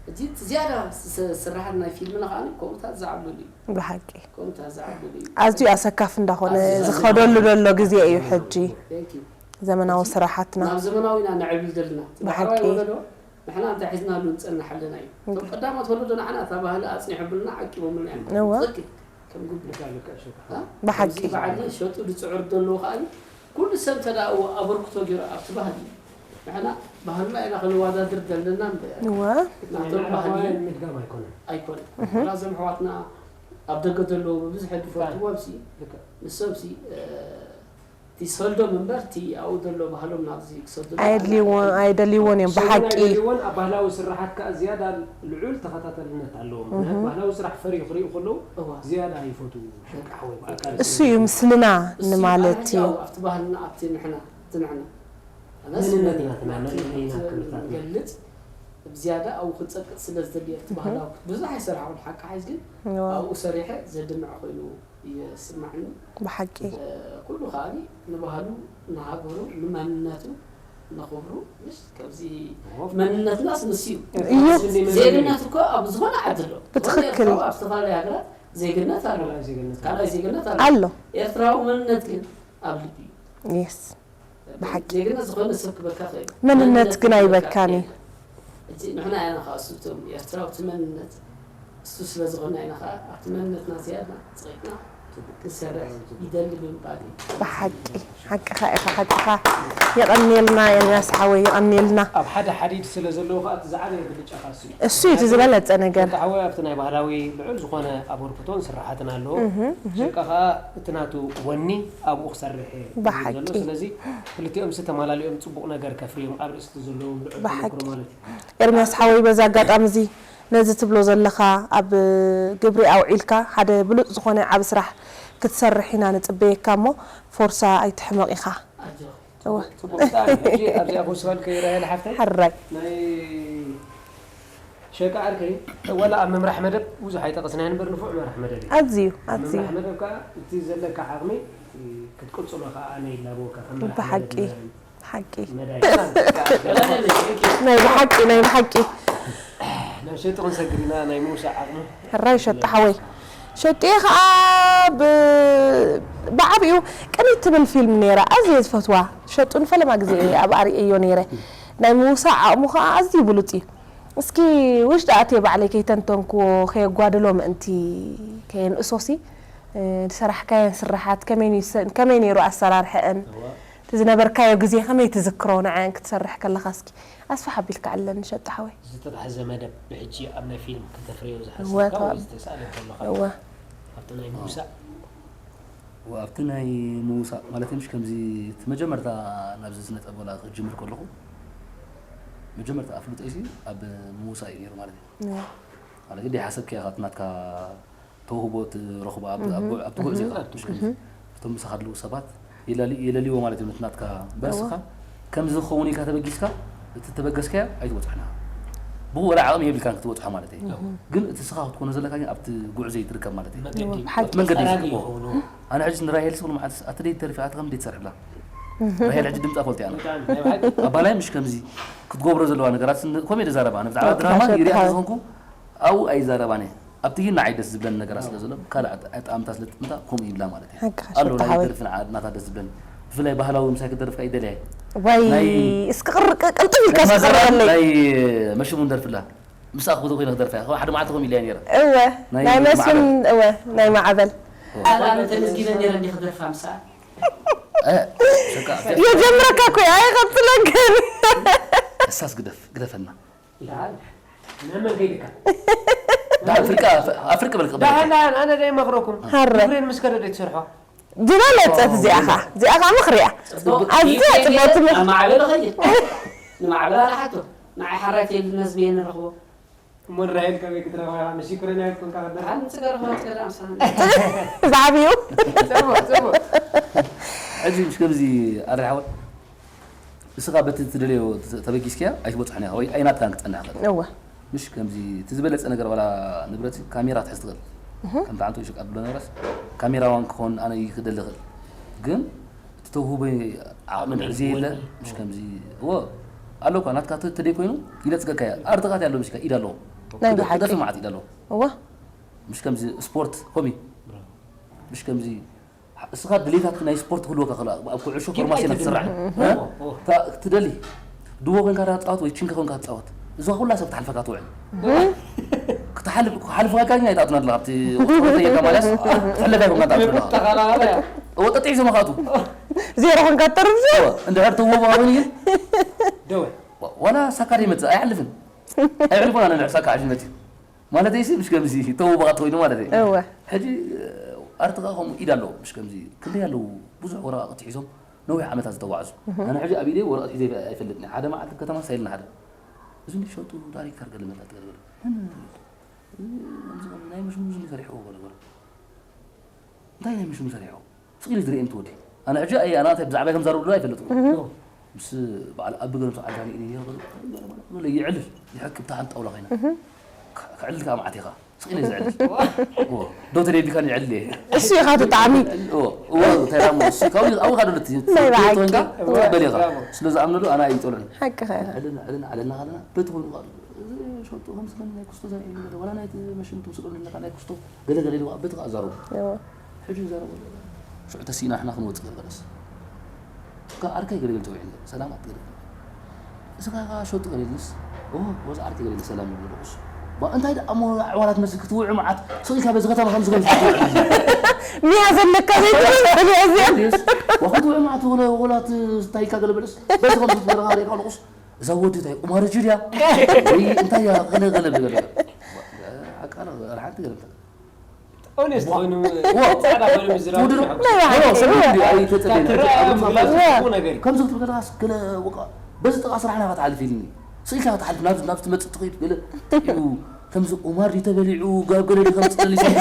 ሕጂ እቲ ዝያዳ ስ-፣ ስራሓት ናይ ፊልምና ከኣ ከምኡታት ዝዓብለሉ እዩ። ብሓቂ። ከምኡታት ዝዓብለሉ እዩ። ኣዝዩ ኣሰካፍ እንዳኾነ ኣዝዩ ዝኸደሉ ዘሎ ግዜ እዩ ሕጂ። Thank you። ዘመናዊ ስራሓትና። ናብ ዘመናዊና ነዕብል ዘለና። እቲ ብሓቂ። ዳሕራይ ወለዶ ንሕና እንታይ ሒዝናሉ ንጸንሕ ኣለና እዩ። እቶም ቀዳሞት ወለዶ ንዓና እታ ባህሊ ኣጽኒሖምልና ዓቂቦምልና እዮም። እወ። ትኽክል። ከም ጉብለ። ልክዕ፣ ልክዕ፣ ሸጡ። እ? ብሓቂ። ከምዚ በዓል ሸጡ ዝጽዕሩ ዘለዉ ከኣ ኩሉ ሰብ እንተ ደኣ እዎ ኣበርክቶ ገይሩ ኣብቲ ባህሊ ንሕና ባህልና ኢና ክንወዳድር ዘለና እምበር እወ። ናቶም ባህሊ ምድጋም ኣይኮነን። ኣይኮነን። ወላ እዞም ኣሕዋትና ኣብ ደገ ዘለዉ ብብዝሒ ዝፈልጥዎም ሲ ልክዕ። ንሶም ሲ እ፣ እቲ ሰልዶም እምበር እቲ ኣብኡ ዘሎ ባህሎም ናብዚ ክሰዱ ኣየድልይዎ-፣ ኣየደልይዎን እዮም ሰጉን ብሓቂ። ኣይደልይዎን፣ ኣብ ባህላዊ ስራሓት ከኣ ዝያዳ ልዑል ተኸታተልነት ኣለዎም። ምኽንያቱ ባህላዊ ስራሕ ፈርዩ ክርእዩ ከለዉ እዋ። ዝያዳ ይፈትዉ። ሓቂ ሓወይ ብኣካል እሱ እዩ ምስልና እሱ ንማለት ኣነ እዩ። ኣብቲ ባህልና ኣብቲ ንሕና እቲ ንሕና ኣነ መንነትና ስለ ትናመን ናብቲ ነይና ናብቲ ክብርታት ንገልጽ ብዝያዳ ኣብኡ ክጸቅጥ ስለ ዝደሊ ኣብቲ ባህላዊ ብዙሕ ኣይሰራሕኩን ሓቂ ሓይዝ ግን እዋ። ኣብኡ ሰሪሐ ዘድምዕ ኮይኑ ይስማዕኒ። ብሓቂ። እ፣ ኩሉ ከኣኒ ንባህሉ ንሃገሩ ንመንነቱ ንኽብሩ ምሽ ከምዚ መንነትናስ ንሱ እዩ። እዩ። ዜግነት እኮ ኣብ ዝኾነ ዓዲ ኣሎ። ብትኽክል። ዝኾነ ኤርትራዊ ኣብ ዝተፈላለየ ሃገራት ዜግነት ኣሎ። ካልኣይ ዜግነት ካልኣይ ዜግነት ኣሎ። ኣሎ። ኤርትራዊ መንነት ግን ኣብ ልቢ እዩ። የስ። ብሓቂ። ዜግነት ዝኾነ ሰብ ክበካ ይኽእል። መንነት ግን ኣይበካን እዩ። ሕጂ ንሕና ኢና ከዓ እሱ እቶም ኤርትራዊ እቲ መንነት እሱ ስለ ዝኾንና ኢና ከዓ ኣብቲ መንነትና ዝያድና ፅቂጥና ክሰርሕ ይደሊ ብምባል እዩ። ብሓቂ ሓቅኻ ኢኻ፣ ሓቅኻ። የቐንየልና ኤርሚያስ ሓወይ፣ የቐንየልና። ኣብ ሓደ ሓዲድ ስለ ዘለዎ ከዓ እቲ ዝዓበየ ብልጫኻ እሱ እዩ። እሱ እዩ እቲ ዝበለፀ ነገር። ወዲ ሓወይ ኣብቲ ናይ ባህላዊ ልዑል ዝኾነ ኣበርክቶን ስርሓትን ኣለዎ። ሸቃ ከዓ እቲ ናቱ ወኒ ኣብኡ ክሰርሕ እዩ ዘሎ። ብሓቂ። ስለዚ ክልቲኦም ሲ ተማላሊኦም ፅቡቕ ነገር ከፍርዮም ኣብ ርእስቲ ዘለዎም ልዑል ብሓቂ። ተመክሮ ማለት እዩ። ኤርሚያስ ሓወይ በዚ ኣጋጣሚ እዚ ነዚ ትብሎ ዘለኻ ኣብ ግብሪ ኣውዒልካ ሓደ ብሉፅ ዝኾነ ዓቢ ስራሕ ክትሰርሕ ኢና ንፅበየካ እሞ ፎርሳ ኣይትሕመቕ ኢኻ። ኣጆኺ። እወ። ጽቡቕ ብጣዕሚ። ሕጂ ኣብዚኣ ክውስኸልኪ ራሄል ሓፍተይ። ሕራይ። ናይ ሸቃ ዓርከይ ወላ ኣብ ምምራሕ መደብ ብዙሕ ኣይጠቐስናዮን እምበር ንፉዕ መራሕ መደብ እዩ። ኣዝዩ ኣብ ኣዝዩ። ምምራሕ መደብ ከኣ እቲ ዘለካ ዓቕሚ ክትቅጽሎ ከኣ ኣነ ይላበወካ ከም መራሕ መደብ ብሓቂ። ይላበወካ። ሓቂ ናይ ብሓቂ ናይ ብሓቂ ናይ ሸጡ ክንሰግር ኢና ናይ ምውሳእ ዓቕሚ ሕራይ ሸጡ ሓወይ ሸጡየ ከዓ ብዓብኡ ቅንይ ትብል ፊልም ነይራ ኣዝየ ዝፈትዋ ሸጡ ንፈለማ ግዜ እየ ኣብ ኣርእየዮ ነይረ ናይ ምውሳእ ዓቕሙ ከዓ ኣዝዩ ብሉፅ እዩ እስኪ ውሽጢ ኣትየ ባዕለይ ከይተንተንክዎ ከየጓድሎ ምእንቲ ከየንእሶሲ ዝሰራሕካየን ስራሓት ከመይ ነይሩ ኣሰራርሐአን እቲ ዝነበርካዮ ግዜ ከመይ ትዝክሮ ንዐን ክትሰርሕ ከለኻ እስኪ ኣስፍሕ ኣቢልካ ዕለኒ ሸጡ ሓወይ። ዝተታሕዘ መደብ ብሕጂ ኣብ ናይ ፊልም ክተፍርዮ ዝሓሰብካ ወይ ዝተሳእለ እንተሎ እወ ኣብቲ ናይ ምውሳእ ኣብቲ ናይ ምውሳእ ማለት ምሽ ከምዚ እቲ መጀመርታ ናብዚ ስነ ጥበብ ክጅምር ከለኹ መጀመርታ ኣፍልጦ ሲ ኣብ ምውሳእ እዩ ነይሩ ማለት እዩ ማለት እንደ ሓሰብካ ኢኻ ናትካ ተውህቦ ትረኽቦ ኣብቲ ጉዕዞ ኢኻ እቶም ምሳኻ ዘለዉ ሰባት የለልይዎ ማለት እዮም እቲ ናትካ በርስኻ ከምዚ ክኸውን ኢልካ ተበጊስካ እቲ ተበገስካዮ ኣይትበፅሖን ኢኻ ብኡ ወላ ዓቕሚ የብልካን ክትበፅሖ ማለት እዩ ግን እቲ ስኻ ክትኮኖ ዘለካ ግን ኣብቲ ጉዕዞ እዩ ትርከብ ማለት እዩ ኣብቲ መንገዲ እዩ ኣነ ሕጂ ንራሄል ስብሉ መዓልቲ ኣቲ ደይ ተሪፊ ኣቲ ከም ደይ ትሰርሕ ብላ ራሄል ሕጂ ድምፃ ፈልጥ ኣነ ኣባላይ ምሽ ከምዚ ክትገብሮ ዘለዋ ነገራት ከምኡ ደዛረባ ኣነ ብዛዕባ ድራማ ይሪኣ ተዘንኩ ኣብኡ ኣይዛረባን እየ ኣብቲ ግን ንዓይ ደስ ዝብለኒ ነገራት ስለ ዘሎ ካልእ ኣጣምታ ስለ ትጥምታ ከምኡ ይብላ ማለት እዩ ኣሎ ናይ ደርፊ ንዓ ናታ ደስ ዝብለኒ ብፍላይ ባህላዊ ምሳይ ክደርፍካ ይደልያ ወይ እስኪ ቅልጥፍ ኢልካ ስቀረበለይ ናይ መሽሙን ደርፍላ ምሳኣ ክብቶ ኮይነ ክደርፍያ ካብ ሓደ መዓልቲ ከምኡ ኢለያ ነይረ እወ ናይ መስፍን እወ ናይ ማዕበል ኣነ ተመዝጊበ ነይረ እንዲ ክደርፋ ምሳኣ የጀምረካ እኮ ኣይቀፅለክን እሳስ ግደፍ ግደፈና ነመን ከይድካ ኣፍሪቃ ኣፍሪቃ በልክ ዳሕና ኣነ ደ ይመኽረኩም ሃረ ግብሬን ምስ ከደደ ትሰርሖ ዝበለፀት እዚኣ ኻ እዚኣ ኻ ምኽሪ እያ ኣዝያ ፅቡቅ ትምህርቲ ማዕበል ኸይድ ንማዕበል ኣላሓቶ ንዓይ ሓራይ ተይሉ ነዝብየ ንረኽቦ እሞ ንራሄል ከመይ ክትረኽባ ኢኻ ንሽክረና ይኩንካ ከበላ ኣንጽገር ኸ ትገዳ ኣምሳን ዝዓብዩ ጽቡቅ ጽቡቅ ሕጂ ምሽ ከምዚ ኣረሓወ እስኻ በቲ ትደልዮ ተበጊስኪያ ኣይትበጽሖን ኢኻ ወይ ኣይናትካን ክጸንሕ ኸእል እወ ምሽ ከምዚ እቲ ዝበለጸ ነገር ዋላ ንብረት ካሜራ ትሕዝ ትኽእል ከምቲ ዓንቶ ይሽቃ ድብሎ ነበረስ ካሜራዋን ክኾን ኣነ ይክደሊ ኽእል ግን እቲ ተውህቦ ዓቕሚ ንዕዚ የለ ምሽ ከምዚ እወ ኣሎ እኳ ናትካ ተደይ ኮይኑ ይነጽገካ እያ ኣርትቃት ያሎ ምሽካ ኢድ ኣለዎ ናይ ብሓቂ ክደፊ መዓት ኢድ ኣለዎ እወ ምሽ ከምዚ ስፖርት ኮሚ ምሽ ከምዚ እስኻ ድሌታት ናይ ስፖርት ክህልወካ ክእል ኣብ ኩዕሾ ፎርማሲና ትስራሕ ትደሊ ድዎ ኮንካ ትፃወት ወይ ችንካ ኮንካ ትፃወት እዛ ኩላ ሰብ ትሓልፈካ ትውዕል ክሓልፈካ ግን ኣይትኣትናላ ኣብቲ ቁፅሪ ማለስ ትሕለፍ ኣይኮንካ ትኣትናላ ጠጢዕ ዞም ከኣቱ ዜሮ ኮንካ ትተርፍ እንድሕር ተወባ ኮይኑ ግን ደወ ዋላ ሳካ ይመፅእ ኣይሓልፍን ኣይዕልፎን ኣነ ሳካ ሓሽነት እዩ ማለተይሲ ምሽ ከምዚ ተውባቃት ኮይኑ ማለት እዩ እወ ሕጂ ኣርትኻ ከምኡ ኢድ ኣለዎ ምሽ ከምዚ ክንደይ ኣለዉ ብዙሕ ወረቃቅቲ ሒዞም ነዊሕ ዓመታት ዝተጓዕዙ ኣነ ሕጂ ኣብ ኢደይ ወረቀት ሒዘ ኣይፈልጥን ሓደ መዓልቲ ከተማ ሳይልና ሓደ እዚ ሸጡ ዳይሬክተር ገለ መጣት ገለገለ ናይ ምሽሙ ዝኒ ሰሪሕዎ ገለገለ እንታይ ናይ ምሽሙ ሰሪሕዎ ስቕ ኢሉ ዝርእየኒ እቲ ወዲ ኣነ ሕጂ ኣየ ኣነ እንታይ ብዛዕባይ ከም ዛረቡ ኣይፈለጥኩ ምስ በዓል ኣቢ ገረምሶ ዓዲ ሪእኒ ነይሩ በሉ በሉ ይዕልል ይሕክብ ተሓንቲ ጣውላ ኮይና ክዕልል ከዓ መዓት ኢኻ ስቕ ኢለ ዝዕልል ዶ ተደቢካን ይዕልል እየ እሱ ኢኻ ትጣዕሚ እዎ እንታይ ዳሞ እሱ ካብኡ ኣብኡ ካዶ ለቲ ናይ ብሓቂ። ኮይንካ ትበል ኢኻ ስለ ዝኣምነሉ ኣነ ኣይጠልዑን ሓቅኻ ኢኻ ዕልን ዕልን ዓለልና ካለና በቲ ኮይኑ ከዓ ሸጡ ከም ስለኒ ናይ ክስቶ ዘርኢ ወላ ናይ መሽን ትምስሎ ናይ ክስቶ ገለ ገለ ኢልዋ በቲ ከዓ ዛረቡ እዎ ሕጂ ይዛረቡ ኣለዉ። ሽዑ ተሲእና ንሕና ክንወፅእ ገለስ እካ ዓርከይ ገለገል ተውዒል ሰላማት ገለገል እስኻ ሸጡ ገለልስ ወዚ ዓርከይ ገለገል ሰላም ይብሉ ደቁስ እንታይ ደኣ እሞ ኣዕዋላት መስል ክትውዕ መዓት ስቕ ኢልካ በዚ ከተማ ከምዚ ከምዚ ክትውዕ ሚያ ዘለካ ዘይትብል እዚኣ። ወኸት ወይ ማዕት ወለ ወላት እንታይ ኢልካ ገለ በለስ በዚ ከም ዝትበለኻ ሪእካ ንቑስ እዛ ወዲ እንታይ ቁማር ጅድያ ወይ እንታይ እያ ገለ ገለ ገለ ኣቃና ሓንቲ ገለ ኦኔስት ኮይኑ ጻዕዳ ኮይኑ ምዝራብ ውድሩ ይሕጎስ። ናይ ባሕሪ ሰብ እያ። እንዲ ኣይተጸበየና ትረኣ ምግላጽ ጽቡቕ ነገር እዩ። ከምዚ ክትብል ከለኻስ ገለ ወቃ በዚ ጥቓ ስራሕና ክትሓልፍ ኢልኒ ስኢልካ ክትሓልፍ ናብ ናብ ትመጽእ ትኸይድ ገለ እዩ ከምዚ ቁማር ድዩ ተበሊዑ ጋብ ገለ ድዩ ከምጽእ ደሊ ሰብ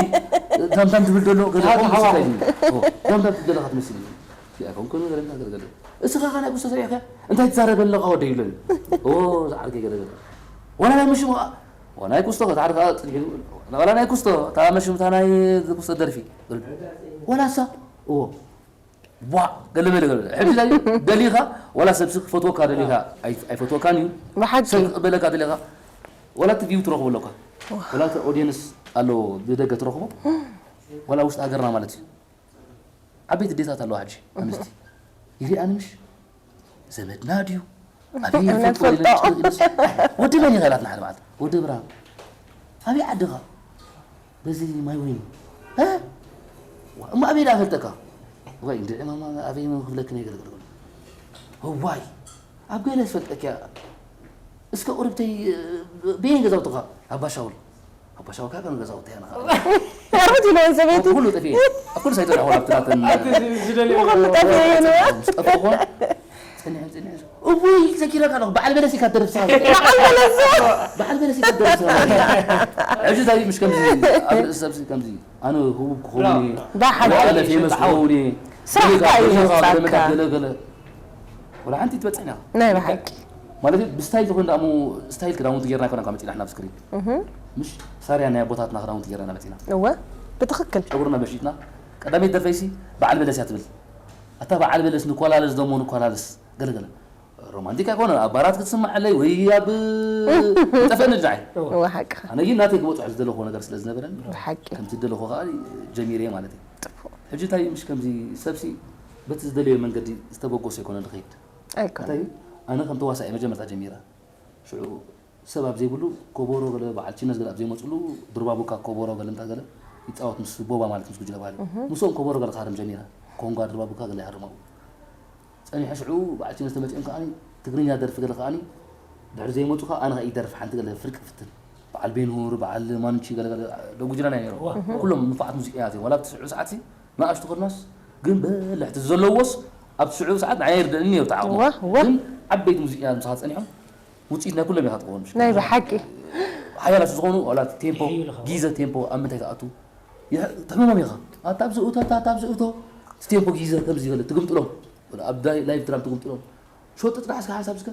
ዳምዳም ትብል ዘሎ ገለ ከምኡ ትስካ ኢልኒ ዳምዳም ትብል ዘለኻ ትመስል እዩ ኣይኮንኩን ገለ ገለ ገለ እስኻ ኸ ናይ ቁስቶ ሰሪሕካ እንታይ ትዛረበ ኣለኻ ወደ ይብለኒ ኦ ዝዓርከይ ገለ ገለ ወላ ናይ ምሽሙ ኸኣ ወላ ናይ ኩስቶ ታዕር ኸኣ ጽኒሑ ወላ ናይ ኩስቶ እታ መሽምታ ናይ ኩስቶ ደርፊ ወላ እሳ እዎ ቧ ገለ መለ ገለ ሕጂ ዳይ ደሊኻ ወላ ሰብሲ ክፈትወካ ደሊኻ ኣይ- ኣይፈትወካን እዩ ብሓቂ ሰብ ክቕበለካ ደሊኻ ወላ እቲ ቪው ትረኽቦ ኣለካ ወላ እቲ ኦዲየንስ ኣሎ ብደገ ትረኽቦ ወላ ውሽጢ ሃገርና ማለት እዩ ዓበይቲ ዴታት ኣለዋ ሕጂ ኣንስቲ ይሪኣኒ ምሽ ዘመድና ድዩ ኣበይ እምነት ይፈልጦ ፈልጦ። ኢለስ ወዲ መን ይኸላትና ሓደ መዓልቲ ወዲ ብርሃን ኣበይ ዓድኻ በዚ ማይ ወይኒ እ? እሞ ኣበይ ደኣ ፈልጠካ ወይ እንድዒ ማማ ኣበይ ክብለክን ይገልገልኩ እዋይ ኣብ ገለ ዝፈልጠኪያ እስከ ቁርብተይ በየን ገዛውትኻ ኣብ ባሻውል ኣብ ባሻውል ካብ ገዛውተይ ኣነኻ ኣርብት ኢለወን ሰበይቲ ኩሉ ጠፊኤ ኣብ ኩሉ ሳይጠልሖ ኣብትናተን ዝደልዮ ምኾኑ ጠፊኤ እዩ ንዋ ጠፍኾ ጸኒሐን ጸኒሐን እውይ ዘኪረካ ኣለኹ በዓል በለስ ኢካ ትደርፍ ስኻ በዓል በለስ በዓል በለስ ኢካ ትደርፍ ስኻ ሕጂ እንታይ ምሽ ከምዚ ኣብ ርእሲ ሰብሲ ከምዚ ኣነ ህቡብ ክኸውን እየ ዳ ሓቂ ኣነ ፌመስ ክኸውን እየ ስራሕካ እዩ ዘውፅኣካ። ገለ ገለ ወላ ሓንቲ ትበፅሕና ናይ ብሓቂ ማለት እዩ ብስታይል ዝኾን ዳሞ ስታይል ክዳውንቲ ጌርና ይኮና ካብ መፂና ናብ ስክሪን ምሽ ሳርያ ናይ ኣቦታትና ክዳውንቲ ጌርና መፂና እወ ብትኽክል ጨጉርና መሽጥና ቀዳመይቲ ደርፈይሲ በዓል በለስ እያ ትብል ኣታ በዓል በለስ ንኮላለስ ደሞ ንኮላለስ ገለገለ ሮማንቲክ ኣይኮነ ኣብ ባራት ክትስማዓለይ ወይ ኣብ ጠፈኒ ድዓይ እወ ሓቅኻ ኣነ ግን ናተይ ክበፅሖ ዝደለኹዎ ነገር ስለ ዝነበረን ብሓቂ ከምቲ ዝደለኹ ከዓ ጀሚረ ማለት እዩ ሕጂ እንታይ ምሽ ከምዚ ሰብሲ በቲ ዝደለዮ መንገዲ ዝተበጎሰ ይኮነ ዝኸይድ ኣይኮነ እንታይ እዩ ኣነ ከም ተዋሳኢ መጀመርታ ጀሚረ ሽዑ ሰብ ኣብ ዘይብሉ ኮቦሮ ገለ በዓል ቺነስ ገለ ኣብ ዘይመፅሉ ድርባቡካ ኮቦሮ ገለ እንታይ ገለ ይፃወት ምስ ቦባ ማለት ምስ ጉጅለ ባህሊ ምስኦም ኮቦሮ ገለ ክሃርም ጀሚረ ኮንጓ ድርባቡካ ገለ ይሃርም ኣብኡ ፀኒሐ ሽዑ በዓል ቺነስ ተመፂኦም ከዓኒ ትግርኛ ደርፊ ገለ ከዓኒ ድሕሪ ዘይመፁ ከዓ ኣነ ከዓ ይደርፍ ሓንቲ ገለ ፍርቂ ፍትን በዓል ቤንሁር በዓል ማኑቺ ገለ ገለ ደጉጅለና ነይሮም ኩሎም ንፉዓት ሙዚቀኛት እዮም ዋላ ኣብቲ ሽዑ ሰዓት ንኣሽቱ ክድናስ ግን በልሕቲ ዘለዎስ ኣብቲ ሽዑ ሰዓት ንዓይ ይርደእኒ ነይሩ ተዓቕሞ እዋ፣ እዋ። ግን ዓበይቲ ሙዚቀኛት ምሳኻ ፀኒሖም ውፅኢት ናይ ኩሎም ኢኻ ትኸውን ናይ ብሓቂ ሓያላት ዝኾኑ ዋላ ቴምፖ ይሕይሉ ኸዓ። ጊዘ ቴምፖ ኣብ ምንታይ ትኣቱ ይሕ- ትሕምሞም ኢኻ ኣታ ኣብዚ እቶ ኣታ ኣብዚ እቶ እቲ ቴምፖ ጊዘ ከምዚ ይበለ ትግምጥሎም ኣብ ዳይ- ላይቭ ድራም ትግምጥሎም ሸጡ ጥራሕ እስከ ሓንሳብ እስከ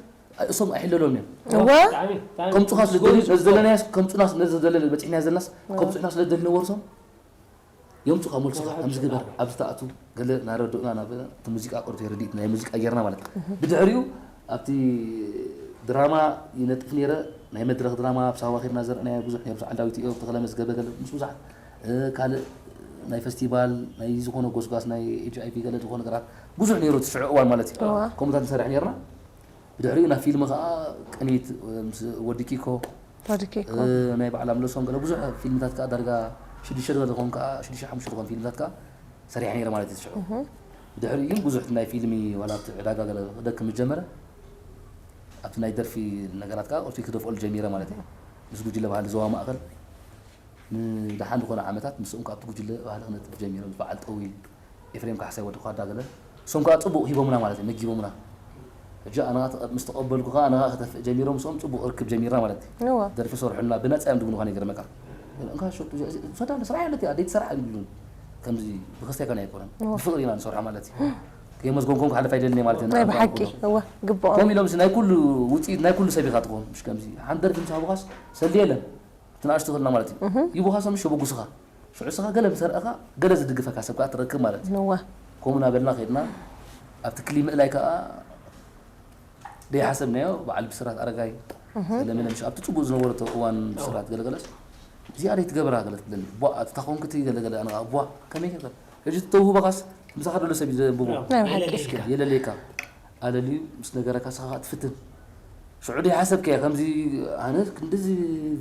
እሶም ኣይሕለሎም እዮም እወ ብጣዕሚ ብጣዕሚ ከምፁኻ ስለ ደልዩ ነዚ ዘለናዮ ከምፁና ነዚ ዘለና በፂሕና ዘለናስ ከምፁሕና ስለ ደልዩ ነበርሶም የምፁኻ መልሱኻ ከምዚ ግበር ኣብዚ ተኣቱ ገለ ናረድኡና ናብ እቲ ሙዚቃ ቅርቶ የረድእት ናይ ሙዚቃ ጌርና ማለት ብድሕሪኡ ኣብቲ ድራማ ይነጥፍ ነይረ ናይ መድረክ ድራማ ኣብ ሳዋ ኬድና ዘርእናዮ ብዙሕ ነይሩ ሰዓል ዳዊት እዮ ተኽለ መዝገበ ገለ ምስ ብዙሓት ካልእ ናይ ፈስቲቫል ናይ ዝኾነ ጎስጓስ ናይ ኤች ኣይቪ ገለ ዝኾነ ነገራት ብዙሕ ነይሩ እቲ ሽዑ እዋን ማለት እዩ እዋ። ከምኡታት ንሰርሕ ነርና ብድሕሪኡ ናብ ፊልም ከዓ ቅኒት ምስ ወዲ ኪኮ ወዲ ኪኮ ናይ በዓል ኣምለሶም ገለ ብዙሕ ፊልምታት ከዓ ዳርጋ ሽዱሽተ ገለ ዝኾን ከዓ ሽዱሽተ ሓሙሽተ ዝኾን ፊልምታት ከዓ ሰሪሐ ነይረ ማለት እዩ ሽዑ ብድሕሪኡ ግን ብዙሕ ናይ ፊልሚ ዋላ ኣብቲ ዕዳጋ ገለ ክደክም ምስ ጀመረ ኣብቲ ናይ ደርፊ ነገራት ከዓ ቁርሲ ክደፍኦሉ ጀሚረ ማለት እዩ ምስ ጉጅለ ባህሊ ዞባ ማእኸል ንደሓን ዝኾነ ዓመታት ምስኦም ካብቲ ጉጅለ ባህሊ ክነጥፍ ጀሚረ ምስ በዓል ጠዊል ኤፍሬም ካሕሳይ ወዲ ኳዳ ገለ እሶም ከዓ ፅቡቕ ሂቦምና ማለት እዩ መጊቦምና ሕጂ ኣነ ምስ ተቐበልኩ ከዓ ኣነ ከዓ ክተፍእ ጀሚሮም ምስኦም ፅቡቕ ርክብ ጀሚርና ማለት እዩ እዋ ደርፊ ሰርሑልና ብነፃ እዮም ድብሉኻ ይገርመካ እንካ ሸጡ ሰዳ ስራሕ ያለት ኣደይ ትሰርሕ ይብሉን ከምዚ ብክስታይ ከነ ኣይኮነን ብፍቕሪ ኢና ንሰርሖ ማለት እዩ ከየመስገንኩም ክሓልፍ ኣይደልን ማለት እዩ ናይ ብሓቂ እወ ግብኦም ከምኡ ኢሎም ናይ ኩሉ ውፅኢት ናይ ኩሉ ሰብ ኢኻ ትኸውን ምሽ ከምዚ ሓንቲ ደርፊ ምስ ሃቡኻስ ሰልዲ የለን ትንኣሽቱ ክልና ማለት እዩ ይቡኻሶም ምሽ የበጉስኻ ሽዑ ስኻ ገለ ምስ ኣርኣኻ ገለ ዝድግፈካ ሰብ ከዓ ትረክብ ማለት እዩ ንዋ ከምኡ እናበልና ከድና ኣብቲ ክሊ ምእላይ ከዓ ደይሓሰብናዮ በዓል ብስራት ኣረጋይ ለመለ ምሽ ኣብቲ ፅቡቅ ዝነበረቶ እዋን ብስራት ገለገለስ እዚኣ ደይ ትገብራ ገለ ትብለኒ ቧ ኣቲ ታኾንክቲ ገለገለ ኣነ ቧ ከመይ ገለ ሕጂ ተውህበኻስ ምሳኻ ደሎ ሰብ እዩ ዘንብቦ ናይ ብሓቂ የለሌካ ኣለልዩ ምስ ነገረካ ስኻ ትፍትን ሽዑ ደይ ሓሰብከ ከምዚ ኣነ ክንዲዚ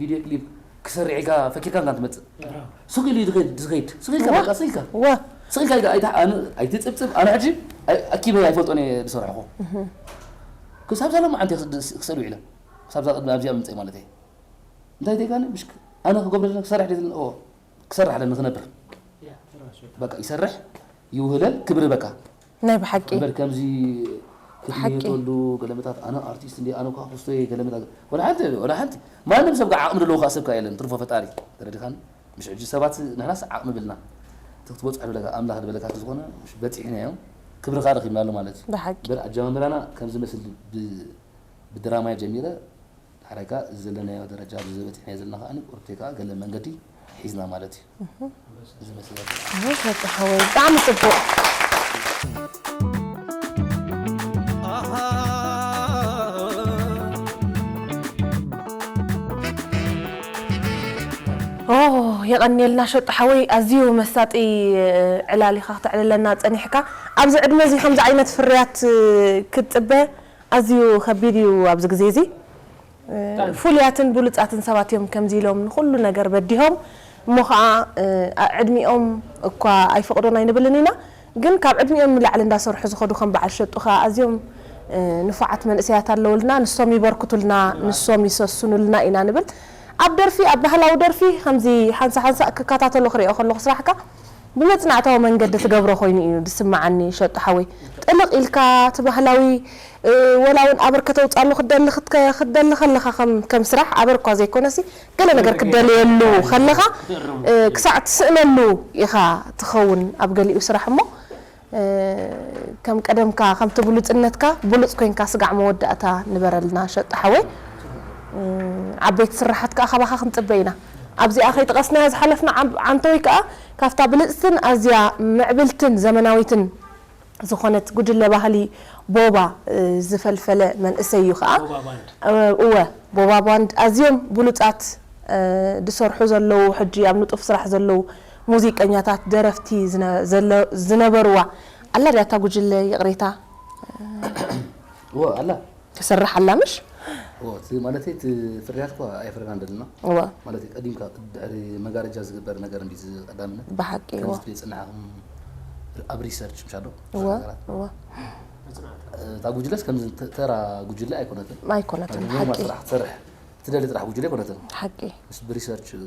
ቪድዮ ክሊፕ ትሰርሕ ኢልካ ፈኪርካ እንካ ትመጽእ። ሱቕ ኢሉ እዩ ዝኸይድ፣ ዝኸይድ። ሱቕ ኢልካ ዋ። በቃ፣ ሱቕ ኢልካ። ዋ። ሱቕ ኢልካ ኢልካ ኣይትሓ-፣ ኣነ ኣይትጽብጽብ፣ ኣነ ሕጂ ኣይ-፣ ኣኪበይ ኣይፈልጦን እየ ዝሰርሕኹ። ክሳብ እዛ ሎማዓንቲ ክስ-፣ ክስእል ውዒለ። ክሳብ እዛ ቅድሚ ኣብዚኣ ምምጸይ ማለት እየ። እንታይ ደይካኒ? ምሽ-፣ ኣነ ክገብረለኒ ክሰርሕ ደይትብለኒ? እዎ። ክሰርሕ ኣለኒ ክነብር። በቃ ይሰርሕ፣ ይውህለል፣ ክብሪ በቃ። ናይ ብሓቂ። እምበር ከምዚ ሓቂ። ክትምየጠሉ ገለመታት፣ ኣነ ኣርቲስት እንዲ፣ ኣነ እኳ ክስቶ እየ ገለመታት። ወላ ሓንቲ፣ ወላ ሓንቲ። ማንም ሰብ ከዓ ዓቕሚ ዘለዎ ከዓ ሰብ ከዓ የለን፣ ትርፎ ፈጣሪ። ተረዲኻኒ? ምሽ ሕጂ ሰባት ንሕናስ ዓቕሚ ብልና። እቲ ክትበጽሖ ዝበለካ፣ ኣምላኽ ዝበለካ ስለ ዝኾነ፣ ምሽ በጺሕናዮ፣ ክብሪ ከዓ ረኺብናሉ ማለት እዩ። ብሓቂ። እምበር ኣጀማምራና ከም ዝመስል ብ-፣ ብድራማ ጀሚረ፣ ዳሕራይ ከዓ እዚ ዘለናዮ ደረጃ ኣብዚ በጺሕናዮ ዘለና ከዓ ቁርብተይ ከዓ ገለ መንገዲ ሒዝና ማለት እዩ። እዚ መስለኒ። ኣቤት በቃ ሓወይ፣ ብጣዕሚ ጽቡቕ። ኦ፣ የቐንየልና ሸጡ ሓወይ፣ ኣዝዩ መሳጢ ዕላል ኢኻ ክተዕልለና ጸኒሕካ። ኣብዚ ዕድመ እዚ ከምዚ ዓይነት ፍርያት ክትጽበ ኣዝዩ ከቢድ እዩ ኣብዚ ግዜ እዚ። እ፣ ብጣዕሚ። ፍሉያትን ብሉጻትን ሰባት እዮም ከምዚ ኢሎም ንኹሉ ነገር በዲሆም። እሞ ኸዓ፣ እ፣ ኣ-፣ ዕድሚኦም እኳ ኣይፈቕዶን ኣይንብልን ኢና፣ ግን ካብ ዕድሚኦም ንላዕሊ እንዳሰርሑ ዝኸዱ ከም በዓል ሸጡ ኸዓ ኣዝዮም፣ እ፣ ንፉዓት መንእሰያት ኣለውልና። ንሶም ይበርክቱልና፣ ንሶም ይሰስኑልና ኢና ንብል። ኣብ ደርፊ፣ ኣብ ባህላዊ ደርፊ ከምዚ ሓንሳ ሓንሳ ክከታተሎ ክሪኦ ከለኹ ስራሕካ፣ ብመጽናዕታዊ መንገዲ ትገብሮ ኮይኑ እዩ ዝስምዓኒ ሸጡ ሓወይ። ጥልቕ ኢልካ እቲ ባህላዊ፣ እ፣ ወላ እውን ኣበር ከተውጽኣሉ ክትደሊ ክትከ-፣ ክትደሊ ከለኻ ከም፣ ከም ስራሕ ኣበር እኳ ዘይኮነሲ፣ ገለ ነገር ክትደልየሉ ከለኻ፣ እ፣ ክሳዕ ትስእነሉ ኢኻ ትኸውን ኣብ ገሊኡ ስራሕ እሞ፣ እ፣ ከም ቀደምካ፣ ከምቲ ብሉጽነትካ፣ ብሉጽ ኮይንካ ስጋዕ መወዳእታ ንበረልና ሸጡ ሓወይ። እ፣ ዓበይቲ ስራሓት ከኣ ካባኻ ክንጽበ ኢና። ኣብዚኣ ከይጠቐስናያ ዝሓለፍና ዓም-፣ ዓንተወይ ከኣ ካብታ ብልጽትን ኣዝያ ምዕብልትን ዘመናዊትን ዝኾነት ጉጅለ ባህሊ ቦባ፣ እ፣ ዝፈልፈለ መንእሰይ እዩ ከኣ። ቦባ ባንድ። እ፣ እወ፣ ቦባ ባንድ ኣዝዮም ብሉጻት፣ እ፣ ዝሰርሑ ዘለዉ፣ ሕጂ ኣብ ንጡፍ ስራሕ ዘለዉ ሙዚቀኛታት፣ ደረፍቲ ዝነ-፣ ዘለ-፣ ዝነበርዋ ኣላ ድያ እታ ጉጅለ? ይቕሬታ። እወ፣ ኣላ። ትሰርሕ ኣላ ምሽ? እወ፣ እቲ ማለተይ እቲ ፍርያት እኳ ኣየፍረናን ዘለና። እወ። ማለተይ ቀዲምካ ድሕሪ መጋረጃ ዝግበር ነገር እንዲ ዝቐዳምነት። ብሓቂ፣ እወ። ከምዚ ትብል ጽናሕኹም ኣብ ሪሰርች ምሽ ኣሎ? እወ፣ ነገራት። እወ። እታ ጉጅለስ ከምዚ ተ-፣ ተራ ጉጅለ ኣይኮነትን። ኣይኮነትን፣ ማለት ኖርማል ሓቂ። ስራሕ ትሰርሕ፣ ትደሊ ጥራሕ ጉጅለ ኣይኮነትን። ሓቂ። ምስ ብሪሰርች፣ እ፣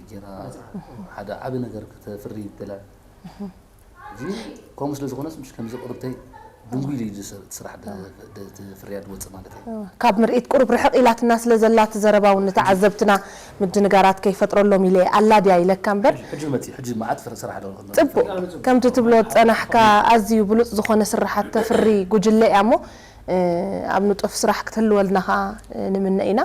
ጌራ ሓደ ዓቢ ነገር ከተፍሪ ይደላ። እዚ ከምኡ ስለ ዝኾነስ፣ ምሽ ከምዚ ቁርብተይ ድንጉይ ኢሉ እዩ ዝሰ-፣ እቲ ስራሕ ድ-፣ ድ-፣ እቲ ፍርያት ዝወጽእ ማለት እዩ። ካብ ምርኢት ቁሩብ ርሕቕ ኢላትና ስለ ዘላ፣ እቲ ዘረባ እውን ንተዓዘብትና ምድንጋራት ከይፈጥረሎም ኢለ ኣላ ድያ ኢለካ እምበር። ሕጂ፣ ሕጂ መጺእ፣ ሕጂ መዓት ፍረ ስራሕ ዶ። ጽቡቕ። ከምቲ ትብሎ ዝጸናሕካ፣ ኣዝዩ ብሉጽ ዝኾነ ስርሓት ተፍሪ ጉጅለ እያ እሞ፣ እ፣ ኣብ ንጡፍ ስራሕ ክትህልወልና ኸኣ፣ እ፣ ንምነ ኢና።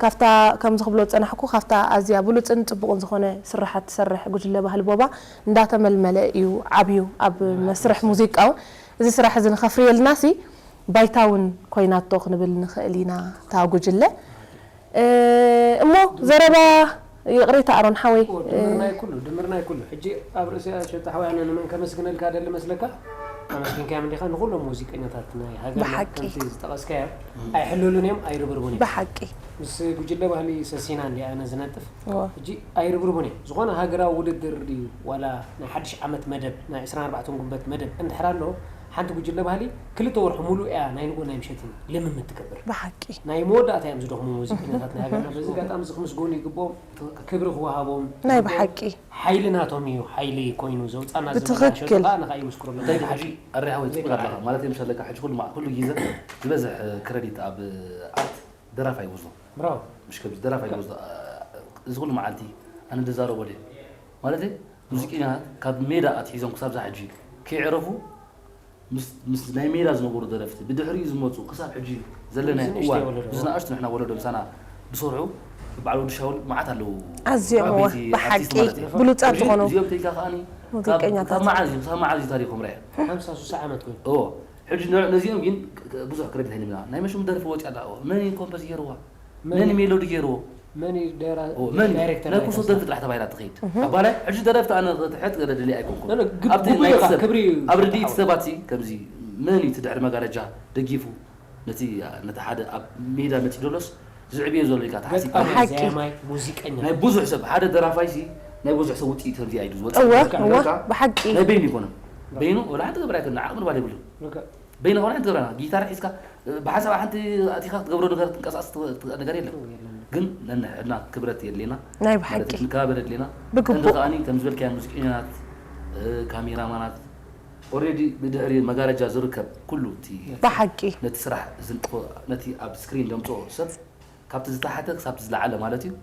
ካብታ፣ ከምዚ ክብሎ ዝጸናሕኩ፣ ካብታ ኣዝያ ብሉጽን ጽቡቕን ዝኾነ ስርሓት ትሰርሕ ጉጅለ ባህሊ ቦባ እንዳተመልመለ እዩ ዓብዩ ኣብ መስርሕ ሙዚቃ እውን። እዚ ስራሕ እዚ ንኸፍርየልናሲ ባይታ እውን ኮይናቶ ክንብል ንኽእል ኢና እታ ጉጅለ። እ፣ እሞ ዘረባ ይቕሬታ ኣሮን ሓወይ፣ እዎ፣ ድምር እ፣ ናይ ኩሉ፣ ድምር ናይ ኩሉ። ሕጂ ኣብ ርእሲ ሸጣ ሓወይ ኣነ ንመን ከመስግነልካ ደሊ መስለካ? ኣመስጊንካዮም እንዲኻ ንኹሎም ሙዚቀኛታት ናይ ሃገርና ብሓቂ። ከምቲ ዝጠቐስካዮም ኣይሕልሉን እዮም፣ ኣይርብርቡን እዮም። ብሓቂ። ምስ ጉጅለ ባህሊ ሰሲና እንዲ ኣነ ዝነጥፍ። እዎ። ሕጂ ኣይርብርቡን እዮም። ዝኾነ ሃገራዊ ውድድር ድዩ ዋላ ናይ ሓድሽ ዓመት መደብ፣ ናይ ዕስራን ኣርባዕተን ጉንበት መደብ እንድሕር ኣሎ፣ ሓንቲ ጉጅለ ባህሊ ክልተ ወርሒ ሙሉእ እያ ናይ ንግሆ ናይ ምሸትን ልምምድ ትገብር። ብሓቂ። ናይ መወዳእታ እዮም ዝደኽሙ ሙዚቀኛታት ናይ ሃገርና። በዚ ኣጋጣሚ እዚ ክምስገኑ ይግብኦም። ትኽክል። ክብሪ ክወሃቦም ናይ ይግብኦም። ብሓቂ። ሓይሊ ናቶም እዩ፣ ሓይሊ ኮይኑ ዘውጻና ብትኽክል። ዝመላለሸሉ ከዓ ንኻ ይምስክረሎም። እንታይ ናይ ሕጂ ብሓቂ። ኣረ ሓወይ፣ ጽቡቕ ኣለኻ። ማለት፣ ምሽ ኣለካ፣ ሕጂ ኩሉ ማ-፣ ኩሉ ግዜ ዝበዝሕ ክረዲት ኣብ ኣርት ደራፋይ ይወስዶ። ብራቮ። ምሽ ከምዚ ደራፋይ ይወስዶ። እዚ ኩሉ መዓልቲ ኣነ ዝዛረቦ ድየ? ማለት፣ ሙዚቀኛታት ካብ ሜዳ ኣትሒዞም ክሳብ እዛ ሕጂ ከይዕረፉ፣ ምስ፣ ምስ ናይ ሜዳ ዝነበሩ ደረፍቲ፣ ብድሕሪኡ ዝመጹ፣ ክሳብ ሕጂ ዘለናዮ፣ እዚ ንእሽተይ እዋን፣ ወለዶ። እዚ ንኣሽቱ ንሕና ወለዶ ምሳና ዝሰርሑ፣ በዓል ወዲ ሻውል መዓት ኣለዉ። ኣዝዮም፣ ዓበይቲ እወ፣ ኣርቲስት ብሓቂ ማለት እዩ። ብሉጻት ሕጂ ዝኾኑ እዚኦም ተይካ ከኣኒ፣ ካብ፣ ሙዚቀኛታት። ካብ መዓዝ እዩ፣ ካብ መዓዝ እዩ ታሪኾም ርኣየ? ሓምሳ፣ ስሳ ዓመት ኮይኑ። እዎ። ሕጂ ነ-፣ ነዚኦም ግን ክ-፣ ክ-፣ ብዙሕ ክረዲት ኣይንብና። ናይ መሽሙ ደርፊ ወፂኣ ኣላ። እዎ። መን እዩ ኮምፖዝ ገይርዋ? መን መን እዩ ሜሎዲ ገይርዎ? መን እዩ ደራ-፣ ኦ፣ መን እዩ? ዳይሬክተር ናይ ናይ ኩሱ ከንሳ? ደርፊ ጥራሕ ተባሂላ ትኸይድ። እህ። ኣባላይ፣ ሕጂ ደረፍቲ ኣነ ክትሕጥ ገለ ድልየ ኣይኮንኩን። ኖ፣ ኖ፣ ግብ-፣ ኣብቲ ግቡእ ናይ እዩ ከዓ ሰብ፣ ክብሪ እዩ ኣብ ርድኢት ዝተሓወ። ሰባት ሲ፣ ከምዚ መን እዩ እቲ ድሕሪ መጋረጃ ደጊፉ ነቲ፣ ነቲ ሓደ ኣብ ሜዳ መጺኡ ደሎስ ዝዕብዮ ዘሎ ኢልካ ትሓስብ ገጣሚ፣ ብሓቂ። ዜማይ፣ ሙዚቀኛ። ናይ ብዙሕ ሰብ ሓደ ደራፋይ ሲ ናይ ብዙሕ ሰብ ውፅኢት ከምዚ እዩ ዝወፅእ እወ በቃ እወ በቃ ብሓቂ ናይ በይኑ ይኮነ በይኑ ወላ ሓንቲ ገበር ኣይኮነ ዓቕሚ ባል የብሉ በቃ በይኑ ከሆነ ሓንቲ ገብረና ጊታር ሒዝካ ብሓሳብ ሓንቲ ኣቲካ ክትገብሮ ነገር ትንቀሳቀስ ነገር የለን ግን ነንሕድና ክብረት የድሌና ናይ ማለት ብሓቂ ክንከባበር የድሌና ብግቡእ። ቀንዲ ከዓኒ ከም ዝበልካያ ሙዚቀኛታት ካሜራማናት ኦሬዲ ብድሕሪ መጋረጃ ዝርከብ ኩሉ እቲ ብሓቂ ነቲ ስራሕ ዝንጥፎ ነቲ ኣብ ስክሪን ዘምፅኦ ሰብ ካብቲ ዝተሓተ ክሳብ ዝለዓለ ማለት እዩ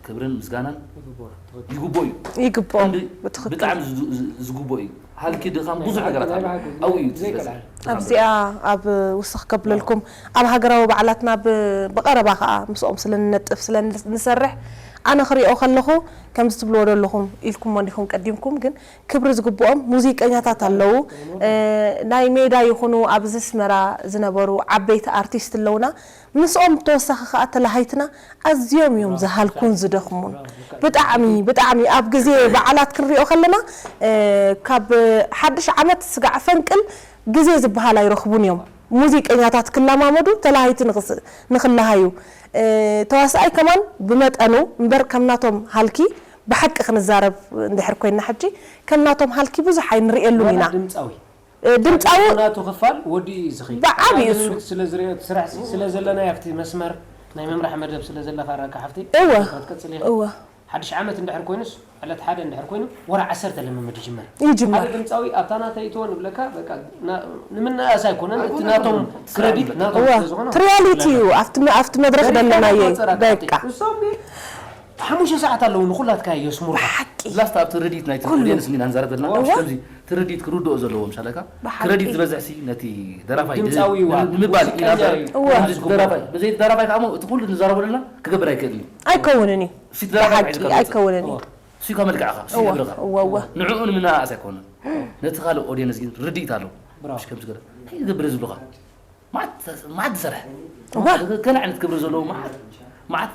ክብርን ምስጋናን ይግብኦ። ይግቦ እዩ ይግብኦም እንዲ ብትኽክል ብጣዕሚ ዝዱ- ዝ- ዝግቦ እዩ ሃልኪ ድኻም ብዙሕ ናይ ነገራት ኣሎ ብሓቂ ኣብኡ እዩ እቲ ዘይቀልዓ። ዝበዝሕ። ኣብዚኣ ኣብ ውስኽ ከብለልኩም ኣብ ሃገራዊ በዓላትና ብ- ብቐረባ ከዓ ምስኦም ስለ ንነጥፍ ስለ ንሰርሕ ኣነ ክሪኦ ከለኹ ከምዚ ትብልዎ ዘለኹም ኢልኩሞ እንዲኹም ቀዲምኩም ግን ክብሪ ዝግብኦም ሙዚቀኛታት ኣለዉ እ፣ ናይ ሜዳ ይኹኑ ኣብዚ ኣስመራ ዝነበሩ ዓበይቲ ኣርቲስት ኣለውና ምስኦም ተወሳኺ ከዓ ተላሃይትና ኣዝዮም እዮም ዝሃልኩን ዝደኽሙን ብጣዕሚ ብጣዕሚ ኣብ ግዜ በዓላት ክንሪኦ ከለና እ፣ ካብ ሓድሽ ዓመት ስጋዕ ፈንቅል ግዜ ዝበሃል ኣይረኽቡን እዮም ሙዚቀኛታት ክለማመዱ ተላሃይቲ ንኽስ- ንኽለሃዩ እ፣ ተዋስኣይ ከማን ብመጠኑ እምበር ከም ናቶም ሃልኪ ብሓቂ ክንዛረብ እንድሕር ኮይና ሕጂ ከም ናቶም ሃልኪ ብዙሕ ኣይንርእየሉን ኢና ድምፃዊ እ፣ ድምፃዊ ናቱ ክፋል ወዲ እዩ ዝኸይድ ብዓብዩ ኣብ እሱ። ልምምድ ስለ ዝሪኦ እቲ ስራሕ ሲ- ስለ ዘለና ኣብቲ መስመር ናይ መምራሕ መደብ ስለ ዘለካ ራካ ሓፍቲ እወ። ክትቀፅል ኢኻ እወ ሓድሽ ዓመት እንድሕር ኮይኑስ ዕለት ሓደ እንድሕር ኮይኑ ወራ ዓሰርተ ልምምድ ይጅመር ይጅመር ሓደ ድምፃዊ ኣብታ ናተይ እትወ ንብለካ በቃ ና- ንምንእኣስ ኣይኮነን እቲ ናቶም ክረዲት ናቶም እወ ስለ ዝኾነ እቲ ሪያሊቲ እዩ ኣብቲ መ- ኣብቲ መድረክ ደለናዮ እዩ። በቃ እሶም ሓሙሽተ ሰዓት ኣለዉ ንኩላትካ የስሙር ብሓቂ ላስት ኣብቲ ርዲት ናይቲ ኩሉ። ኦዲየንስ ኢና ንዛረብ ዘለና እወ። ከምዚ እቲ ርዲት ክርድኦ ዘለዎም ሻለካ ብሓቂ። ክረዲት ዝበዝሕ ሲ ነቲ ደራፋይ ድምፃዊ እዋ፣ ንምባል ኢና ሙዚቀኛ እምበር እዩ። እወ። ከምዚ ደራፋይ ብዘይ ደራፋይ ከዓ እቲ ኩሉ ንዛረቦ ዘለና ክገብር ኣይክእልን እዩ ኣይከውንን እዩ ሲ ደራፋይ ብሓቂ ሒዝካ ትመፅእ። ኣይከውንን እዩ እሱ ካብ መልክዕኻ እሱ እወ ይነግረኻ እወ እወ ንዕኡ ንምንኣስ ኣይኮነን ነቲ ካልእ ኦዲየንስ ግን ርድኢት ኣለዎ ብራቮ። እሺ ከምዚ ገለ እንታይ ዝገብር ዝብሉኻ ማዓት ማዓት ዝሰርሐ እወ ገለ ዓይነት ክብሪ ዘለዎ ማዓት ማዓት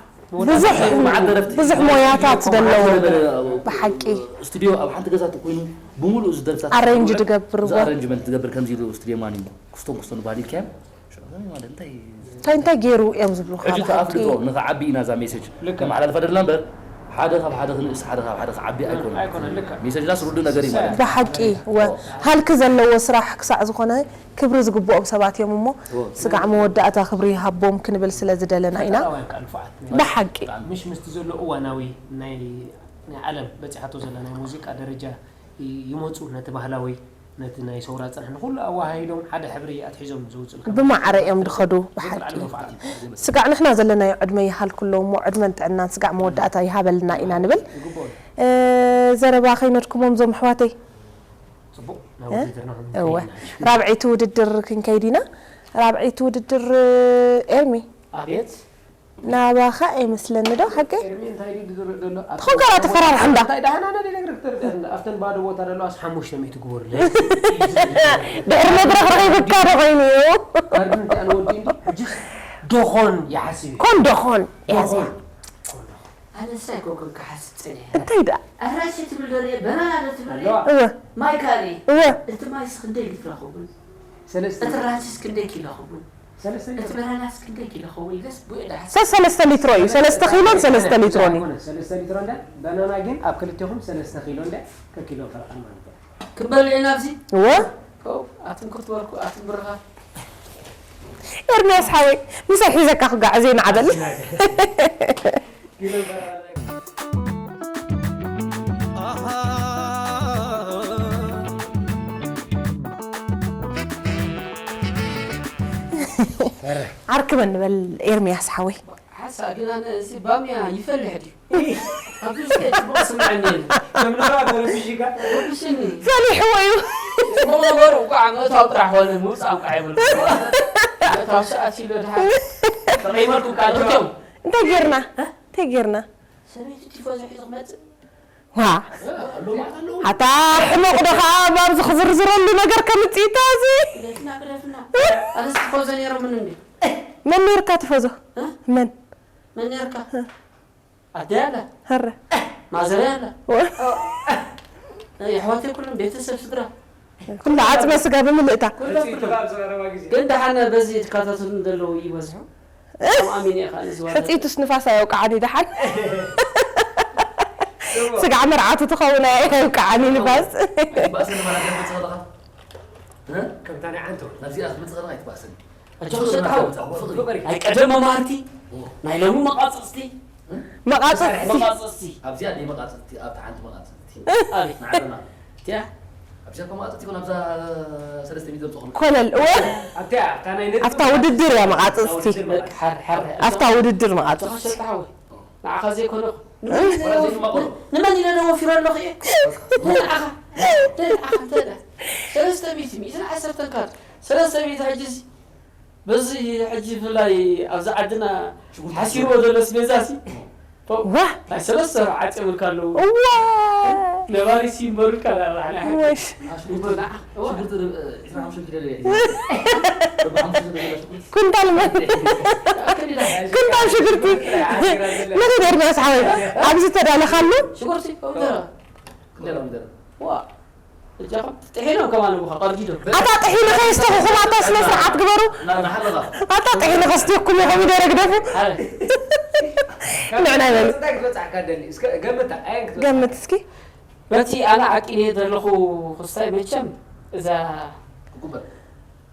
ብዙሕ ማዓት ደረፍቲ ብዙሕ ሞያታት ዘለዎ ማዓት ብሓቂ ስቱዲዮ ኣብ ሓንቲ ገዛ ኮይኑ ብምሉእ ዝደርፍታት ኣሬንጅ ዝገብር እወ ኣሬንጅመንት ዝገብር ከምዚ ኢሉ ስቱዲዮ ማን እዩ ክስቶን ክስቶን ባህል ኢልካዮም ሽዑ ማለት እንታይ እዩ እንታይ እንታይ ገይሩ እዮም ዝብሉኻ ሕጂ እቲ ብሓቂ ኣፍልጦ ንኽዓቢ ኢና እዛ ሜሴጅ ልክዕ። ነመሓላልፋ ደለና እምበር ሓደ ካብ ሓደ ክንእስ ሓደ ካብ ሓደ ክዓቢ ኣይኮነን ኣይኮነን፣ ልክዕ። ሜሴጅናስ ርዱእ ነገር እዩ ማለት እዩ ብሓቂ እወ ሃልኪ ዘለዎ ስራሕ ክሳዕ ዝኾነ ክብሪ ዝግብኦም ሰባት እዮም እሞ እወ። ስጋዕ መወዳእታ ክብሪ ይሃቦም ክንብል ስለ ዝደለና ኢና ፈጠራውያን ከዓ ንፉዓት ናይ ብሓቂ ምሽ ምስቲ ዘሎ እዋናዊ ናይ ናይ ዓለም በፂሓቶ ዘላ ናይ ሙዚቃ ደረጃ ይ- ይመፁ ነቲ ባህላዊ ነቲ ናይ ሰውራ ፅንሕ ንኩሉ ኣዋሃሂዶም ሓደ ሕብሪ ኣትሒዞም ዝውፅልካ ብማዕረ እዮም ድኸዱ ብሓቂ ዘጥልዓሉ መፍዓት እዩ። ስጋዕ ንሕና ዘለናዮ ዕድመ ይሃልኩ ኣለዉ እሞ ዕድመን ጥዕናን ስጋዕ መወዳእታ ይሃበልና ኢና ንብል ይግብኦ እዩ። እ፣ ዘረባ ከይነድኩሞም ዞም ኣሕዋተይ ፅቡቅ ናብ እ? ውድድርና እወ ክንከይድ ኢና። ራብዐይቲ ውድድር ክንከይድ ኢና ራብዐይቲ ውድድር ኤርሚ ኣቤት ናባኻ ኣይመስለኒ ዶ ሓቂ ኤርሚ እንታይ ድዩ ዝርእ ዘሎ? ትኾን ጋራ ተፈራርሕ እንዳ። እንታይ ደሓና ነደ ነግርክ ተርደን ኣብተን ባዶ ቦታ ዘለዋስ ሓሙሽተ ሚእቲ ግበሩለይ። ድሕሪ መድረኽ ረኺብካ ዶ ኮይኑ እዩ ኣርድንቲ ኣነ ወዲ እንዲ ሕጅስ ዶኾን ይሓስብ እዩ። ኮን ዶኾን ያዘ ዶኾን። ኣነሳ ኣይኮንኩን ክሓስብ ጸኒሐ። እንታይ ደኣ ኣራሽ ትብል ዶ ርኤ በናና ዶ ትብል ርኤ ኣለዋ። እወ ማይ ካሪ እወ እቲ ማይስ ክንደይ ሊትሮ ክውን ሰለስተ እቲ ራችስ ክንደይ ኪሎ ክውን ሰለስተ እቲ በናናስ ክንደይ ኪሎ ክውን ኢለስ ብኡ ዳ ሓስ ሰ ሰለስተ ሊትሮ እዩ ሰለስተ ኪሎን ሰለስተ ሊትሮን እዩ ሰለስተ ሊትሮ እንዳ በናና ግን ኣብ ክልቴኹም ሰለስተ ኪሎ እንዳ ከኪሎ ፈርቓን ማለት እዩ። ክንበልዕ ኢና ኣብዚ እወ ኣትም ክትበልኩ ኣትም ብርኻ ኤርምያስ ሓወይ ምሳይ ሒዘካ ክጋዕዘ ንዓበል ዓርክበ ንበል ኤርምያስ ሓወይ ሓሳ ግን ኣነ እዚ ባምያ ይፈልሕ ድዩ ኣብዚ ውሽጢ ጽቡቕ ስምዐኒ የለ ከም ንባብ ረብሽካ ረብሽኒ ፈሊሕዎ እዩ ጽቡቕ ነገሩ እንኳዕ ምእታው ጥራሕ ኾነ ምውፃእ እንኳዕ የብሉ ምእታው ሰኣት ኢሎ ድሓ ተቐይመልኩም ካልጆም እንታይ ጌርና እንታይ ጌርና ሰበይቲ ቲፎዞ ሒዙ ክመፅእ ዋ ኣታ ሕመቕ ዶ ከዓ ኣብዚ ክዝርዝረሉ ነገር ከምፅእ እዚ ግደፍና ግደፍና ኣነስ ቲፎዞ ነይሮምን እንዲ መን ነርካ ትፈዞ መን መን ነርካ ኣደይ ኣላ ሀረ ማዘረይ ኣላ የሕዋተይ ኩሎም ቤተሰብ ስድራ ኩሉ ዓፅመ ስጋ ብምልእታ ኩሎም ኩሎም ግን ደሓን በዚ ትከታተሉን ዘለዉ ይበዝሑ ኣሚን እየ ኻነ ዝወረ ሕፅይቱስ ንፋስ ኣየውቃዓኒ ደሓን። ስጋዕ መርዓቱ ትኸውን ኣየውቃዓኒ ንፋስ። ኣይትባእስን ማለት ገምት ዝኸለኻ? እ? ከምታ ናይ ዓንቶ። ናብዚኣ ክትመጽእ ከለኻ ኣይትባእስን። ኣጆኹም ሰጣው። ፍቕሪ። ናይ ቀደም መማህርቲ፣ ናይ ሎሚ መቓጽጽቲ። መቓጽጽቲ። መቓጽጽቲ። ኣብዚኣ ደይ መቓጽጽቲ፣ ኣብታ ሓንቲ መቓጽጽቲ። ኣበይ? ንዓለና። እቲኣ? ኣብዚኣ እኮ መቓጽጽቲ ይኮን፣ ኣብዛ ሰለስተ ሚእቲ ዘምጽኹም። ኮለል፣ እወ። ኣብቲኣ፣ ኣብታ ናይ ነጥቢ ኣብታ ውድድር እያ መቓጽጽቲ። ውድድር መቓጽጽቲ። ሓር፣ ሓር። ኣብታ ውድድር መቓጽጽቲ። ኣጆኹም ሰጣው። ንዓኻ ዘይኮነ ወላ ዘይማቐሎ። ንመን ኢለ ደወፊረ ኣለኹ እየ? ንዓኻ፣ ንዓኻ፣ ንዓኻ። ሰለስተ ሚእቲ፣ ሚእትን ዓሰርተን ካርድ። ሰለስተ ሚእቲ ሕጂ እዚ፣ በዚ ሕጂ ብፍላይ ኣብዚ ዓድና ሽጉርቲ ሓሲርዎ ዘሎ ኣስቤዛ ሲ፣ ዋ! ናይ ሰለስተ ወርሒ ዓጽ የብልካ ኣለዉ። እዋ! ነባሪ ሲ ይንበሩልካ ዳርባ፣ ንዓኻ። ወሽ። ሽጉርቲ፣ ሽጉርቲ፣ እ፣ ዕስራን ሓሙሽተን ኪሎ እየ ሒዘ። በብሓሙሽተ ዘበላ ሽጉርቲ። ኩንታል መ-፣ ኩንታል ሽጉርቲ። ነቲ ደርቢ ኣስሓበይ፣ ኣብዚ ተዳለኻሉ? ሽጉርቲ፣ ኮሚደረ። ክንደይ ኮሚደረ? ዋ፣ እጃኹም ጥሒኖም ከማን እኮ ቀርጊዶም። ኣታ ጥሒኑ ከየስተኹኹም፣ ኣታ ስነ ስርዓት ግበሩ። ና-፣ ንሓለኻ። ኣታ ጥሒኑ ከስትየኩም እዩ፣ ኮሚደረ ግደፉ። ኣረ። ንዕና ይበሉ። እንታይ ክትበጽሓካ ደሊ? እስከ ገምታ፣ ኣየን ክትበጽሓካ? ገምት እስኪ። በቲ ኣነ ዓቂነ ዘለኹ ክስታይ መቸም እዛ ክጉበር።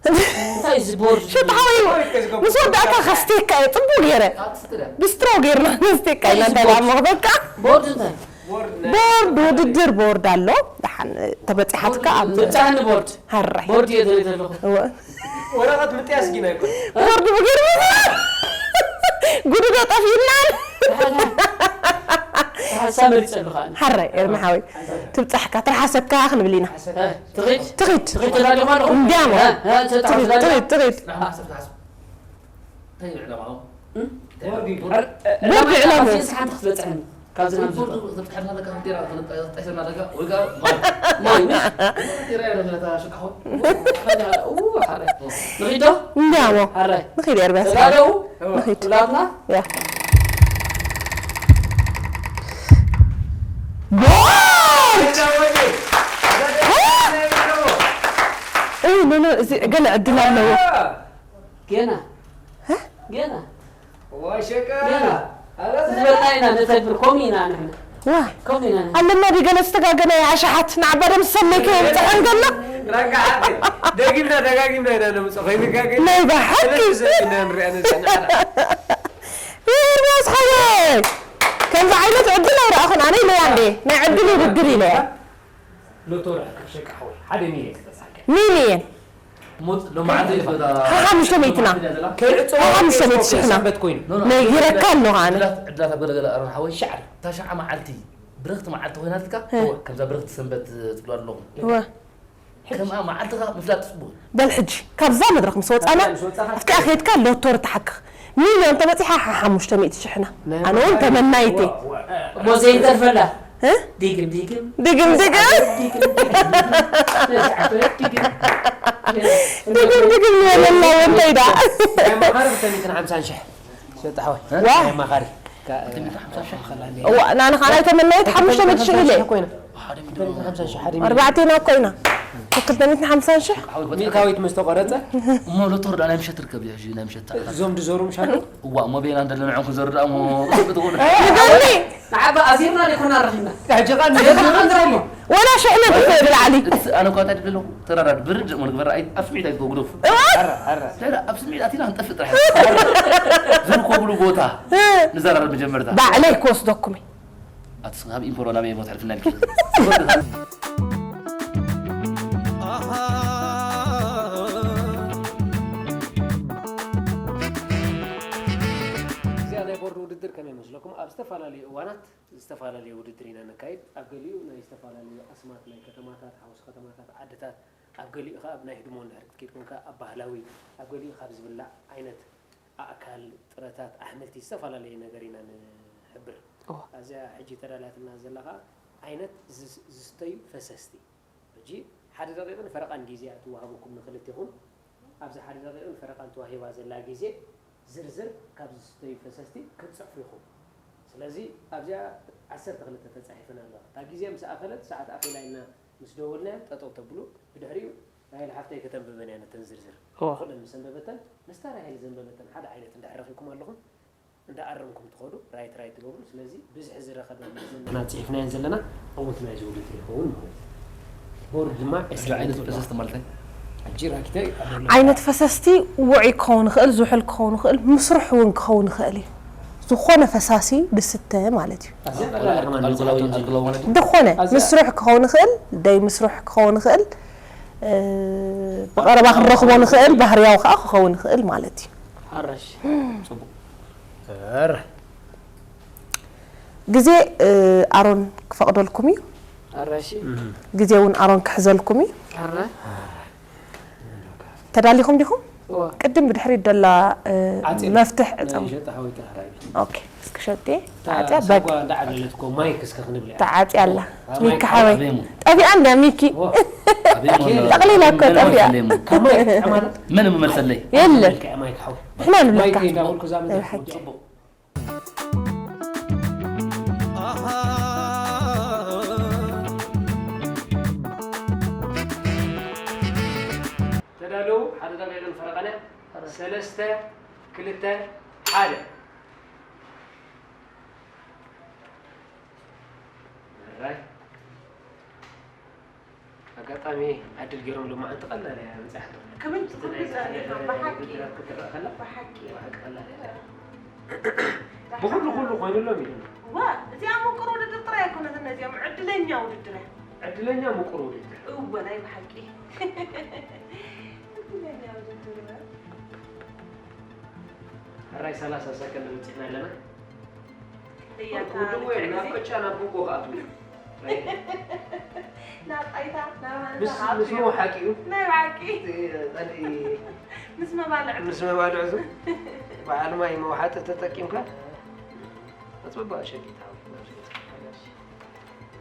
እንታይ እዚ ቦርድ? ሽታ ሓወይ፣ ምስ ወዳእካ ከስቴካ እየ፣ ጽቡቅ ገይረ። ብስትሮ ገይርና ነስቴካ ኢና፣ እንታይ ደኣ እሞ በቃ። ቦርድ እንታይ? ቦርድ ናይ ቦርድ፣ ውድድር ቦርድ ኣሎ። ደሓን ተበጺሓትካ ኣብ ቦርድ፣ ብጻሕኒ ቦርድ። ሃራይ። ቦርድ እየ ደልየ ዘለኹ። እወ። ወረቐት ምጥያስ ግን ኣይኮነን። ቦርድ ብገይሩ ጉድዶ ጠፊኡና። ደሓን፣ ደሓን። ደሓን፣ ሳመሪ ጸልኻ። ሃራይ፣ ኤርሚ ሓወይ። ትብጻሕካ፣ ትርሓሰካ ክንብል ኢና። እ፣ ትኺድ? ትኺድ። ትኺድ ተዳሊኹ ኣለኹ? እንዲያሞ። እ፣ እ፣ ተታ-፣ ትኺድ፣ ተዳሊኹ? ትኺድ፣ ትኺድ። ንዓማ ሓሰብ ትሓስብ። እንታይ እዩ ዕላማኹም? እም? እንታይ እዩ? ቦርድ፣ ቦርድ። ዕላማ ቦርድ ዕላማ። ሓንቲ ክትበጽሐኒ። ካብዚ ናብ ቦርድ ዝብሎ። ክትበጽሐና ኣለካ፣ እንዴራ፣ ክትጠ-፣ ክትጠይሰና ኣለካ፣ ወይ ከዓ ማይ። ማይ፣ ምሽ? እንዴራ፣ እያ ነታ ሽቃ ሆይ። ኡ፣ ሓረ። ንኺድ ዶ? እንዲያሞ። ሓረ። ንኺድ፣ ኤርሚያስ። ተጋደው። ንኺድ። ኩላትና። ያ። ጎል! እ፣ ኖ፣ ኖ፣ እዚ ገለ ዕድል ኣለዎ። ገና። እ? ገና። ወሸቃ። ገና። ኣረ ዝበልና ኢና ነተግብር፣ ከምኡ ኢና ንሕና። ዋ። ከምኡ ኢና ንሕና። ኣለና ድገለ ዝተጋገነ ኣሽሓት ንዓባ ደምሰለይ ከየምፅሐን ከሎ። ረጋሓት። ደጊምና ደጋጊምና ኢና ነምፅኦ። ከይንጋገ። ናይ ብሓቂ። ስለዚ ኢና ንሪኣ ነዛ ንዓና። ኤርሚያስ ሓወይ፣ ከምዚ ዓይነት ዕድል ኣይረኣኹን። ኣነ ኢለያ እንዴ፣ ናይ ዕድል ውድድር ኢለያ። ሎቶሪ ሸቃ ሓወይ፣ ሓደ ሚልዮን ዝተሳከ። ሚልዮን? ሞት ሎማዓንቲ ይፈታ። ሓሙሽተ ሚእትና። ከይዕፀዎ ሓሙሽተ ሚእቲ ሽሕና። ሰንበት ኮይኑ። ኖ፣ ኖ፣ ነጊረካ ኣለኹ ኣነ። ዕድላት፣ ዕድላት ኣብ ገለገለ ኣሮን ሓወይ። ሻዕሪ። እታ ሸዓ መዓልቲ ብርኽቲ መዓልቲ ኮይናትካ፣ እ። እወ፣ ከምዛ ብርኽቲ ሰንበት ትብሎ ኣለኹም። እወ። ከምኣ መዓልትኻ ምፍላጥ ጽቡቕ። በል ሕጂ፣ ካብዛ መድረኽ ምስ ወጻና፣ ኣብታ ምስ ወጻኻ ኣፍቲኣ ከይድካ ሎቶሪ ትሓክኽ። ሚልዮን ተበጺሓ ሓ-፣ ሓሙሽተ ሚእቲ ሽሕና። ናይ ኣነ እውን መኻሪ። ተመናይተይ። እዋ፣ እዋ። እሞ ዘይተርፈላ። እ? ዲግም፣ ዲግም። ዲግም፣ ዲግም። ዲግም፣ ዲግም። ዲግም፣ ዲግም ይበለላ ወንተይ ደኣ። ናይ መኻሪ ክልተ ሚእትን ሓምሳን ሽሕ። ሸጣ ሓወይ። ዋ። ናይ መኻሪ። ክልተ ሚእትን ሓምሳን ሽሕ። እዋ፣ ናንኻ ናይ ተመናይት ሓሙሽተ ሚእቲ ሽሕ ኢለ። ኮይና። ሓደ ሚእቲ ሓምሳ ሽሕ፣ ሓደ ሚእቲ። ኣርባዕቴና እኮ ኢና። ክልተ ሚእትን ሓምሳን ሽሕ። ሚእታዊት ምስ ተቆረጸ? እሞ ሎቶር ደኣ ናይ ምሸት ትርከብ ድዩ ሕጂ ናይ ምሸት ሰዓታት? እዞም ድዞሩ ምሻሉ? እዋ፣ እሞ ቤና እንደለ ንዕኹም ዘሩ ደኣ እሞ ክትብሉ ትኾኑ። ንገርኒ! ንዓባ ኣዚርና ደይኮና ረኺብና። ሕጂ ኸኣ ንገርኒ። ወላ ሽሕ ነጥቢ ብላዕሊ። እቲ ኣነ እኳ እንታይ ድብል ኣለኹ? ተራዳድ ብርድ እሞ ንግበር ኣይ-፣ ኣብ ስምዒት ኣይትጎግደፉ። እዋ! ኣረ፣ ኣረ። ዳዳ ኣብ ስምዒት ኣቲና ክንጠፍእ ጥራሕ። ዝርከብሉ ቦታ እ። ንዘራረብ መጀመርታ። ባዕለይ ክወስደኩም እየ። ኣቲ ስኻ ኣብ ኢምፖሮ ናበይ እሞ ትሕልፍና ኢልኪ? ኣሃ። እዚኣ ናይ ቦርድ ውድድር ከመይ መስለኩም? ኣብ ዝተፈላለዩ እዋናት ዝተፈላለዩ ውድድር ኢና ነካይድ። ኣብ ገሊኡ ናይ ዝተፈላለዩ ኣስማት ናይ ከተማታት፣ ሓውሲ ከተማታት፣ ዓድታት፣ ኣብ ገሊኡ ኸኣ ኣብ ናይ ህድሞ እንድሕር ክትከይድ ኮንካ ኣብ ባህላዊ፣ ኣብ ገሊኡ ካብ ዝብላዕ ዓይነት ኣእካል፣ ጥረታት፣ ኣሕምልቲ፣ ዝተፈላለየ ነገር ኢና ንሕብር። እወ። ኣብዚኣ ሕጂ ተዳልያትና ዘላ ኸኣ ዓይነት ዝስ-፣ ዝስተዩ ፈሰስቲ። ሕጂ ሓደ ደቂቕን ፈረቓን ግዜ እያ ትወሃበኩም ንክልቴኹም። ኣብዚ ሓደ ደቂቕን ፈረቓን ተዋሂባ ዘላ ግዜ ዝርዝር ካብ ዝስተዩ ፈሰስቲ ክትጽሕፉ ኢኹም። ስለዚ ኣብዚኣ ዓሰርተ ክልተ ተጻሒፈን ኣለዋ። እታ ግዜ ምስ ኣኸለት ሰዓት ኣኺላ ኢልና ምስ ደወልናያ ጠጠው ተብሉ፣ ብድሕሪኡ ራሄል ሓፍተይ ከተንብበን እያ ነተን ዝርዝር። እዋ። ኩለን ምስ ኣንበበተን ምስታ ራሄል ዘንበበተን ሓደ ዓይነት እንድሕር ረኺብኩም ኣለኹም እንዳኣረምኩም ትኸዱ፣ ራይት ራይት ትገብሩ። ስለዚ ብዝሒ ዝረኸበ ዘለና ጽሒፍናየን ዘለና ዕውት ናይዚ ውድድር ይኸውን ማለት እዩ። ቦርድ ድማ እንታይ ዓይነት ፈሰስቲ ማለት እዩ? ሕጂ ራኪተይ ኣበሎ ዓይነት ፈሰስቲ ውዑይ ክኸውን ይኽእል፣ ዝሑል ክኸውን ይኽእል፣ ምስሩሕ እውን ክኸውን ይኽእል እዩ። ዝኾነ ፈሳሲ ዝስተ ማለት እዩ። ኣዝያ ቀላል ከማን ኣልኮላዊ መጽሓፍቶም ኣልኮላዊ ማለት እዩ? ዝኾነ ኣዝያ- ምስሩሕ ክኸውን ይኽእል፣ ደይ ምስሩሕ ክኸውን ይኽእል፣ እ፣ ብቐረባ ክንረኽቦ ንኽእል፣ ባህርያዊ ከዓ ክኸውን ይኽእል ማለት እዩ። ኣራሽ ኧረ ግዜ እ፣ ኣሮን ክፈቕደልኩም እዩ። ኣራሽ ግዜ እውን ኣሮን ክሕዘልኩም እዩ። ኣራ ተዳሊኹም ዲኹም? እዋ ቅድም ብድሕሪት ደላ እ፣ ዓጽየ መፍትሕ ናይ ዕፀው። ሸጣ ሓወይታ ሓራይ ኦኬ እስኪ ሸጤ ተዓፅያ በግ ሳጓ እንዳዓለለት እኮ ማይክ እስከ ክንብል እያ። ተዓፅያ ኣላ ኣብ ሚኪ ሓወይ ጠፊኣ እንዳ ሚኪ ኦ፣ ኣብ የማን ሚኪ ጠቕሊላ እኮ መን ጠፊኣ መሰለይ እሞ? ካብ ማይክ ጥዕማት የለ መልካ እያ ማይክ ሓወይ ንሕና ንብለካ ማይክ እንዳበልኩ እዛ መድረክ ብሓቂ። ወዲኣ ኣቦ ተዳለዉ ሓደ ደቂቕን ፈረቓን እያ ሰለስተ ክልተ ሓደ ራይ ኣጋጣሚ ዕድል ገይሮም ሎማዓንቲ ቀላል እያ በፂሓቶ ክብል ትኽእል ጸኒኻ ብሓቂ ክትረኣ ከላ ብሓቂ ብሓቂ ቀላል እያ ብኩሉ ኩሉ ኮይኑሎም ኢሉ ዋ እዚኣ ምቁር ውድድር ጥራይ ኣይኮነትን ነዚኦም ዕድለኛ ውድድር እያ ዕድለኛ ምቁር ውድድር እወ ናይ ብሓቂ ዕድለኛ ውድድር እያ ሕራይ ሰላሳ ሰከንድ በፂሕና ኣለና እያታ ኩሉ ልክዕ ናብ ግዜ ቅጫ ናብ ጉጎ ክኣትዉ እዩ ናብ ጣይታ ናብ ሃንሳ ምስ ክኣቱ ምስ እዩ መውሓጢኡ ናይ ብሓቂ ጸልኢ ምስ መባልዕ ምስ መባልዕ ዙ በዓል ማይ መውሓጢ ተጠቂምካ ኣጽበባ ሸቂታ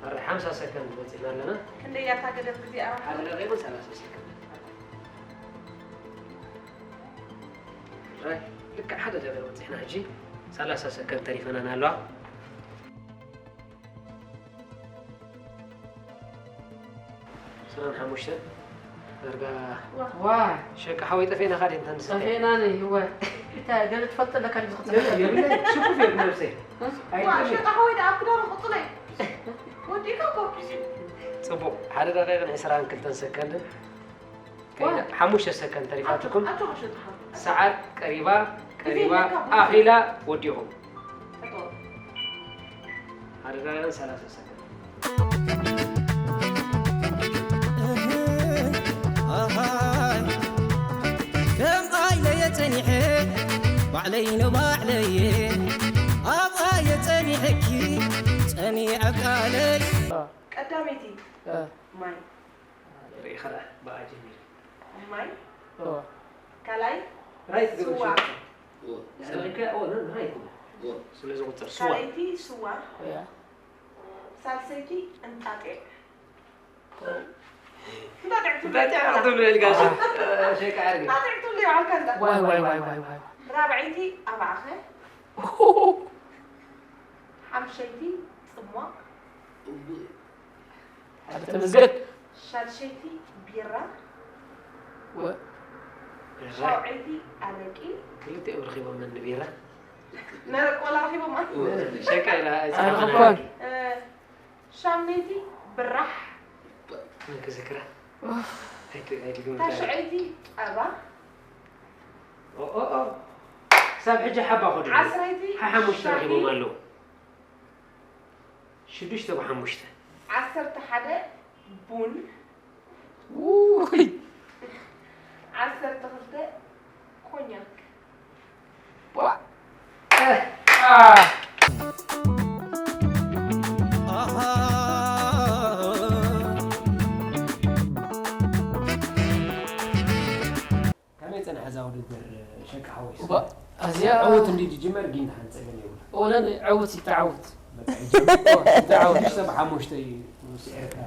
ኣረ ሓምሳ ሰከንድ በፂና ኣለና ክንደይ እያ እታ ገደብ ግዜ ኣረባ ሓደ ደቂቕን ሰላሳ ሰከንድ ራይ ልክዕ ሓደ ደቂቕ በፂሕና ሕጂ ሰላሳ ሰከንድ ተሪፈናን ኣለዋ ስራን ሓሙሽተ ዳርጋ ዋይ ሸቂ ሓወይ ጠፌና ካደ እንተንሰ ጠፌና ነይ እወ እንታይ ገለ ትፈልጥ ኣለካ ድዩ ዝኽትል የብለይ ሽኩፍ እየ ብነብሰይ ዋ ሸጣ ሓወይ ደኣ ኣብ ክዳኑ ቅፅለይ ወዲእካ ኮ ጽቡቕ ሓደ ደቂቕን ዕስራን ክልተን ሰከንድን ከይዳ ሓሙሽተ ሰከንድ ተሪፋትኩም ኣጆኻ ሸጣ ሓወይ ሰዓት ቀሪባ ቀሪባ ኣኺላ ወዲኹም ሓደ ደቂቕን ሰላሳ ሰከንድ ኣሃይ ከም ኣይለየ ጸኒሐ ባዕለይ ንባዕለየ ኣብኣየ ጸኒሐኪ ጸኒዐ ቃለይ ቀዳመይቲ እ። ማይ ርኢኻ ደኣ ብኣ ጀሚረ ማይ እወ ካልኣይ ራይት ስዋ ስለዚ ቁፅር ስዋ ካልኣይቲ ስዋ እያ ሳልሰይቲ እንጣጢዕ እንጣጢዕ ክትብለልካ ሸቃ ኣርግ እንጣጢዕ ትብሉ ይባልካ እንዳ ዋይ ዋይ ዋይ ዋይ ዋይ ራብዐይቲ ኣባዕኸ ሓምሸይቲ ጽሟቕ ሓደ ተመስገን ሻድሸይቲ ቢራ ወ- ሻውዐይቲ ኣረቂ ክልቲኦም ረኺቦም መን ቢራ ነረቂ ወላ ረኺቦማ ሸቃ ኢላ ኣይረኸብኳን ሻምነይቲ ብራሕ ክዝክራ ታሽዐይቲ ጸባ ክሳብ ሕጂ ሓባ ኮዱ ዓስረይቲ ሓሙሽተ ሻሂ ረኺቦም ኣለዉ ሽዱሽተ ብሓሙሽተ ዓሰርተ ሓደ ቡን ውይ ዓሰርተ ክልተ ኮኛክ ቧ ከመይ ጸንሐ እዛ ውድድር ሸቂ ሓወይ ቧ ኣዝያ ዕውት እንዲ ዝጅመር ግን ሓንጸገን የብሉ ወለን ዕውት ይተዓውት ይተዓወት ሽዱሽተ ብሓሙሽተ እዩ ስዒርካ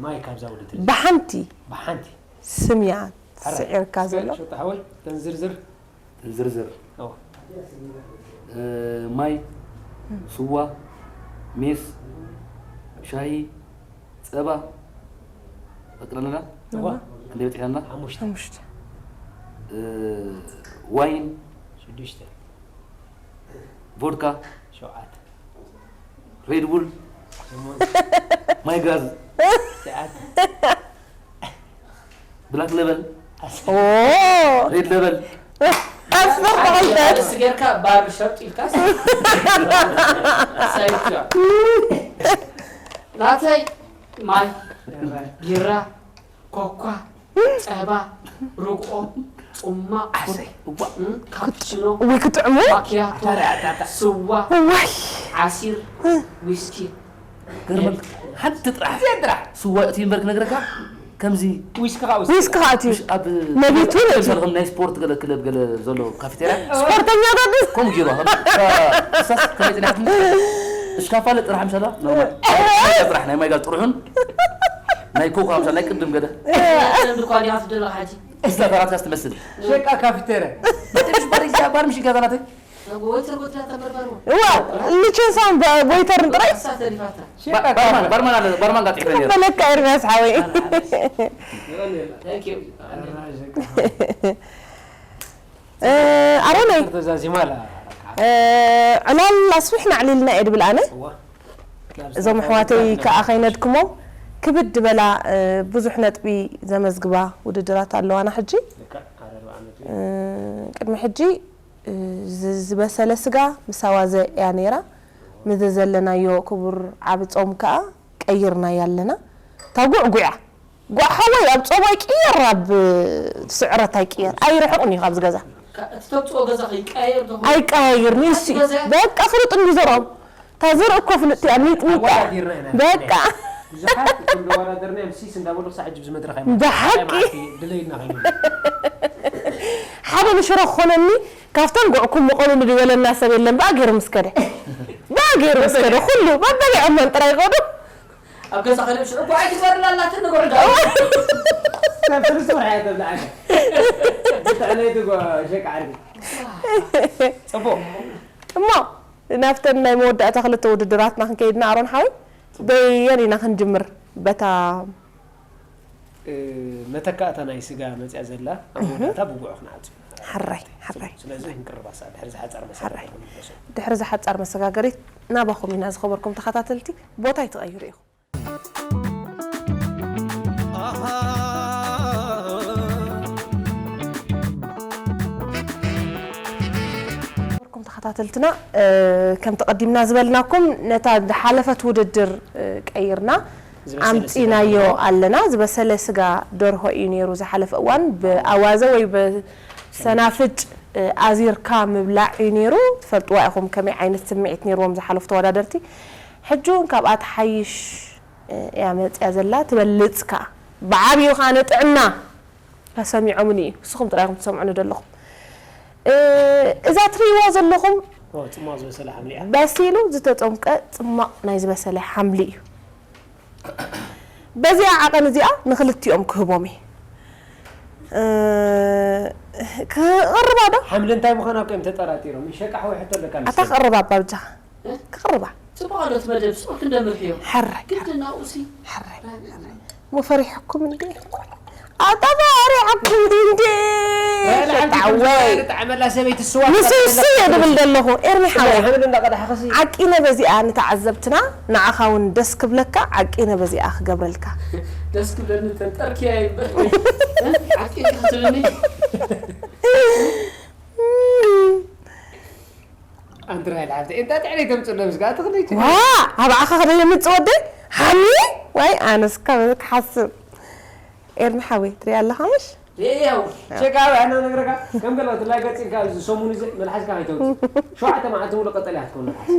ማይ ካብዛ ውድድር ብሓንቲ ብሓንቲ ስም እያ ስዒርካ ዘሎ ሸቂ ሓወይ ተን ዝርዝር ዝርዝር ኦ። ማይ ስዋ ሜስ ሻሂ ጸባ ጠቅለልና እዋ፣ ክንደይ በፂሐና? ሓሙሽተ። ሓሙሽተ። እ፣ ዋይን፣ ሽዱሽተ። ቮድካ፣ ሸውዓተ። ሬድ ቡል፣ ሸሞንተ። ማይ ጋዝ፣ ትሽዓተ። ብላክ ለበል፣ ኦ ሬድ ለበል፣ ኣስር ተኸልተ። ስ ጌርካ ባር ሸርጥ ኢልካስ ሳይቻ ናተይ ማይ ቢራ ኮኳ ጸባ ርግኦ ጽማቕ ዓሰይ፣ እዋ፣ እም፣ ካፕቺኖ ውይ ክጥዕሙ። ማኪያቶ ስዋ ዋይ ዓሲር ዊስኪ ገርመል፣ ሓንቲ ጥራሕ ስዋ እቲ እምበር ክነግረካ ከምዚ ዊስኪ ከዓ ውስኪ። ዊስኪ ከዓ እትዩ ምሽ ኣብ መቢቱ ለምሳሌ ከም ናይ ስፖርት ገለ ክለብ ገለ ዘሎ ካፌቴርያ ስፖርተኛታት ከምኡ ገይሩ እሳስ ከመይ ፅናሕት እሽካፋለ ጥራሕ ምሻላ ኖርማል ጥራሕ ናይ ማይጋዝ ጥርሑን ናይ ኮካ ምሻ ናይ ቅድም ገለ እንኳ ዲኻ ትደለኻ ሕጂ እዛ ተራትካስ ትመስል ሸቃ ካፊቴረ። ትንሽ ባር እዚኣ ባር ምሽ ይጋዛናት ወይተር ወትራ ተበርበሩ እዋ ልቸንሳን ቦይተርን ጥራይ እሳ ተሪፋታ ሸቃ ባርማን ባርማን ኣለ ባርማን ጋር ጥሕፈን ነይሩ በለካ ኤርሚያስ ሓወይ Thank you እ፣ ኣሮነይ ተዛዚማ ኣላ። እ፣ ዕላል ኣስፊሕና ኣዕሊልና እየ ድብል ኣነ። እዞም ኣሕዋተይ ከዓ ከይነድክሞም ክብድ በላ፣ እ፣ ብዙሕ ነጥቢ ዘመዝግባ ውድድራት ኣለዋና ሕጂ። ልክዕ፣ ሓደ ኣርባዓ ነጥቢ። እ፣ ቅድሚ ሕጂ፣ እ፣ ዝ-፣ ዝበሰለ ስጋ ምስ ኣዋዘ እያ ነይራ። ምዝ ዘለናዮ ክቡር ዓቢ ጾም ከዓ ቀይርናያ ኣለና። እታ ጉዕ ጉዕ እያ። ጓሓወይ ኣብ ጾም ኣይቅየር፣ ኣብ ስዕረት ኣይቅየር። ኣይርሕቕን እዩ ካብዚ ገዛ። እቲ ተምፅኦ ገዛ ከይቀያየር ዶ ኣይቀያየርን እዩ እሱ። በቃ ፍሉጥ እንዲ ዘርኦም። እታ ዘርኢ እኮ ፍልጥቲ እያ፣ ሚጥሚጣ። ኣወዳዲርና ኢና። በቃ። ብዙሓት እቶም ዘወዳደርና እዮም ሲስ እንዳበሉ ክሳዕ ሕጂ ብዚ መድረኽ ኣይመፅኡን። ብሓቂ። ድለይና ከይኑ። ሓደ ንሽሮ ክኾነኒ ካብተን ጉዕኩም ምቐሉ ንድበለና ሰብ የለን። ብኣ ገይሩ ምስ ከደ። ብኣ ገይሩ ምስ ከደ። ኩሉ በበሊዖመን ጥራይ ይኸዱ። ኣብ ገዛ ከይዶም ሽዑ ጓዕ ትገርላ ኣላትን ንጉዕ ዳ ሰብ ፍልስፍና እያ ተብልዓካ። ብትዕለይቲ ጓ-፣ ሸቃ ዓርቢ። ፅቡቅ እሞ ናብተን ናይ መወዳእታ ክልተ ውድድራትና ክንከይድና ኣሮን ሓወይ በየን ኢና ክንጅምር? በታ እ፣ መተካእታ ናይ ስጋ መፅያ ዘላ ኣብ መወዳእታ ብጉዑ ክንዓፁ ኢና። ሕራይ፣ ሕራይ። ስለዚ ክንቅርብ ኣሳ ድሕሪ ዝሓፃር ሕራይ። መሰረት ድሕሪ ዝሓፃር መሰጋገሪት ናባኹም ኢና ዝኸበርኩም ተኸታተልቲ። ቦታ ይትቐይሩ ኢኹም። ክቡርኩም ተኸታተልትና፣ እ፣ ከምቲ ቀዲምና ዝበልናኩም ነታ ዝሓለፈት ውድድር፣ እ፣ ቀይርና ዝበሰለ ኣምፂናዮ ኣለና። ዝበሰለ ስጋ ደርሆ እዩ ነይሩ ዝሓለፈ እዋን። ብኣዋዘ ወይ ብሰናፍጭ፣ እ፣ ኣዚርካ ምብላዕ እዩ ነይሩ። ትፈልጥዋ ኢኹም ከመይ ዓይነት ስምዒት ነይርዎም ዝሓለፉ ተወዳደርቲ። ሕጂ እውን ካብኣ ትሓይሽ፣ እ፣ እያ መፅያ ዘላ። ትበልፅ ከዓ ብዓብዩ ከዓ ንጥዕና ተሰሚዖምኒ እዩ። ንስኹም ጥራይ ኢኹም ትሰምዑኒ ዘለኹም። እ፣ እዛ ትርእይዋ ዘለኹም ኦ፣ ጽማቕ ዝበሰለ ሓምሊ እያ። በሲሉ ዝተጠምቀ ጽማቕ ናይ ዝበሰለ ሓምሊ እዩ። በዚኣ ዓቐን እዚኣ ንኽልቲኦም ክህቦም እየ። እ፣ ክቕርባ ዶ? ሓምሊ እንታይ ምዃና እኮ እዮም ተጠራጢሮም። ይሸቃ ሓወይ ሕቶ ኣለካ ኣታ መሰለኝ። ክቕርባ ኣባ ብጃኻ። ክቕርባ። ጽቡቕ ኣሎ እቲ መደብ፣ ጽቡቕ ክንደምር ሕዮ። ሕራይ፣ ግድና ኡሲ። ሕራይ። እሞ ፈሪሕኩም እንዴ? ኣታ ፈሪሕኩም እንዴ? ሸጣወይ። ጣዕመላ ሰበይቲ ስዋ ንስንሱ እየ ድብል ዘለኹ። ኤርሚ ሓወይ። ሓምሊ እንዳቐዳሕኽሲ። ዓቂነ በዚኣ ንተዓዘብትና፣ ንዓኻ እውን ደስ ክብለካ፣ ዓቂነ በዚኣ ክገብረልካ። ደስ ክብለኒ ተንጠርክያ ይበል ወይ ዓቂነ ክትብልኒ። ኣንትራይ ልሓፍተ፣ እንታይ ትዕለይ ተምጽእ ኣሎ ምስጋ፣ ትኽልይቲ። ዋ፣ ኣብ ዓኻ ክደ የምጽእ ወደይ? ሓሚ? ዋይ፣ ኣነስ ካብ ክሓስብ። ኤርሚ ሓወይ፣ ትሪኣ ኣለኻ ምሽ? ሪእያው። ሸቃ፣ ኣነ ነግረካ፣ ከም ገለ ትላይ ገጽ ኢልካ፣ እዚ ሰሙን እዚ መልሓስካ ከይተውጽእ። ሸውዓተ መዓልቲ ሙሉእ ቀጠልያ ክትከውን መልሓስ።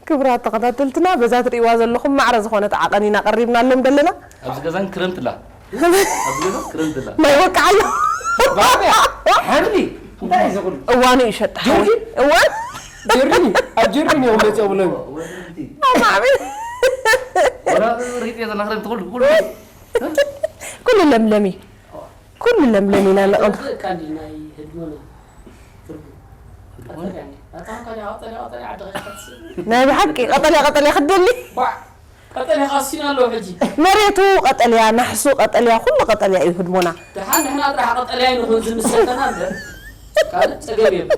ክቡራት ተኸታተልትና፣ በዛ ትርእይዋ ዘለኹም ማዕረ ዝኾነት ዓቐን ኢና ቀሪብናሎም ዘለና። ኣብዚ ገዛን ክረምት ኣላ። ኣብዚ ገዛ ክረምት ኣላ። ማይ ወቅዓዮ። ባብያ፣ ሓምሊ፣ እንታይ እዩ ዝኹሉ? እዋኑ እዩ ሸጣ። ጀርዲ? እዋን? ጀርዲን እዩ። ኣብ ጀርዲን እዮም መጽኦም ብሎም። ኣማዕቢ። ወላ ሪጥ እየ ዘላ ክረምት ኩሉ፣ ኩሉ። ኩሉ ለምለም እዩ። ኩሉ ለምለም ኢና ንቕም። እዚ ካንዲ ናይ ህድሞና ትርጉም። ቀጠልያ፣ ኣታ ካንዲ ቀጠልያ፣ ቀጠልያ ዓዲ ከይትከስብ። ናይ ብሓቂ ቀጠልያ ቀጠልያ ክትደሊ። ባዕ። ቀጠልያ ካሲና ኣሎ ሕጂ። መሬቱ ቀጠልያ፣ ናሕሱ ቀጠልያ፣ ኩሉ ቀጠልያ እዩ ህድሞና። ደሓን ንሕና ጥራሕ ቀጠልያ ንኹን ዝምሰለና እምበር ካልእ ጸገም የብሉ።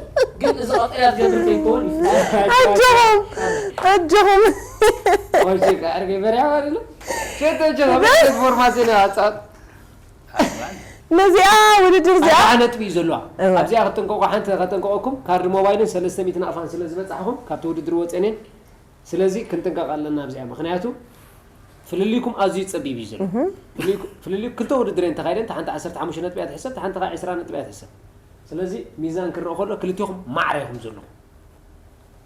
ግን እዚ ቀጠልያ ዝገብር ከይከውን እዩ። ኣጆኹም ኣጆኹም። ቆይ ሸቃ ኣርገ በሪያ ማለት ነው። ሸቶ ጀኻ ፎርማሲና ኣጻት ነዚኣ ውድድር እዚኣ ኣርባዓ ነጥቢ እዩ ዘለዋ። እወ። ኣብዚኣ ክትጥንቀቁ ሓንቲ ከጠንቀቀኩም ካርድ ሞባይልን ሰለስተ ሚእቲ ናቕፋን ስለ ዝበጻሕኹም ካብቲ ውድድር ወፅእኔን ስለዚ ክንጥንቀቕ ኣለና ኣብዚኣ ምኽንያቱ ፍልልይኩም ኣዝዩ ጸቢብ እዩ ዘሎ። ፍልልይኩ- ፍልልይኩ ክልተ ውድድር እየን ተኻይደን እታ ሓንቲ ዓሰርተ ሓሙሽተ ነጥቢ እያ ትሕሰብ እታ ሓንቲ ከዓ ዕስራ ነጥቢ እያ ትሕሰብ። ስለዚ ሚዛን ክረአ ከሎ ክልቴኹም ማዕረ ኢኹም ዘለኹም።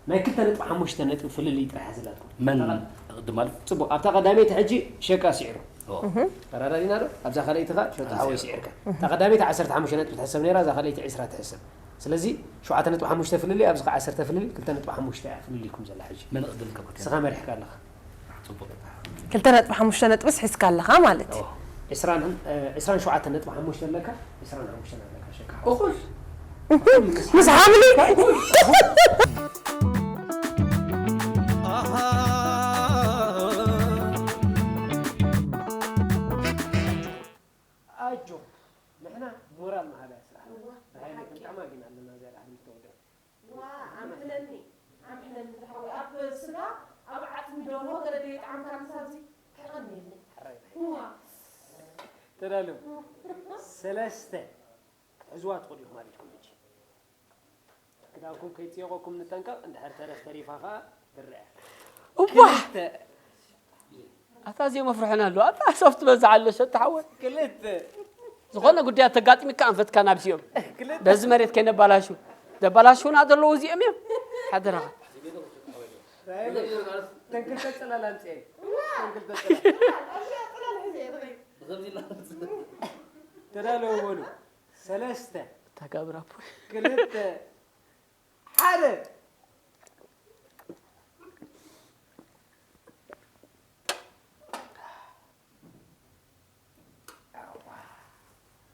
ናይ ክልተ ነጥቢ ሓሙሽተ ነጥቢ ፍልልይ ጥራሕ እያ ዘላትኩም። መን ቅድም ማለት ጽቡቕ ኣብታ ቀዳመይቲ ሕጂ ሸቃ ስዒሩ። ኦ፣ ተራዳዲና ዶ ኣብዛ ካልኣይቲ ኸ ሸቶ ሓወይ ስዒርካ። እታ ቀዳመይቲ ዓሰርተ ሓሙሽተ ነጥቢ ትሕሰብ ነይራ እዛ ካልኣይቲ ዕስራ ትሕሰብ። ስለዚ ሸውዓተ ነጥቢ ሓሙሽተ ፍልልይ ኣብዚ ኸዓ ዓሰርተ ፍልልይ ክልተ ነጥቢ ሓሙሽተ እያ ፍልልይኩም ዘላ ሕጂ። መን ቅድም ከ ንስኻ መሪሕካ ኣለኻ። ጽቡቕ። ክልተ ነጥቢ ሓሙሽተ ነጥብስ ሒዝካ ኣለኻ ማለት እዩ። ዕስራን ዕስራን ሸውዓተ ነጥቢ ሓሙሽተ ኣለካ። ዕስራን ሓሙሽተን ኣለካ ሸቃ ሓወይ። እኹል ምስ ሓምሊ ኣጆ ንሕና ሞራል መሃብያ ስራሕ ብሓይሊ ክንጥዕማ ግን ኣለና እዚኣ ድሓር ምስ ተወድአ ዋ ኣምሕለኒ ኣምሕለኒ ዝሓወይ ኣብ ስጋ ኣብ ዓፅሚ ደርሆ ገለ ደይጣዕምካ ንሳዚ ከቐንየለይ ሕራይ ናይ ዋ ተዳለዉ ሰለስተ ክትሕዝዋ ትኽእሉ ኢኹም ኣቢልኩም ሕጂ ክዳንኩም ከይፅየቐኩም ንጠንቀቕ እንድሕር ተረፍ ተሪፋ ኸዓ ትረአ እዋ ኣታ እዚኦም ኣፍርሑና ኣለዉ ኣታ ሶፍት በዝሕ ኣሎ ሸቲ ሓወይ ክልተ ዝኾነ ጉዳያት ተጋጢሚካ ኣንፈትካ ናብዚኦም በዚ መሬት ከይነባላሹ ዘባላሽውና ዘለዉ እዚኦም እዮም ሓደራኻ ተንክልተ ፅላል ኣምፅኤ ተንክልተ ፅላል ተዳለዉ በሉ ሰለስተ ተጋብራቡ ክልተ ሓደ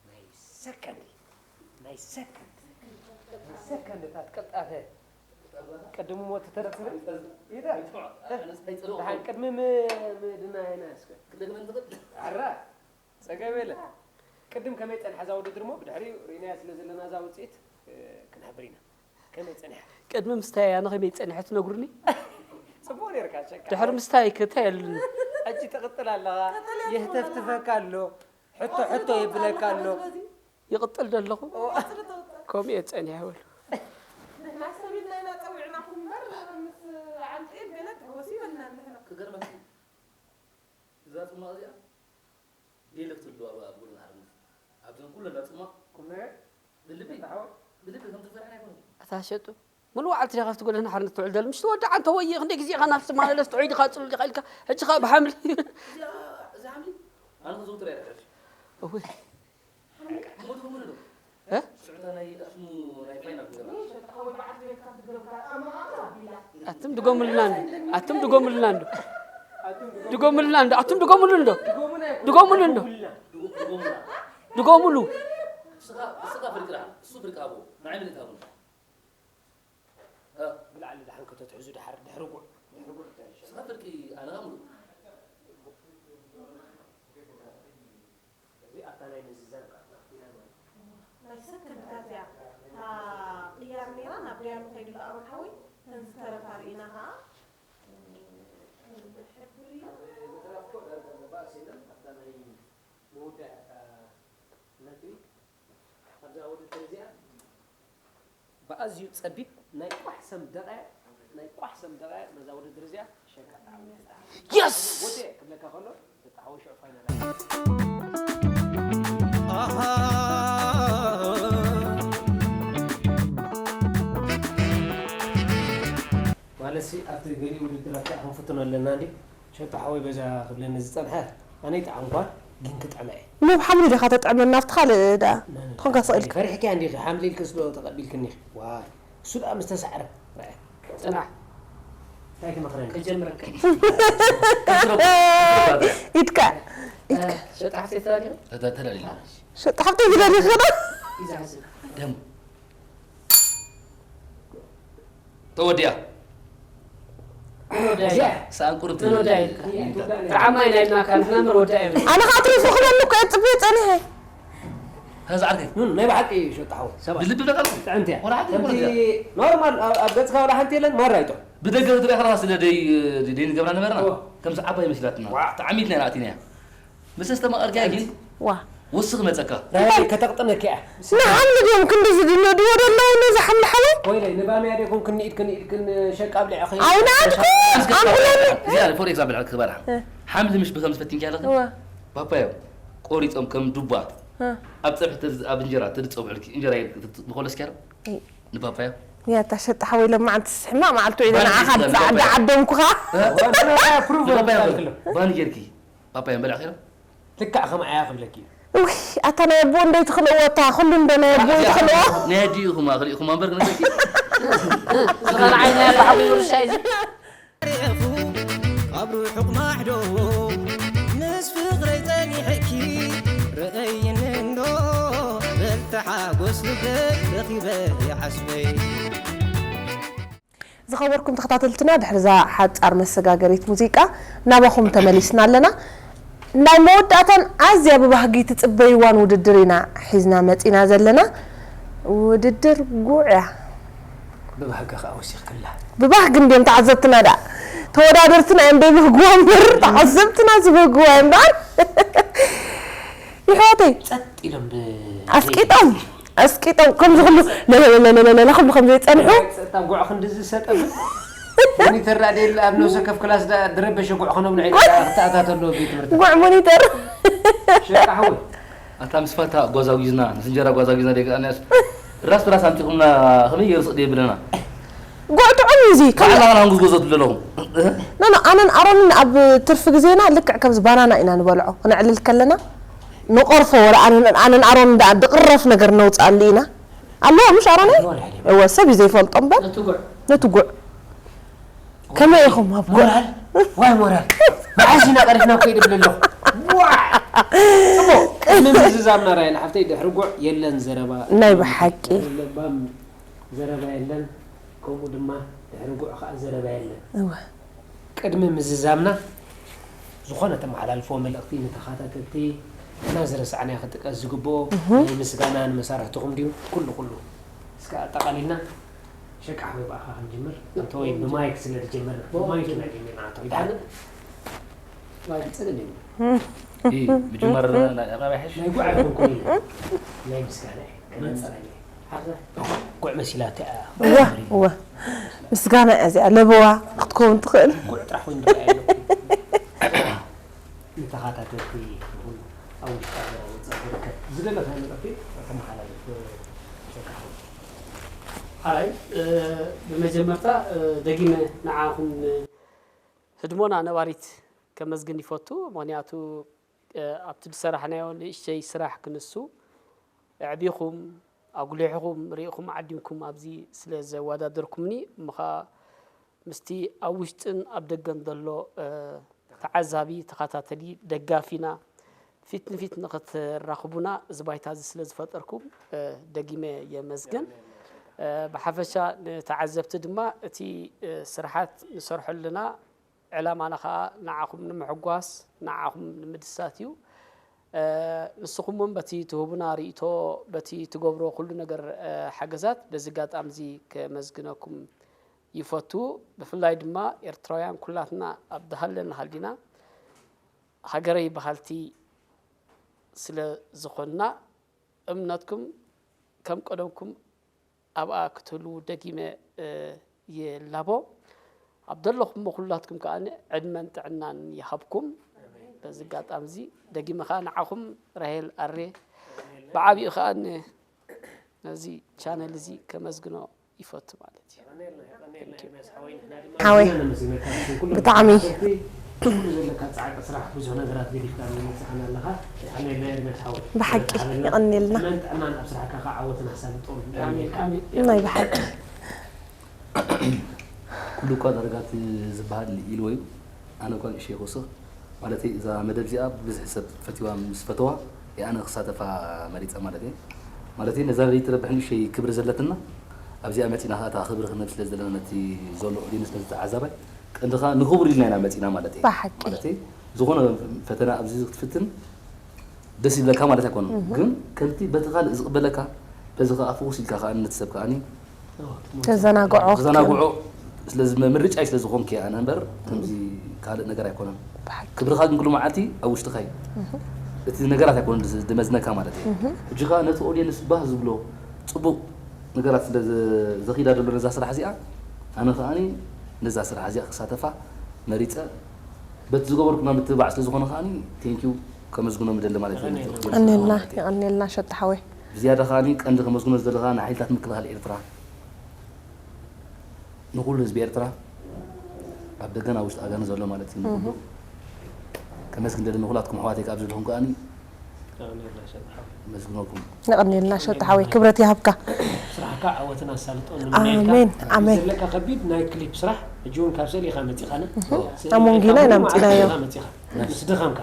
ናይ ሰከንድ ናይ ሰከንድ ናይ ሰከንድ ታት ቀልጣፈ ቅድም ሞ ትተረፍ ትብል ይዳ ደሓን ቅድሚ ምድና ኢና እስከ ኣራ ጸገም የለ ቅድም ከመይ ጸንሐ እዛ ውድድር ሞ ብድሕሪኡ ርኢናያ ስለ ዘለና እዛ ውፅኢት ክንሕብር ኢና ከመይ ጸኒሐ ቅድሚ ምስታይ ኣነ ከመይ ጸኒሐ ትነግሩኒ ጽቡቕ ነርካ ሸካ ድሕሪ ምስታይ ከ እንታይ ኣሉኒ ሕጂ ትቕጥል ኣለኻ የህተፍትፈካ ኣሎ ሕቶ ሕቶ የብለካ ኣሎ ይቕጥል ዶ ኣለኹ ከምኡ እየ ጸኒሐ በሉ ንሕና ሰብ ኢልና ኢና ጸዊዕናኹም እምበር ምስ ዓንቄል ገለ ትሕወስ ይበልና ንሕና ክገርመኪ እዛ ጽማቕ እዚኣ ዴልፍ ትህልዋ ኣብ ጎደና ሓርነት ኣብዘን ኩለን ዳ ጽማቕ ቁምነገር ብልቢ ብልቢ ከም ትፈርሐን ኣይኮነን ኣታ ሸጡ ሙሉ በዓልቲ ዲኻ ኣብቲ ጎደና ሓርነት ትውዕል ዘሎ ምሽ ትወድዓ እንተ ወየ ክንደይ ግዜ ኢኻ ናብቲ ማለለስ ትዑይ ዲኻ ጽሉል ዲኻ ኢልካ ሕጂ ኸኣ ብሓምሊ እዛ ሓምሊ ኣነ ክዘውትር እየ ድሕር እወይ ሞት ሆኑ ዶ እ ስዑታ ናይ ኣስሙ ናይ ፋይናል ገራ ኣቱም ድጎምልና እንዶ ኣቱም ድጎምልና እንዶ ድጎምልና እንዶ ኣቱም ድጎምሉ እንዶ ድጎምሉ እንዶ ድጎምሉ ስኻ ፍርቂ ረሓ እሱ ፍርቂ ሃቦ ንዓይ ምልእት ሃቡን ብላዕሊ ደሓን ከተትሕዙ ድሓር ድሕሪ ጉዕ ድሕሪ ጉዕ ተሕሸ ስኻ ፍርቂ ኣነ ሙሉእ እዚ ኣታ ናይ ምዝዛም ቃል ናፍቲና ማለት እዩ። ናይ ሰከንድታት እያ እታ ቅያር ነይራ ናብ ሪያል ንኸይዱ ለኣሮን ሓወይ እተን ዝተረፋ ርኢና ኸዓ ክንሕብር ኢና። ምትራፍ እኮ ዳርጋ ዘባእስ የለን ኣብታ ናይ መወዳእታ ነጥቢ ኣብዛ ውድድር እዚኣ ብኣዝዩ ጸቢብ ናይ ቋሕ ሰም ደቓይቕ ናይ ቋሕ ሰም ደቓይቕ ነዛ ውድድር እዚኣ ሸቃ ተዓዊታ። የስ ወደ ክብለካ ከሎ ተጣሓወ ሽዑ ፋይናል ማለት ሲ ኣብቲ ገሊኡ ውድድራት ከዓ ክንፍትኖ ኣለና እንዲ ሸቶ ሓወይ በዛ ክብለኒ ዝጸንሐ ኣነ ይጥዓምኳ ግን ክጥዕማ እየ። እሞ ብሓምሊ ዲኻ ተጥዕመና ኣብቲ ካልእ ደኣ ትኾንካ ስቕ ኢልካ። ፈሪሕኪያ እንዲኺ ሓምሊ ኢልክስ ዶ ተቐቢልክኒ ኢኺ ዋይ እሱ ደኣ ምስ ተሳዕረ ረኣያ ጽናሕ እንታይ ትመኽረኒ። ከጀምረካ ኢድካ ኢድካ ሸጣ ሓፍተይ ተዳሊኹ ተዳሊና ሸጣ ሓፍተይ ተዳሊኹ ከዳ ኢዛ ሓስብ ደም ተወዲኣ ሰኣን ቁርብ ጥዕና ወዳይ ኢልካ። ጥርዓማ ኢና ኢልናካ ንሕና እምበር ወዳእ የብልና። ኣነ ከዓ ትሪፉ ክበሉ እኮ እየ ፅቡቅ ፀኒሐ። ሀዛ ዓርከይ ኑን ናይ ብሓቂ ሸጣ ሓወይ ሰባት ብልቢ ብለካ ኣለኹ። ጥዕምቲ እያ። ወላ ሓንቲ ከምቲ ኣይኮነትን እያ። ኖርማል ኣብ ኣብ ገፅካ ወላ ሓንቲ የለን ማራ ይጥዑም። ብደገ ክትሪኣ ከለኻ ስለ ደይ ደይ ንገብራ ነበርና። እዎ። ከምዚ ዓባይ መስላትና። ዋዕ። ተዓሚትና ኢና ኣቲናያ። ምስ ኣስተማቐርካያ ግን ዋ ወስኽ መጸካ። ራሄል ከተቕጥነኪ እያ። ንሓምሊ ድዮም ክንዲ ዝድነድዎ ዘለዉ ነዚ ሓምሊ ሓወይ? ወይለይ ንባምያ ደ ኮንክን ንኢድክን ኢድክን ሸቃ ኣብሊዕኺ። ኣይንኣድኩ ኣንኩለኒ። እዚኣ ፎር ኤግዛምፕል ክበላ ሓምሊ ምሽ ብከም ዝፈቲንኪ ኣለኺ እዋ ፓፓዮ ቆሪጾም ከም ዱባ እ ኣብ ጸብሒ ተዝ- ኣብ እንጀራ ተድጸብሑ ልኪ እንጀራ ብኮለስኪ ንፓፓዮ ያታ ሸጣ ሓወይ ለማዓንቲ ሕማቕ መዓልቲ ውዒለ ባኒ ንዓኻ ጌርኪ ብጻዕዳ ባኒ። ዓደምኩኻ። እ? ዋና ፕሩቭ ንፓፓዮ ኣልክሎ ባኒ ጌርኪ ፓፓዮ በላዕኺ ዶ? ልክዕ ከም ዓያ ክብለኪ እዩ። ውይ ኣታ ናይ ኣቦ እንደይ ትኽልእዎ ኣታ ኩሉ እንደ ናይ ኣቦ ትኽልእዎ። ናይ ኣዲኡ ኢኹማ ክልኢኹማ እምበር ክንደኪ ዝኸልዓይ ናይ ኣባሓዊ ውርሻ እዩ። ካብ ርሑቕ ማዕዶ ምስ ፍቕረይ ጸኒሐኪ ረኣይኒ እንዶ በል ተሓጎስ ልበይ ረኺበ ዓስበይ። ዝኸበርኩም ተኸታተልትና ድሕሪ እዛ ሓጻር መሰጋገሪት ሙዚቃ ናባኹም ተመሊስና ኣለና። ናይ መወዳእታን ኣዝያ ብባህጊ ትጽበይዋን ውድድር ኢና ሒዝና መጺና ዘለና። ውድድር ጉዕ እያ። ብባህጊ ከኣ ወሲኽክላ። ብባህጊ እንድዮም ተዓዘብትና ደኣ ተወዳደርትና እዮም ደይብህግዋ እምበር ተዓዘብትና ዝብህግዋ እዮም ደኣ። ይሕዋተይ ጸጥ ኢሎም ብ ኣስቂጦም ኣስቂጦም ከምዚ ኩሉ ለለለለለለ ኩሉ ከም ዘይጸንሑ ጸጥታ ጉዕ ክንዲ ዝሰጠ ግን ሞኒተር ደኣ ደየለ ኣብ ነብሰ ከፍ ክላስ ደኣ ዝረበሸ ጉዕ ከነብሎ ዒላ ክተኣታተሎ ቤት ትምህርቲ ጉዕ ሞኒተር ሸቃ ሓወይ ኣታ ምስ ፋታ ጓዛጉዝና ምስ እንጀራ ጓዛጉዝና ደቂ ኣንያስ ራስ ብራስ ኣምጺኹምና ከመይ ገይሩ ስቕ ደየብለና ጉዕ ጥዑም እዩ እዚ ከም ባዕልና ከናንጉዝጎዞ ትብለለኹም ኖ ኖ ኣነን ኣሮንን ኣብ ትርፊ ግዜና ልክዕ ከምዚ ባናና ኢና ንበልዖ ክነዕልል ከለና ንቐርፎ ወላ ኣነን ኣሮን ደኣ ድቕረፍ ነገር ነውፅኣሉ ኢና ኣለዋ ምሽ ኣሮነይ እወ ሰብ እዩ ዘይፈልጦ እምበር ነቲ ጉዕ ከመይ ኢኹም ኣብ ጉዕ ሞራል ዋይ ሞራል መዓስ ኢና ቀሪፍና እኮ ይድብል ኣለኹ ጽቡቅ ቅድሚ ምዝዛምና ራይና ሓፍተይ ድሕሪ ጉዕ የለን ዘረባ ናይ ብሓቂ ለባም ዘረባ የለን ከምኡ ድማ ድሕሪ ጉዕ ከዓ ዘረባ የለን እወ ቅድሚ ምዝዛምና ዝኾነ ተመሓላልፎ መልእኽቲ ንተኻታተልቲ እና ዝረሳዕናዮ ክጥቀስ ዝግብኦ ናይ ምስጋና ንመሳርሕትኹም ድዩ? ኩሉ ኩሉ እስከ ኣጠቓሊልና ሸቃ ሓወይ ብኣኻ ክንጅምር እንተወይ ብማይክ ስለ ዝጀመርና ብማይክ ኢና ጀሚርና ኣቶ ይድሓን ማይክ ጸገም የብሉ ኢ ምጅማር ራብያ ሕሽ ናይ ጉዕ ኣይኮንኩን ናይ ምስጋና እየ ከመንጸር ኣየ ሓፍተ ጉዕ መሲላትያ እዋ እዋ ምስጋና እያ እዚኣ ለበዋ ክትከውን ትኽእል ጉዕ ጥራሕ ኮይኑ ረኣየ ኣለኩ ንተኻታተልቲ ይኹን ኣብ ውሽጢ ሃገር ኣብ ወፃኢ ዝርከብ ዝደለኻዮ መልእኽቲ ተመሓላልፍ ሸቃ ሓወይ ሓራይ ብመጀመርታ ደጊመ ንዓኹም ህድሞና ነባሪት ከመስግን ይፈቱ ምክንያቱ ኣብቲ ዝሰራሕናዮ ንእሽተይ ስራሕ ክንሱ ኣዕቢኹም ኣጉሊሕኹም ርኢኹም ዓዲምኩም ኣብዚ ስለ ዘወዳደርኩምኒ እሞ ኸዓ ምስቲ ኣብ ውሽጥን ኣብ ደገን ዘሎ ተዓዛቢ ተኸታተሊ ደጋፊና ፊት ንፊት ንኽትራኽቡና እዚ ባይታ እዚ ስለ ዝፈጠርኩም ደጊመ የመስግን። ብሓፈሻ ንተዓዘብቲ ድማ እቲ ስርሓት ንሰርሖ ኣለና ዕላማና ኸዓ ንዓኹም ንምሕጓስ ንዓኹም ንምድሳት እዩ። ንስኹም እውን በቲ ትህቡና ርእይቶ በቲ ትገብርዎ ኩሉ ነገር ሓገዛት በዚ ኣጋጣሚ እዚ ከመስግነኩም ይፈቱ። ብፍላይ ድማ ኤርትራውያን ኩላትና ኣብ ዝሃለና ሃሊና ሃገረይ በሃልቲ ስለ ዝኾንና እምነትኩም ከም ቀደምኩም ኣብኣ ክትህልዉ ደጊመ ይላቦ። ኣብ ዘለኹሞ ኩላትኩም ከኣ ዕድመን ጥዕናን ይሃብኩም። በዚ ኣጋጣሚ እዚ ደጊመ ከኣ ንዓኹም ራሄል ኣሬ ብዓቢኡ ከኣ ነዚ ቻነል እዚ ከመስግኖ ይፈቱ ማለት እዩ። ሓወይ ብጣዕሚ ኩሉ ዘለካ ጻዕቂ ስራሕ ብዙሕ ነገራት ገዲፍካ ዝመጽእ ኣለኻ። የቐንየልና ኤርምያስ ሓወይ። ብሓቂ የቐንየልና። ዕድመን ጥዕናን ኣብ ስራሕካ ከዓ ዓወትን ኣሳልጦን። ናይ ብሓቂ። ኩሉ እኳ ዳርጋ እቲ ዝበሃል ኢልዎ እዩ። ኣነ እኳ ንእሽተይ ክውስኽ ማለተይ እዛ መደብ እዚኣ ብብዝሒ ሰብ ፈትዋ ምስ ፈተዋ እየ ኣነ ክሳተፋ መሪፀ ማለት እየ። ማለተይ ነዛ ለይቲ ረብሕ ንእሽተይ ክብሪ ዘለትና ኣብዚኣ መፂና ከዓ እታ ክብሪ ክንህብ ስለ ዘለና ነቲ ዘሎ ኦዲየንስ ነዚ ተዓዛባይ ቀንዲ ከኣ ንኽቡር ኢልና ኢና መጺና ማለት እዩ። ብሓቂ። ማለት ዝኾነ ፈተና ኣብዚ ክትፍትን ደስ ይብለካ ማለት ኣይኮነን። ግን ከምቲ በቲ ካልእ ዝቕበለካ በዚ ከኣ ፍኹስ ኢልካ ከኣ ነቲ ሰብ ከኣ ተዘናግዖ ተዘናግዖ ስለዚ ምርጫይ ስለ ዝኾንክ እየ ኣነ እምበር ከምዚ ካልእ ነገር ኣይኮነን። ብሓቂ። ክብርኻ ግን ኩሉ መዓልቲ ኣብ ውሽጥኻ እዩ። እቲ ነገራት ኣይኮነን ድመዝነካ ማለት እዩ። ሕጂ ከኣ ነቲ ኦድየንስ ባህ ዝብሎ ጽቡቕ ነገራት ስለ ዘኺዳ ዘሎ ነዛ ስራሕ እዚኣ ኣነ ከኣ ነዛ ስራሕ እዚኣ ክሳተፋ መሪጸ በቲ ዝገበርኩና ምትብባዕ ስለ ዝኾነ ከኣ ቴንኪው ከመስግኖም ይደሊ ማለት እዩ። የቐንየልና የቐንየልና ሸጣ ሓወይ። ብዝያዳ ከኣ ቀንዲ ከመስግኖ ዝደለኻ ንሓይልታት ምክልኻል ኤርትራ ንኹሉ ህዝቢ ኤርትራ ኣብ ደገን ኣብ ውሽጢ ሃገርን ዘሎ ማለት እዩ ንኹሉ ከመስግን ደሊ ንኹላትኩም ኣሕዋተይ ካብ ዘለኹም ከኣ ከመስግነኩም። የቐንየልና ሸጣ ሓወይ ክብረት ይሃብካ። ስራሕካ ዓወትን ኣሳልጦን ንምነየልካ። ኣሜን ኣሜን። ዘለካ ከቢድ ናይ ክሊፕ ስራሕ ሕጂ እውን ካብ ስእሊ ኢኻ መፂኻና። ኣሞንጊና ኢና ኣምፂናዮ። ኢኻ መፂኻ ምስ ድኻምካ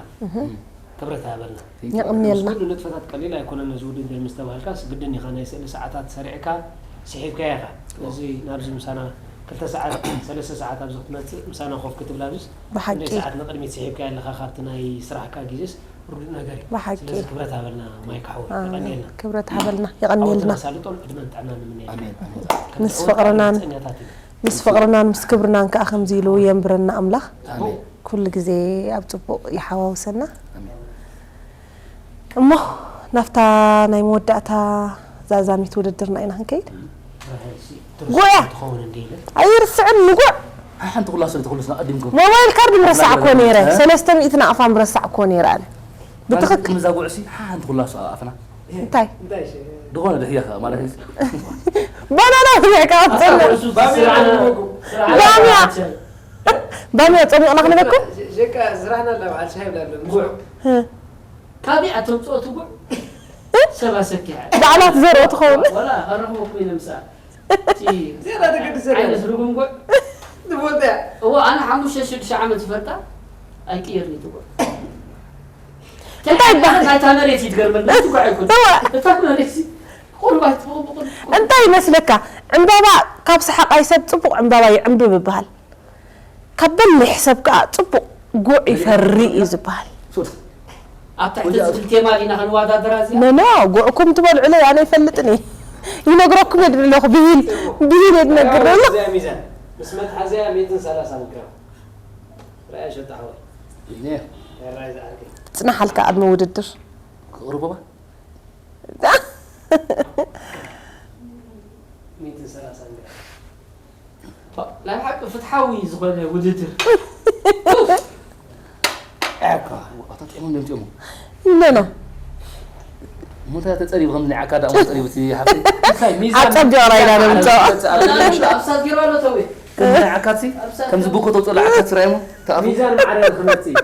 ክብረት ሃበልና። የቐንየልና። ኩሉ ንጥፈታት ቀሊል ኣይኮነን። ነዚ ውድድር ምስ ተባህልካ ግድን ኢኻ ናይ ስእሊ ሰዓታት ሰሪዕካ ስሒብካያ ኢኻ። እዚ ናብዚ ምሳና ክልተ ሰዓት ሰለስተ ሰዓት ኣብዚ ክትመፅእ ምሳና ኮፍ ክትብል ኣብዚስ ብሓቂ። ክንደይ ሰዓት ንቕድሚት ስሒብካያ ኣለኻ ካብቲ ናይ ስራሕካ ግዜስ ርዱእ ነገር እዩ። ብሓቂ። ስለዚ ክብረት ሃበልና ማይክ ሓወይ ኣሜን። የቐንየልና። ክብረት ሃበልና የቐንየልና። ሳልጦን ዕድመን ጥዕናን ንምነየልካ። ኣሜን ኣሜን። ምስ ፍቕርናን ርግፀኛታት ኢና። ምስ ፍቕርናን ምስ ክብርናን ከዓ ከምዚ ኢሉ የንብረና ኣምላኽ ኣሜን። ኩሉ ግዜ ኣብ ፅቡቕ ይሓዋውሰና። ኣሜን። እሞ ናብታ ናይ መወዳእታ ዛዛሚት ውድድርና ኢና ክንከይድ። ራሄልሲ ጎያ! ትኸውን እንደ ኢለ ኣይርስዕን ንጉዕ ሓንቲ ኩላ ስለ ተኩሉ ስና ቀዲምኩም ሞባይል ካርድ ምረሳዕኮ ነይረ እ? ሰለስተ ሚእቲ ናቕፋ ምረሳዕኮ ነይረ ኣነ ብትኽክል ክምዛ ጉዕሲ ሓንቲ ኩላ ሱ ኣፍና እንታይ ዝኾነ ድሕያ ከኣ ማለት እዩ። ባናና ብሊዕካ ኣትፀንዕ ባምያ ባምያ ፀሚቕና ክንበኩም ሸቃ ስራሕና ኣላ በዓል ሻሂ ብላ ኣሎ። እ፣ ካበይ ኣተምፅኦ ትጉዕ ሰብ ኣሰኪዐ ባዕላት ዘርኦ ትኸውን ወላ ኣረኽበኩም ኢለ ምሳኣ እቲ ዜና ተገድሰና ዓይነት ርጉም ጉዕ ትፈልጥያ እዎ ኣነ ሓሙሽተ ሽዱሽተ ዓመት ይፈልጣ ኣይቅየርኒ ትጉዕ እንታይ ይበሃል? ናይታ መሬት ይትገርመልና ትጉዕ ኣይኮን እወ። እታ መሬት ሲ ቁሩብ ኣይትፈቕዱ ቁሩብ እንታይ ይመስለካ ዕምባባ ካብ ሰሓቓይ ሰብ ፅቡቕ ዕምባባ ይዕምብብ ይበሃል ካብ በሊሕ ሰብ ከዓ ፅቡቕ ጉዕ ይፈሪ እዩ ዝበሃል ኣብ ትሕቲ ዝብል ቴማ ዲና ክንወዳደራ እዚኣ ኖኖ ጉዕኩም ትበልዑለይ ኣነ ይፈልጥን እየ ይነግረኩም እየ ድብለኹ ብሂል ብሂል እየ ድነግር ዘሎ እዚኣ ሚዛን ምስ መትሓዚኣ ሚእትን ሰላሳን ግራም ራያ ሸጣ ሓወይ ራያ ዝዓርከይ ፅናሓልካ ቅድሚ ውድድር ክቕርቦማ ሚእትን ሰላሳን ግራም ናይ ብሓቂ ፍትሓዊ ዝኾነ ውድድር ኣታ ጥዕሞም ደምፅኦሞ ኖኖ ሙንታ ተፀሪቡ ከም ናይ ዓካ ዳሞ ፀሪቡ እቲ ሓፍቲ እንታይ ሚዛን ኣፀቢቕና ኢና ነምፅኦ ኣብ ሳት ጌሩ ኣሎ ተዊ ከም ናይ ዓካትሲ ከምዚ ብኮ ተውፅኦ ዓካት ስራይሞ ተኣፉ ሚዛን ማዕረ ንክመፅእ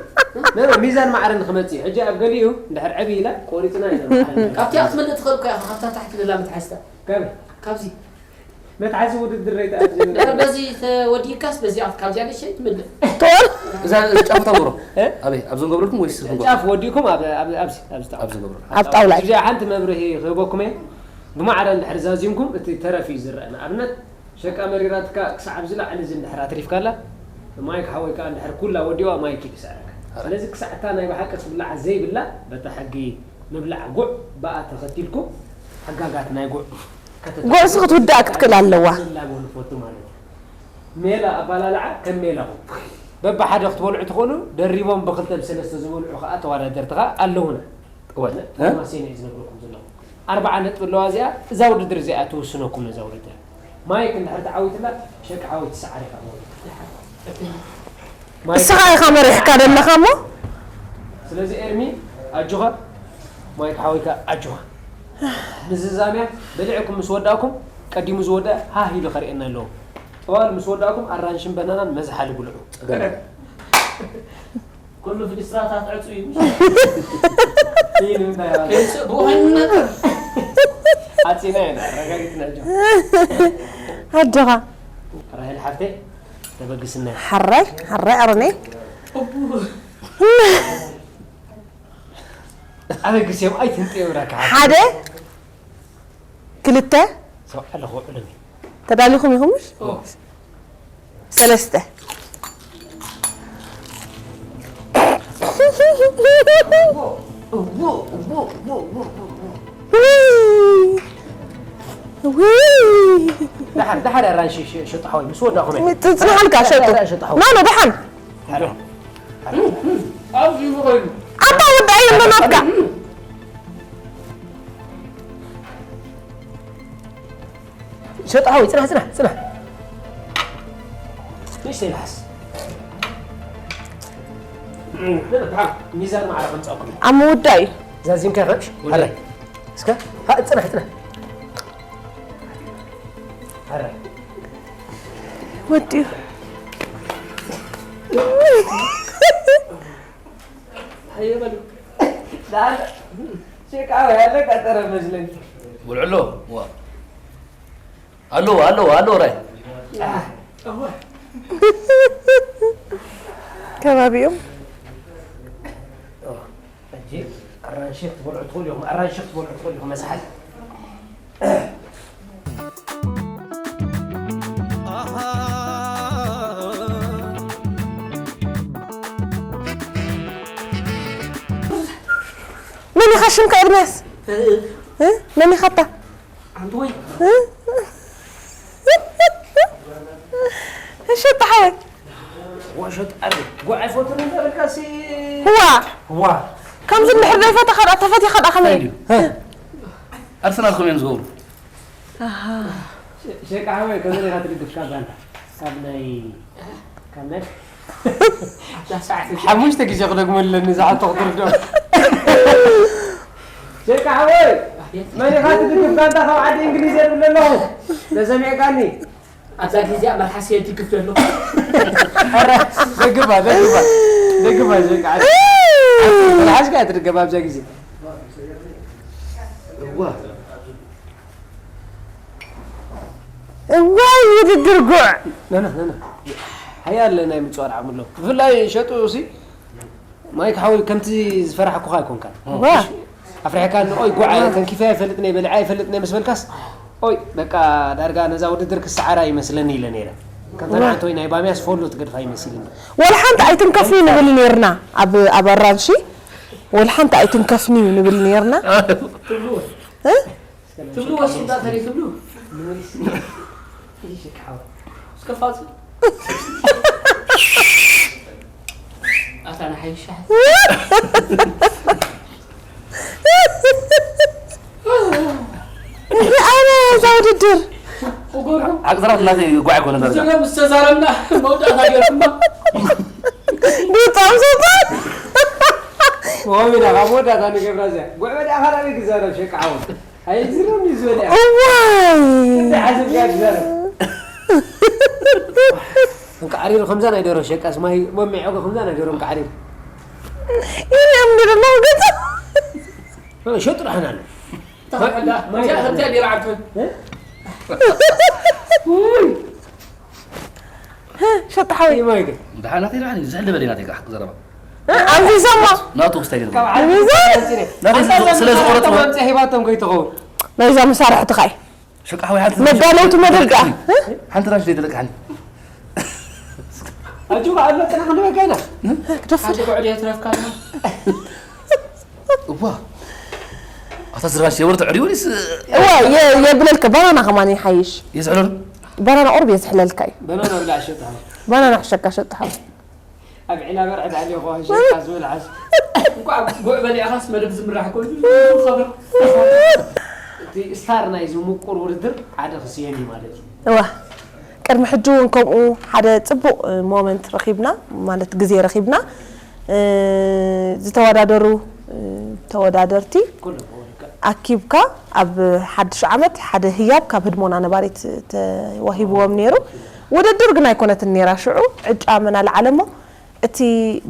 ኖ፣ ኖ፣ ሚዛን ማዕረ ንክመፅእ ሕጂ ኣብ ገሊኡ እንድሕር ዕብ ኢላ ቆሪፅና ኢና ማዕረ ንክመፅእ። ካብቲ ክትምልእ ትኽእል እኮ ኢኻ ካብታ ታሕቲ ዘላ መትሓዝታ ከመይ ካብዚ መትሓዚ ውድድር ረይተኣት ድሕር በዚ ተወዲእካስ በዚኣ ካብዚኣ ንሸይ ትምልእ ትወል እዛ ጫፉ ታጎሮ ኣበይ ኣብ ዘንገብረልኩም ወይስ ክንጎ ጫፍ ወዲእኩም ኣብ- ኣብ- ኣብዚ ኣብዚ ጣ- ኣብ ዘንገብረ ኣብ ጣውላ እዩ እዚኣ ሓንቲ መብርሂ ክህበኩም እየ ብማዕረ እንድሕር ዛዚምኩም እቲ ተረፍ እዩ ዝረአ ንኣብነት ሸቃ መሪራትካ ክሳዕ ኣብዚ ላዕሊ እዚ እንድሕር ኣትሪፍካላ ማይክ ሓወይ ከዓ እንድሕር ኩላ ወዲዋ ማይክ እዩ ዝስዕረካ ስለዚ ክሳዕ እታ ናይ ብሓቂ ክትብላዓ ዘይብላ በታ ሕጊ ምብላዕ ጉዕ ብኣ ተኸቲልኩም ሕጋጋት ናይ ጉዕ ጉዕሲ ክትውዳእ ክትክእል ኣለዋ ላሞ ንፈቱ ማለት እዩ ሜላ ኣባላልዓ ከም ሜላኹም በብሓደ ክትበልዑ ትኽእሉ ደሪቦም ብክልተ ብሰለስተ ዝበልዑ ከዓ ተወዳደርቲ ከዓ ኣለውና እወ ማሴነ እዩ ዝነግረኩም ዘለኹ ኣርባዓ ነጥቢ ኣለዋ እዚኣ እዛ ውድድር እዚኣ ትውስነኩም ነዛ ውድድር ማይክ እንድሕር ተዓዊትላ ሸቂ ሓወይ ትሰዓር ኢኻ ማለት እዩ። ማይክ እስኻ ኢኻ መሪሕካ ዘለኻ እሞ ስለዚ ኤርሚ ኣጆኻ ማይክ ሓወይካ ኣጆኻ ምዝዛምያ በሊዕኩም ምስ ወዳእኩም ቀዲሙ ዝወደአ ሃህ ኢሉ ከርእየና ኣለዎ ጠዋል ምስ ወዳእኩም ኣራንሽን በናናን መዝሓሊ ብልዑ ፀገም ኩሉ ፍሊስትራታት ዕፁ እዩ ይህ ንምንታይ ብውሕነት ሓፂና ኢና ኣረጋጊፅና ጆ ኣጆኻ ራሄል ሓፍተይ ተበግስና ሓራይ ሓራይ ኣረነይ ኣበግስዮም ኣይትንጥየብራካ ሓደ ክልተ ሰብዓ ኣለኹ ውዕሎም እዩ ተዳሊኹም ኢኹም ምሽ ሰለስተ እዎ፣ እዎ፣ እዎ፣ እዎ፣ እዎ፣ እዎ። ውይ! ውይ! ደሓር፣ ደሓር ኣራንሺ ሸ-፣ ሸጡ ሓወይ፣ ምስ ወዳእኹም እየ። ጽ-፣ ጽናሓልካ ሸጡ። ደሓር ሸጡ ሓወይ። ና፣ ና፣ ደሓን። ደሓር። ኣብዚ ይኽእል። ኣታ ወዳኢ እንዶ ናትካ። ሸጡ ሓወይ፣ ጽናሕ፣ ጽናሕ፣ ጽናሕ። ንእሽተይ ልሓስ። ሚዛን ማዕረ ከምጻእኩም። ኣብ ምውዳእ እዩ። ዛዚምካ ይኸሽ? ወደ- ኣረ። እስከ፣ ሃ፣ ጽናሕ፣ ጽናሕ። ኣረ። ወዲኡ። ሃየ በሉ። ዳር ሸቃ ያለ ቀጠረ መስለኝ። ውልዕሎ፣ ዋ። ኣሎ፣ ኣሎ፣ ኣሎ፣ ራይ። ከባቢኦም። ሕጂ ኣራንሺ ክትበልዑ ትኽእሉ ኢኹም፣ ኣራንሺ ክትበልዑ ትኽእሉ ኢኹም፣ መሳሓል። መን ኢኻ ሽምካ ኤርምያስ? እ? እ? መን ኢኻ እታ? ኣንቲ ወይ? እ? እሺ፣ እታ ሓወይ። ወሸጥ ኣለ። ጓዕ ኣይፈቱን እንተ በልካሲ። ዋ። ዋ። ከምዚ እንድሕር ዘይፈተኻ ደኣ ተፈቲኻ ደኣ ከመይ? እንታይ ድዩ? እ? ኣርሰናል ከምኡ እዮም ዝገብሩ። ኣሃ። ሸ-፣ ሸቃ ሓወይ፣ ከመይ ኢኻ ትድግፍ ካብ ጋንታ? ካብ ናይ፣ ካብ ናይ ሓሙሽተ ግዜ ክደግመሉ ኣለኒ፣ እዛ ሕቶ ክትርድኦ። ሸቃ ሓወይ፣ መን ኢኻ ትድግፍ ጋንታ ካብ ዓዲ እንግሊዝ እየ ዝብል ኣለኹ። ተሰሚዕካኒ? ኣብዛ ግዜ መልሓስ እየ ዝድግፍ ዘለኹ። ኧረ፣ ደግፋ፣ ደግፋ፣ ደግፋ፣ ሸቃ። መልሓስካ እያ ትድገፍ ኣብዛ ግዜ። እዋ። እዋይ ውድድር ጉዕ። ና፣ ና፣ ና፣ ና። ሓያል ናይ ምጽዋር ዓቕሚ ኣለዎ። ብፍላይ ሸጡ ሲ፣ ማይክ ሓወይ ከምቲ ዝፈራሕኩኻ ኣይኮንካን። ዋ። ኣፍሪሕካ ንኦይ ጉዕ ተንኪፈ ኣይፈልጥን እየ፣ በሊዐ ኣይፈልጥን እየ ምስ በልካስ፣ ኦይ በቃ ዳርጋ ነዛ ውድድር ክሰዓራ ይመስለኒ ኢለ ነይረ። ከምታ ዋ። ንዓንተ ወይ ናይ ባምያስ ፎሎ ትገድፋ ይመስልኒ። ወላ ሓንቲ ኣይትንከፍኒ ንብል ነይርና ኣብ፣ ኣብ ኣራንሺ። ወላ ሓንቲ ኣይትንከፍኒ ንብል ነይርና። እ? ትብሉ ወስንታ ተሪፍሉ። እስከ ፋጽ። ኣታ ንሓይሻ። ኣነ እዛ ውድድር። ወገርሑ። ዓቅዝራት እናተ ጓዕ ኣይኮነን ደረጃ። ስለ ምስ ተዛረብና መውዳእታ ገርኩማ። ብጣም ሰጣ። ወሚና ካብ መወዳእታ ንገብራ እዚኣ። ጉዕ በዳ ካላበይ ክዛረብ ሸቃ ዓወት። ኣይዝረም እዩ ዝበለ። እዋይ! እንደ ዓዘብ ጋር ይዛረብ። እንቃዕሪሩ ከምዛ ናይ ደሮ ሸቃስ ማይ መሚዖ ከምዛ ናይ ደሮ እንቃዕሪሩ። ይሄ ምንድን ነው ገጽ? ሸጡ ደሓን ኣሎ። ተኸዳ፣ ማይ እዚኣ ከምዚኣ ዲራ ዓርቱ። እ? ውይ! ሸጣ ሓወይ። ይማይከ። ደሓን ናተይ ደሓን እዩ፣ ዝሕል በለይ ናተይ ከዓ ዘረባ። ኣብዚ ሰማ። ናቱ ክስታይ ገለ። ካብ ዓዲ ናተይ ስለ፣ ስለ ዝቆረጽ ነው። መምጽእ ሂባቶም ከይትኸውን። ናይዛ መሳርሕትኻ እዩ። ሸቃ ሓወይ ሓንቲ መዳለውቲ መደብ ደኣ። ሓንቲ ራሽ ዘይተለቅሓኒ። ኣጆኻ ኣሎ፣ ጽናሕ ክንበካ ኢና። ክደፍር። ሓንቲ ጉዕዲ የትረፍካ ኣሎ። እዋ። ኣታ ዝራሽ የወርት ዕሪው ዲስ? እዋ፣ የ-፣ የብለልከ፣ ባናና ከማን ይሓይሽ። የዝሕለሉ? ባናና ቁርብ የዝሕለልካ እዩ። ባናና ብላዕ ሸጣ። ባናና ሕሸካ ሸጣ። ኣብ ዒላ በርዐ ተሃልዮ ከዋ ሸጣ ዝብል ዓሽ። እንኳዕ ጉዕ በሊዕኻስ መደብ ዝምራሕ ኮይኑ ዝኸብር። እቲ ስታር ናይዚ ምቁር ውድድር ሓደ ክስየም እዩ ማለት እዩ። እዋ። ቅድሚ ሕጂ እውን ከምኡ ሓደ ጽቡቕ፣ እ፣ ሞመንት ረኺብና፣ ማለት ግዜ ረኺብና፣ እ፣ ዝተወዳደሩ፣ እ፣ ተወዳደርቲ ኩሎም ክወድካ። ኣኪብካ ኣብ ሓድሽ ዓመት ሓደ ህያብ ካብ ህድሞና ነባሪት ተዋሂብዎም ነይሩ። ውድድር ግን ኣይኮነትን ነይራ። ሽዑ ዕጫ መን ኣለዓለ እሞ፣ እቲ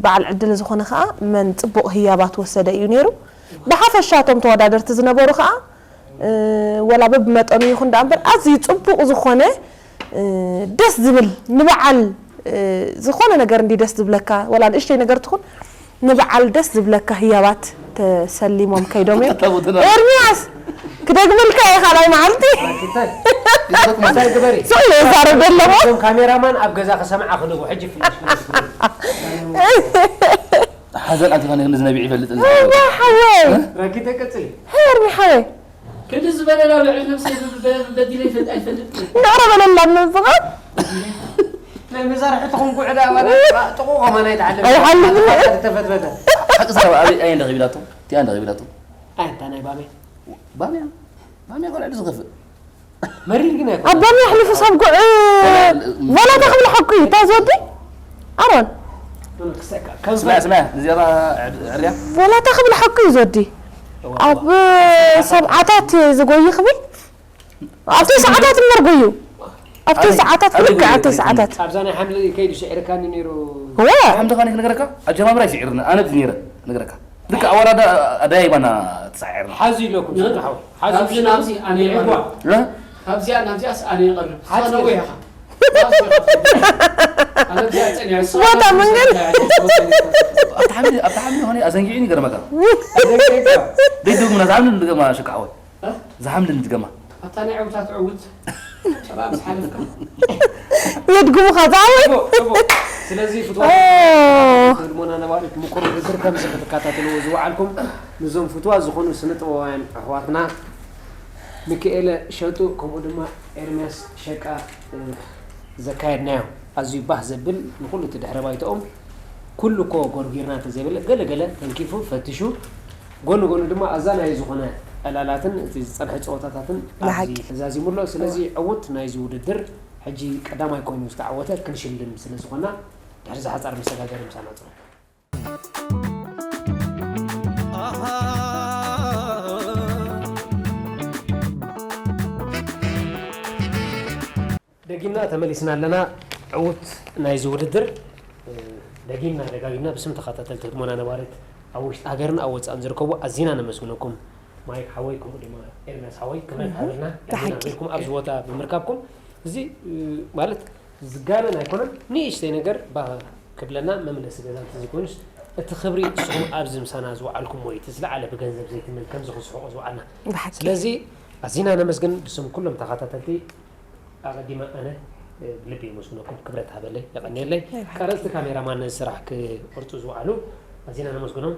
በዓል ዕድል ዝኾነ ኸኣ መን ጽቡቕ ህያባት ወሰደ እዩ ነይሩ። ብሓፈሻ እቶም ተወዳደርቲ ዝነበሩ ኸኣ እ፣ ወላ በብመጠኑ ይኹን ደኣ እምበር፣ ኣዝዩ ጽቡቕ ዝኾነ፣ እ፣ ደስ ዝብል ንበዓል፣ እ፣ ዝኾነ ነገር እንዲ ደስ ዝብለካ፣ ወላ ንእሽተይ ነገር ትኹን፣ ንበዓል ደስ ዝብለካ ህያባት ተሰሊሞም ከይዶም እዮም። ተታቡትና። ኤርምያስ፣ ክደግመልካ እየ ካልኣይ መዓልቲ። እንታይ? እንታይ ግበሪ? ስቕ ኢለ ይዛረብ ዘለኹ። እዞም ካሜራማን ኣብ ገዛ ክሰምዓ ክልቡ፣ ሕጂ ፍላሽ፣ ፍላሽ፣ ፍላሽ። ሓዘን ኣንቲኻ ንክንዲ ዝነቢዕ ይፈልጥ። እዋ ሓወይ ራኪተ ቀጽሊ። ሄርሚ ሓወይ ክንዲ ዝበለላ ልዕሊ ነብሰይ በ- በ- በዲለ ይፈልጥ ኣይፈልጥ። እንዳቕረበለላ ነብስኻ ናይ መዛርሕትኹም ጉዕዳ ማለት ጥቑ ከማን ኣይትዓለም። ኣይሓልፍን። ተፈትፈተ። ሓቂ ዘረባ ኣበይ ኣየን ረኺብላቶ? እቲኣ እንዳ ረኺብላቶ? ኣይ እንታ ናይ ባሜ። ባምያ ባምያ ቆልዕ ዝኸፍእ መሪር ግን ኣይኮነ። ኣባሚ ኣሕሊፉ ሰብ ጉዕ ወላ ተኽብል ሓቁ እዩ እታ ዝወዲ ኣሮን ከም ስማያ ስማያ ንዚኣ ዕርያ ወላ ተኽብል ሓቁ እዩ ዝወዲ ኣብ ሰብዓታት ዝጎይ ክብል ኣብቲ ሰዓታት እምበር ጎዩ ኣብቲ ሰዓታት ብልክዕ ኣብቲ ሰዓታት ኣብዛ ናይ ሓምሊ ከይዱ ስዒርካኒ ነይሩ። እወ ሓምድኻ ክነግረካ ኣጀማምራ ይስዒርኒ ኣነ ድዩ ነይረ ነገረካ ልክ ኣወራዳ ኣዳያይባና ትስዓርና ሓዙ ኢለኩም ስድራሓው ሓዙ ካብዚ ናብዚ ኣነ ይቐርብ። እ? ካብዚኣ ናብዚኣስ ኣነ ይቐርብ። ሓፂር። ሰነው ኢኻ። ናብዚ ኢኻ። ኣነ ኣብዚኣ ፀኒዐ። ቦታ መንገድ። ኣብታ ሓምሊ ኣብታ ሓምሊ ኾነ ኣዘንጊዕኒ ይገርመካ ደይደግሙና ዝሓምሊ ንድገማ ሽካዕወት ዝሓምሊ ንድገማ ኣታ ናይ ዕውታት ዕውት ጨባ ምስ ሓለፍካ የድግሙኻ ዝዓወይ ጽቡቅ፣ ጽቡቅ። ስለዚ ፍትዋ ህድሞና ነባሪት ምቁር ውድድር ከምዚ ክትከታተልዎ ዝወዓልኩም ንዞም ፍትዋ ዝኾኑ ስነ ጥበባውያን ኣሕዋትና ሚካኤለ ሸጡ ከምኡ ድማ ኤርምያስ ሸቃ እ፣ ዘካየድናዮ ኣዝዩ ባህ ዘብል ንኹሉ እቲ ድሕረ ባይታኦም ኩሉ እኮ ጎርጊርና እንተዘይበለ ገለ ገለ ተንኪፉ ፈትሹ ጎኒ ጎኒ ድማ ኣዛናዪ ዝኾነ ዕላላትን እቲ ዝጸንሐ ጸወታታትን ኣብዚ ብሓቂ። ተዛዚሙ ኣሎ። ስለዚ ዕውት ናይዚ ውድድር ሕጂ ቀዳማይ ኮይኑ ዝተዓወተ ክንሽልም ስለ ዝኾና ድሕሪ ዝሓጻር መሰጋገሪ ምሳና ጽኑ። ደጊምና ተመሊስና ኣለና። ዕውት ናይዚ ውድድር እ፣ ደጊምና ደጋጊምና ብስም ተኸታተልቲ ህድሞና ነባሪት ኣብ ውሽጢ ሃገርን ኣብ ወፃእን ዝርከቡ ኣዚና ነመስግነኩም። ማይክ ሓወይ ከምኡ ድማ ኤርሚያስ ሓወይ ክብረት ሃበልና ብሓቂ። ኣዚና ኣኽቢርኩም ኣብዚ ቦታ ብምርካብኩም እዚ እ፣ ማለት ዝጋነን ኣይኮነን ንእሽተይ ነገር ባ ክብለና መምለሲ ገዛ እንተዘይኮይኑስ እቲ ክብሪ ንስኹም ኣብዚ ምሳና ዝወዓልኩሞ እዩ እቲ ዝለዓለ ብገንዘብ ዘይትመን ከምዚ ክስሕቆ ዝወዓልና ብሓቂ። ስለዚ ኣዚና ነመስግን ብስም ኩሎም ተኸታተልቲ ኣቐዲመ ኣነ ብልቢ የመስግነኩም ክብረት ሃበለይ የቐንየለይ ቀረፅቲ ካሜራማን ነዚ ስራሕ ክቆርፁ ዝወዓሉ ኣዚና ነመስግኖም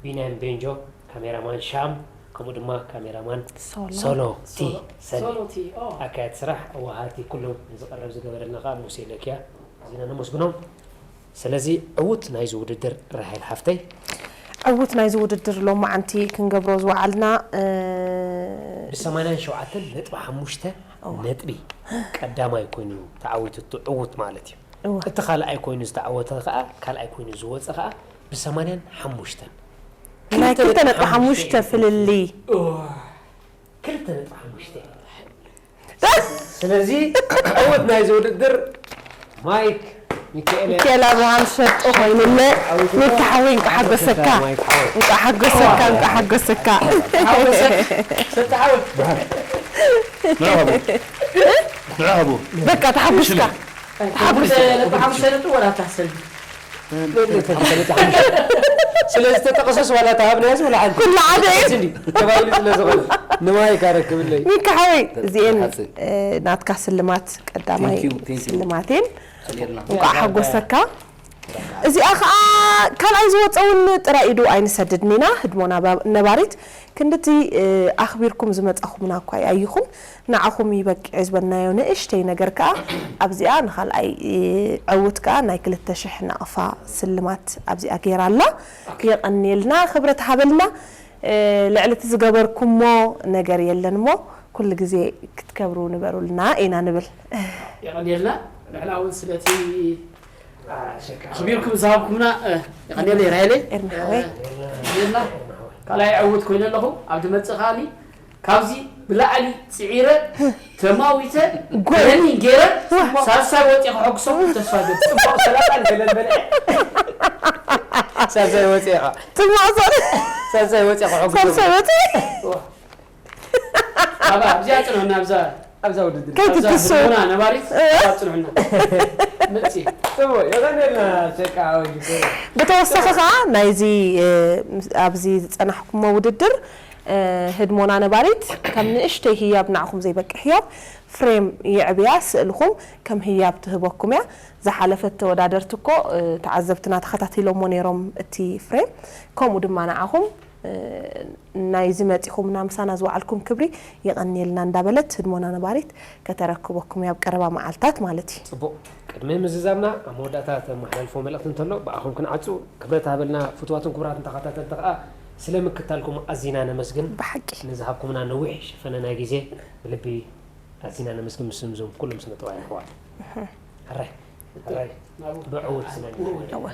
ቢንያም ቤንጆ ካሜራማን ሻም ከምኡ ድማ ካሜራማን ሶሎ። ሶሎ ቲ ሰኒ ሶሎ ቲ ኦ ኣካያት ስራሕ ኣዋሃቲ ኩሎም ንዝቐረብ ዝገበረልና ከዓ ሙሴ ለኪያ ኣዚና ነመስግኖም ስለዚ ዕውት ናይዚ ውድድር ራሄል ሓፍተይ ዕውት ናይዚ ውድድር ሎማዓንቲ ክንገብሮ ዝወዓልና እ፣ ብሰማንያን ሸውዓተን ነጥቢ ሓሙሽተ ነጥቢ ቀዳማይ ኮይኑ ተዓዊቱ እቲ ዕውት ማለት እዩ እወ። እቲ ካልኣይ ኮይኑ ዝተዓወተ ከዓ ካልኣይ ኮይኑ ዝወፀ ከዓ ብሰማንያን ሓሙሽተን ናይ ክልተ ነጥቢ ሓሙሽተ ፍልልይ ክልተ ነጥቢ ሓሙሽተ ስለዚ ዕውት ናይዚ ውድድር ማይክ ሚካኤል ሚካኤል ኣብርሃም ሸጡ ኮይኑለ ሚካ ሓወይ እንቃ ሓጎሰካ ማይክ ሓወይ እንቃ ሓጎሰካ እንቃ ሓጎሰካ ንዕሃቡ ንዕሃቡ በቃ ተሓጉስካ ተሓጉስ ሓሙሽተ ነጥቢ ወላ ታሰል ስለዚ ተጠቐሰስ ዋላ ተሃብናያስ ወላ ሓንቲ ኩሉ ሓደ እዩ እንዲ ተባሂሉ ስለ ዝኾነ ንማይክ ኣረክብለይ ሚካ ሓወይ እዚኤን ሓሰይ። እ፣ ናትካ ስልማት ቀዳማይ Thank you, thank you. ስልማቴን ቀሊልና እንቋዕ ሓጎሰካ እዚኣ ከዓ ካልኣይ ዝወፀ እውን ጥራይ ኢዱ ኣይንሰድድን ኢና ህድሞና ባ- ነባሪት ክንድቲ እ፣ ኣኽቢርኩም ዝመፃኹምና እኳ ኣይኹን ንዓኹም ይበቅዕ ዝበልናዮ ንእሽተይ ነገር ከዓ ኣብዚኣ ንካልኣይ እ፣ ዕውት ከዓ ናይ ክልተ ሽሕ ናቕፋ ስልማት ኣብዚኣ ገይራ ኣላ የቐንየልና ክብረት ሃበልና እ፣ ልዕሊ እቲ ዝገበርኩሞ ነገር የለን እሞ ኩሉ ግዜ ክትከብሩ ንበሩልና ኢና ንብል የቐንየልና ንሕና እውን ስለቲ ኣኽቢርኩም ዝሃብኩምና እ፣ የቐንየለይ ራይለይ ኤርሚ ሓወይ። እ፣ የቐንየልና ካልኣይ ዕውት ኮይነ ኣለኹ ኣብ ድመፅእ ከኣኒ ካብዚ ብላዕሊ ፅዒረ ተማዊተ ጎይ። ረኒን ገይረ ሳልሳይ ወፂ ክሐጉሰኩም ተስፋ ገብር ፅቡቅ ሰላጣ ገለን በልዐ ሳልሳይ ወፂ ኢኻ ፅማቕ ዞን ሳልሳይ ወፂ ክሐጉ ሳልሳይ ወፂ ኣባ ኣብዚኣ ፅንሑና ኣብዛ ኣብዛ ውድድር ከይትትሱ ና ነባሪት ኣብዛ ፅንሑና መፂ ጽቡቅ የቐንየልና ሸቃ ወጅ ብተወሳኺ ከዓ ናይዚ እ፣ ኣብዚ ዝፀናሕኩሞ ውድድር ህድሞና ነባሪት ከም ንእሽተይ ህያብ ንዓኹም ዘይበቅዕ ህያብ ፍሬም የዕብያ ስእልኹም ከም ህያብ ትህበኩም እያ። ዝሓለፈት ተወዳደርቲ እኮ ተዓዘብትና ተኸታቲሎሞ ነይሮም እቲ ፍሬም። ከምኡ ድማ ንዓኹም ናይዚ መጺኹምና ምሳና ዝወዓልኩም ክብሪ የቐንየልና እንዳበለት ህድሞና ነባሪት ከተረክበኩም እያ ኣብ ቀረባ መዓልታት ማለት እዩ። ጽቡቕ። ቅድሚ ምዝዛምና ኣብ መወዳእታ ተመሓላልፎ መልእኽቲ እንተሎ ብኣኹም ክንዓጹ። ክብረት ሃበልና ፍቱዋትን ክቡራትን ተኸታተልቲ ከኣ ስለ ምክታልኩም ኣዚና ነመስግን። ብሓቂ። ንዝሃብኩምና ነዊሕ ሽፈነ ናይ ግዜ ብልቢ ኣዚና ነመስግን። ምስ እዞም ኩሎም ስነ ጥበባውያን ኣሕዋት። ሕራይ። ሕራይ። ብዕውት ስለ እወ።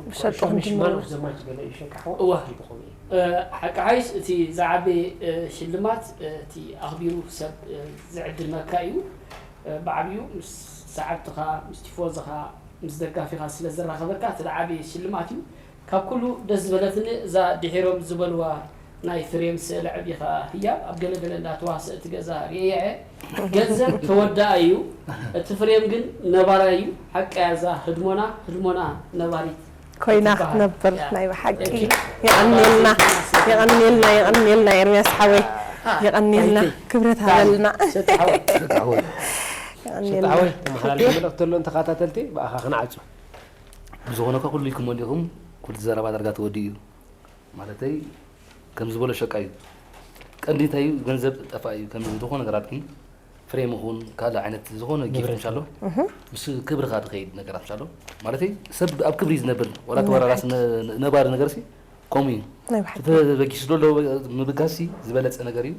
ብሸጡ ክንጅምር። ማን ኦፍ ዘ ማች ገለ እዩ ሸቃ ኣሕዋት? እወ። ይትኾኑ እዩ። ሓቂ ሓይስ እቲ ዝዓበየ ሽልማት እቲ ኣኽቢሩ ሰብ ዝዕድመካ እዩ። ብዓብዩ ምስ ሰዓብትኻ፣ ምስ ቲፎዝኻ፣ ምስ ደጋፊኻ ስለ ዘራኸበካ እቲ ዝዓበየ ሽልማት እዩ። ካብ ኩሉ ደስ ዝበለትኒ እዛ ድሒሮም ዝበልዋ ናይ ፍሬም ስእሊ ዕቢኻ ህያብ ኣብ ገለገለ እንዳ ተዋስእቲ ገዛ ርእየ እየ። ገንዘብ ተወዳኣ እዩ፣ እቲ ፍሬም ግን ነባራይ እዩ። ሓቀያ እዛ ህድሞና፣ ህድሞና ነባሪት ኮይና ክትበሃል ክትነብር እያ። ናይ ብሓቂ። Thank you። የቐንየልና፣ የቐንየልና፣ የቐንየልና ኤርምያስ ሓወይ። የቐንየልና። ክብረት ሃበልና። ሰጥ ሓወይ። ሰጥ ሓወይ። የቐንየልና። ሰጥ ሓወይ፣ ተመሓላልፎ መልእኽቲ ተሎ ንተኸታተልቲ ብኣኻ ክንዓጹ። ብዝኾነ እኳ ኩሉ ኢልኩሞ እንዲኹም፣ ኩሉ ዘረባ ዳርጋ ተወዲኡ እዩ። ማለተይ፣ ከም ዝበሎ ሸቃ እዩ። ቀንዲ እንታይ እዩ? ገንዘብ ጠፋእ እዩ። ከም ዝኾነ ነገራት ግን ፍሬም ይኹን ካልእ ዓይነት ዝኾነ ጊፍት ንብረት። ምሻሎ፣ እህ። ምስ ክብርኻ ትኸይድ ነገራት ምሻሎ። ማለተይ፣ ሰብ ኣብ ክብሪ እዩ ዝነብር። ዋላ ናይ ተወራራስ ብሓቂ። ነ-፣ ነባሪ ነገር ሲ፣ ከምኡ እዩ። ናይ ብሓቂ። እቲ ተበጊሱ ዘሎ ምብጋስ ሲ ዝበለጸ ነገር እዩ።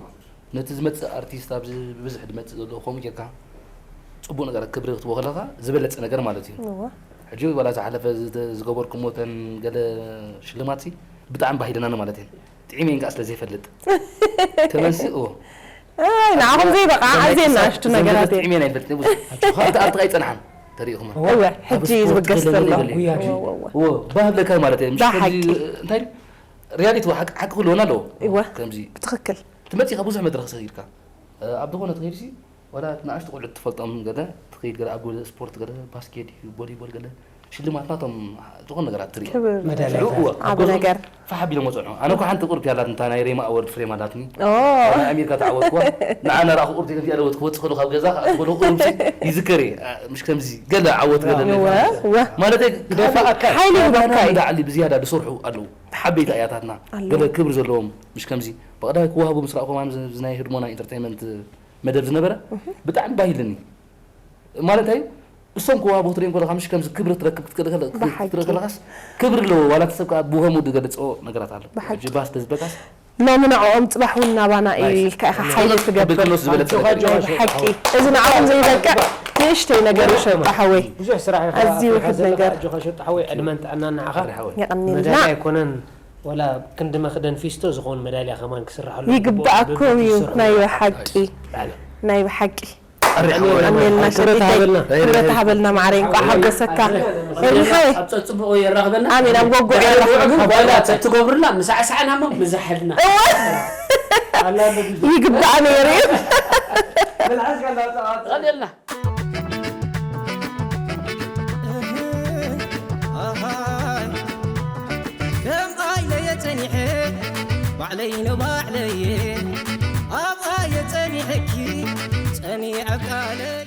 ነቲ ዝመጽእ ኣርቲስት፣ ኣብዚ ብብዝሒ ዝመጽእ ዘሎ ከምኡ ጌርካ ጽቡቕ ነገር ክብሪ ክትቦ ከለኻ ዝበለጸ ነገር ማለት እዩ። እወ። ሕጂ ዋላ ዝሓለፈ ዝተ-፣ ዝገበርኩሞ እተን ገለ ሽልማት ሲ ብጣዕሚ ባሂለናኒ ማለት እየን። ጥዒመን ከኣ ስለ ዘይፈልጥ። ተመንሲ፣ እዎ። ኣይ፣ ንዓኹም ዘይበቕዓ ዘመይ ኣዝየን ክሳብ-፣ ንኣሽቱ ዘመይ ነገራት እየን። ጥዒመን ኣይፈልጥን። ብዙሕ። ኣጆኻ። እቲ ኣብቲ ኣይጸንሓን፣ ተሪእኹማ። እወ፣ ኣብ ሕጂ ስፖርት ዝበገስ ገለ ዘሎ። ገለ ገለ። ጉያ ድዩ? እወ፣ እወ፣ እወ። እዎ፣ ባህለካ ማለት እየ። ምሽ ብሓቂ። ከምዚ፣ እንታይ ድዩ? ሪያሊቲ ሓቂ፣ ሓቂ ክህልወና ኣለዎ። እወ፣ ከምዚ። ብትኽክል። ትመጺኻ ብዙሕ መድረኽ ሰጊርካ። ኣብ ዝኾነ ትኸይድ ሲ፣ ዋላ ንኣሽቱ ቆልዑት ትፈልጦም ገለ፣ ትኸይድ ገለ፣ ኣብ ጎ-፣ ስፖርት ገለ፣ ባስኬት እዩ፣ ቮሊቦል ገለ፣ ሽልማት ናቶም ዝኾነ ነገራት ትርኢ። ክብር መዳልያ። ሽዑ፣ እወ፣ ዓቢ ኣብ ገዝኦም ነገር። ፋሕ ኣቢሎም ወጽዑ። ኣነ እኮ ሓንቲ ቁርት ያላት እንታ ናይ ሬማ ኣወርድ ፍሬም ኣላትኒ። ኦ። ኣብ ናይ ኣሜሪካ ተዓወትኩዋ። ንዓ ነራእኹ ቁርት ኢለ እዚኣ ለወጥ ክወጽእ ከሎ ካብ ገዛ፣ ከኣ ዝኾነ ቁርምሲ ይዝከር እየ። አ፣ ምሽ ከምዚ ገለ ዓወት ገለ እወ፣ እወ። ማለተይ፣ ደፋ ኣካል። ሓይሊ ይህበካ እዩ። ንላዕሊ ብዝያዳ ዝሰርሑ ኣለዉ። ዓበይቲ ኣያታትና፣ ኣለዉ። ገለ ክብሪ ዘለዎም፣ ምሽ ከምዚ። ብቐዳይ ክወሃቡ ምስ ረኣኹም፣ ኣነ እዚ ናይ ህድሞና ኢንተርቴይንመንት መደብ ዝነበረ፣ እህ። ብጣዕሚ ባሂልኒ። ማለት እዩ፣ እሶም ክወሃቡ ክትሪኦም ከለኻ፣ ምሽ ከምዚ ክብሪ ትረክብ ክትክእል ከለ-፣ ብሓቂ። ክትርኢ ከለኻስ፣ ክብሪ ኣለዎ። ዋላ እቲ ሰብ ከኣ ብወህሙ ዝገልጾ ነገራት ኣሎ። ብሓቂ። ሕጂ ባስ ተዝበካስ፣ ሎሚ ንዕኦም ጽባሕ እውን ናባና እዩ ናይስ። ኢልካ ኢኻ ሓይሊ ትገብር። ክብሪ ዝበለጸ ኣጆኻ፣ ነገር። ኣጆኻ፣ ሓቂ። ሸጣ ሓወይ። እዚ ንዓኹም ዘይበቅዕ ንእሽተይ ነገር እዩ፣ ሸጣ ሓወይ። ብዙሕ ስራሕ ኢኻ ኣዝዩ ኣፍሪኻ ውሑድ ዘለኻ፣ ነገር። ኣጆኻ፣ ሸጣ ሓወይ። ዕድመን ጥዕናን ንዓኻ። ኣሪ ሓወይ። የቐንየልና። መዳልያ ኣይኮነን፣ ዋላ ክንዲ መኽደን ፊስቶ ዝኸውን መዳልያ ከማን ክስርሓሉ ይግባእ ይግባእ። እኮ እዩ። ብብዝሒ ናይ ብሓቂ። ኣለ። ናይ ብሓቂ። ኣሪ ሓወይ። ኣሜን። ክብረት ሸቂተይ። ሃበልና። ክብረት ሃበልና ማዕረይ፣ እንኳዕ ሓጎሰካ። ኣሜን። ኤርሚሓይ። ኣብ ጸጽብቑ የራኽበና። ኣሜን። ኣብ ጎጎ የራኽበና። ዋላ ተትገብሩላ፣ ምሳዕሳዕና እሞ ምዛሕልና። እወ። ኣላ በጊ። ይግባእ ነይሩ እዩ። መልሓስ ከላ ጸዋታ። ቀልየልና። ኣሃይ፣ ከም ኣይለየ ጸኒሐ፣ ባዕለይ ንባዕለየ፣ ኣብኣ የጸኒሐኪ፣ ጸኒዐ ቃለይ።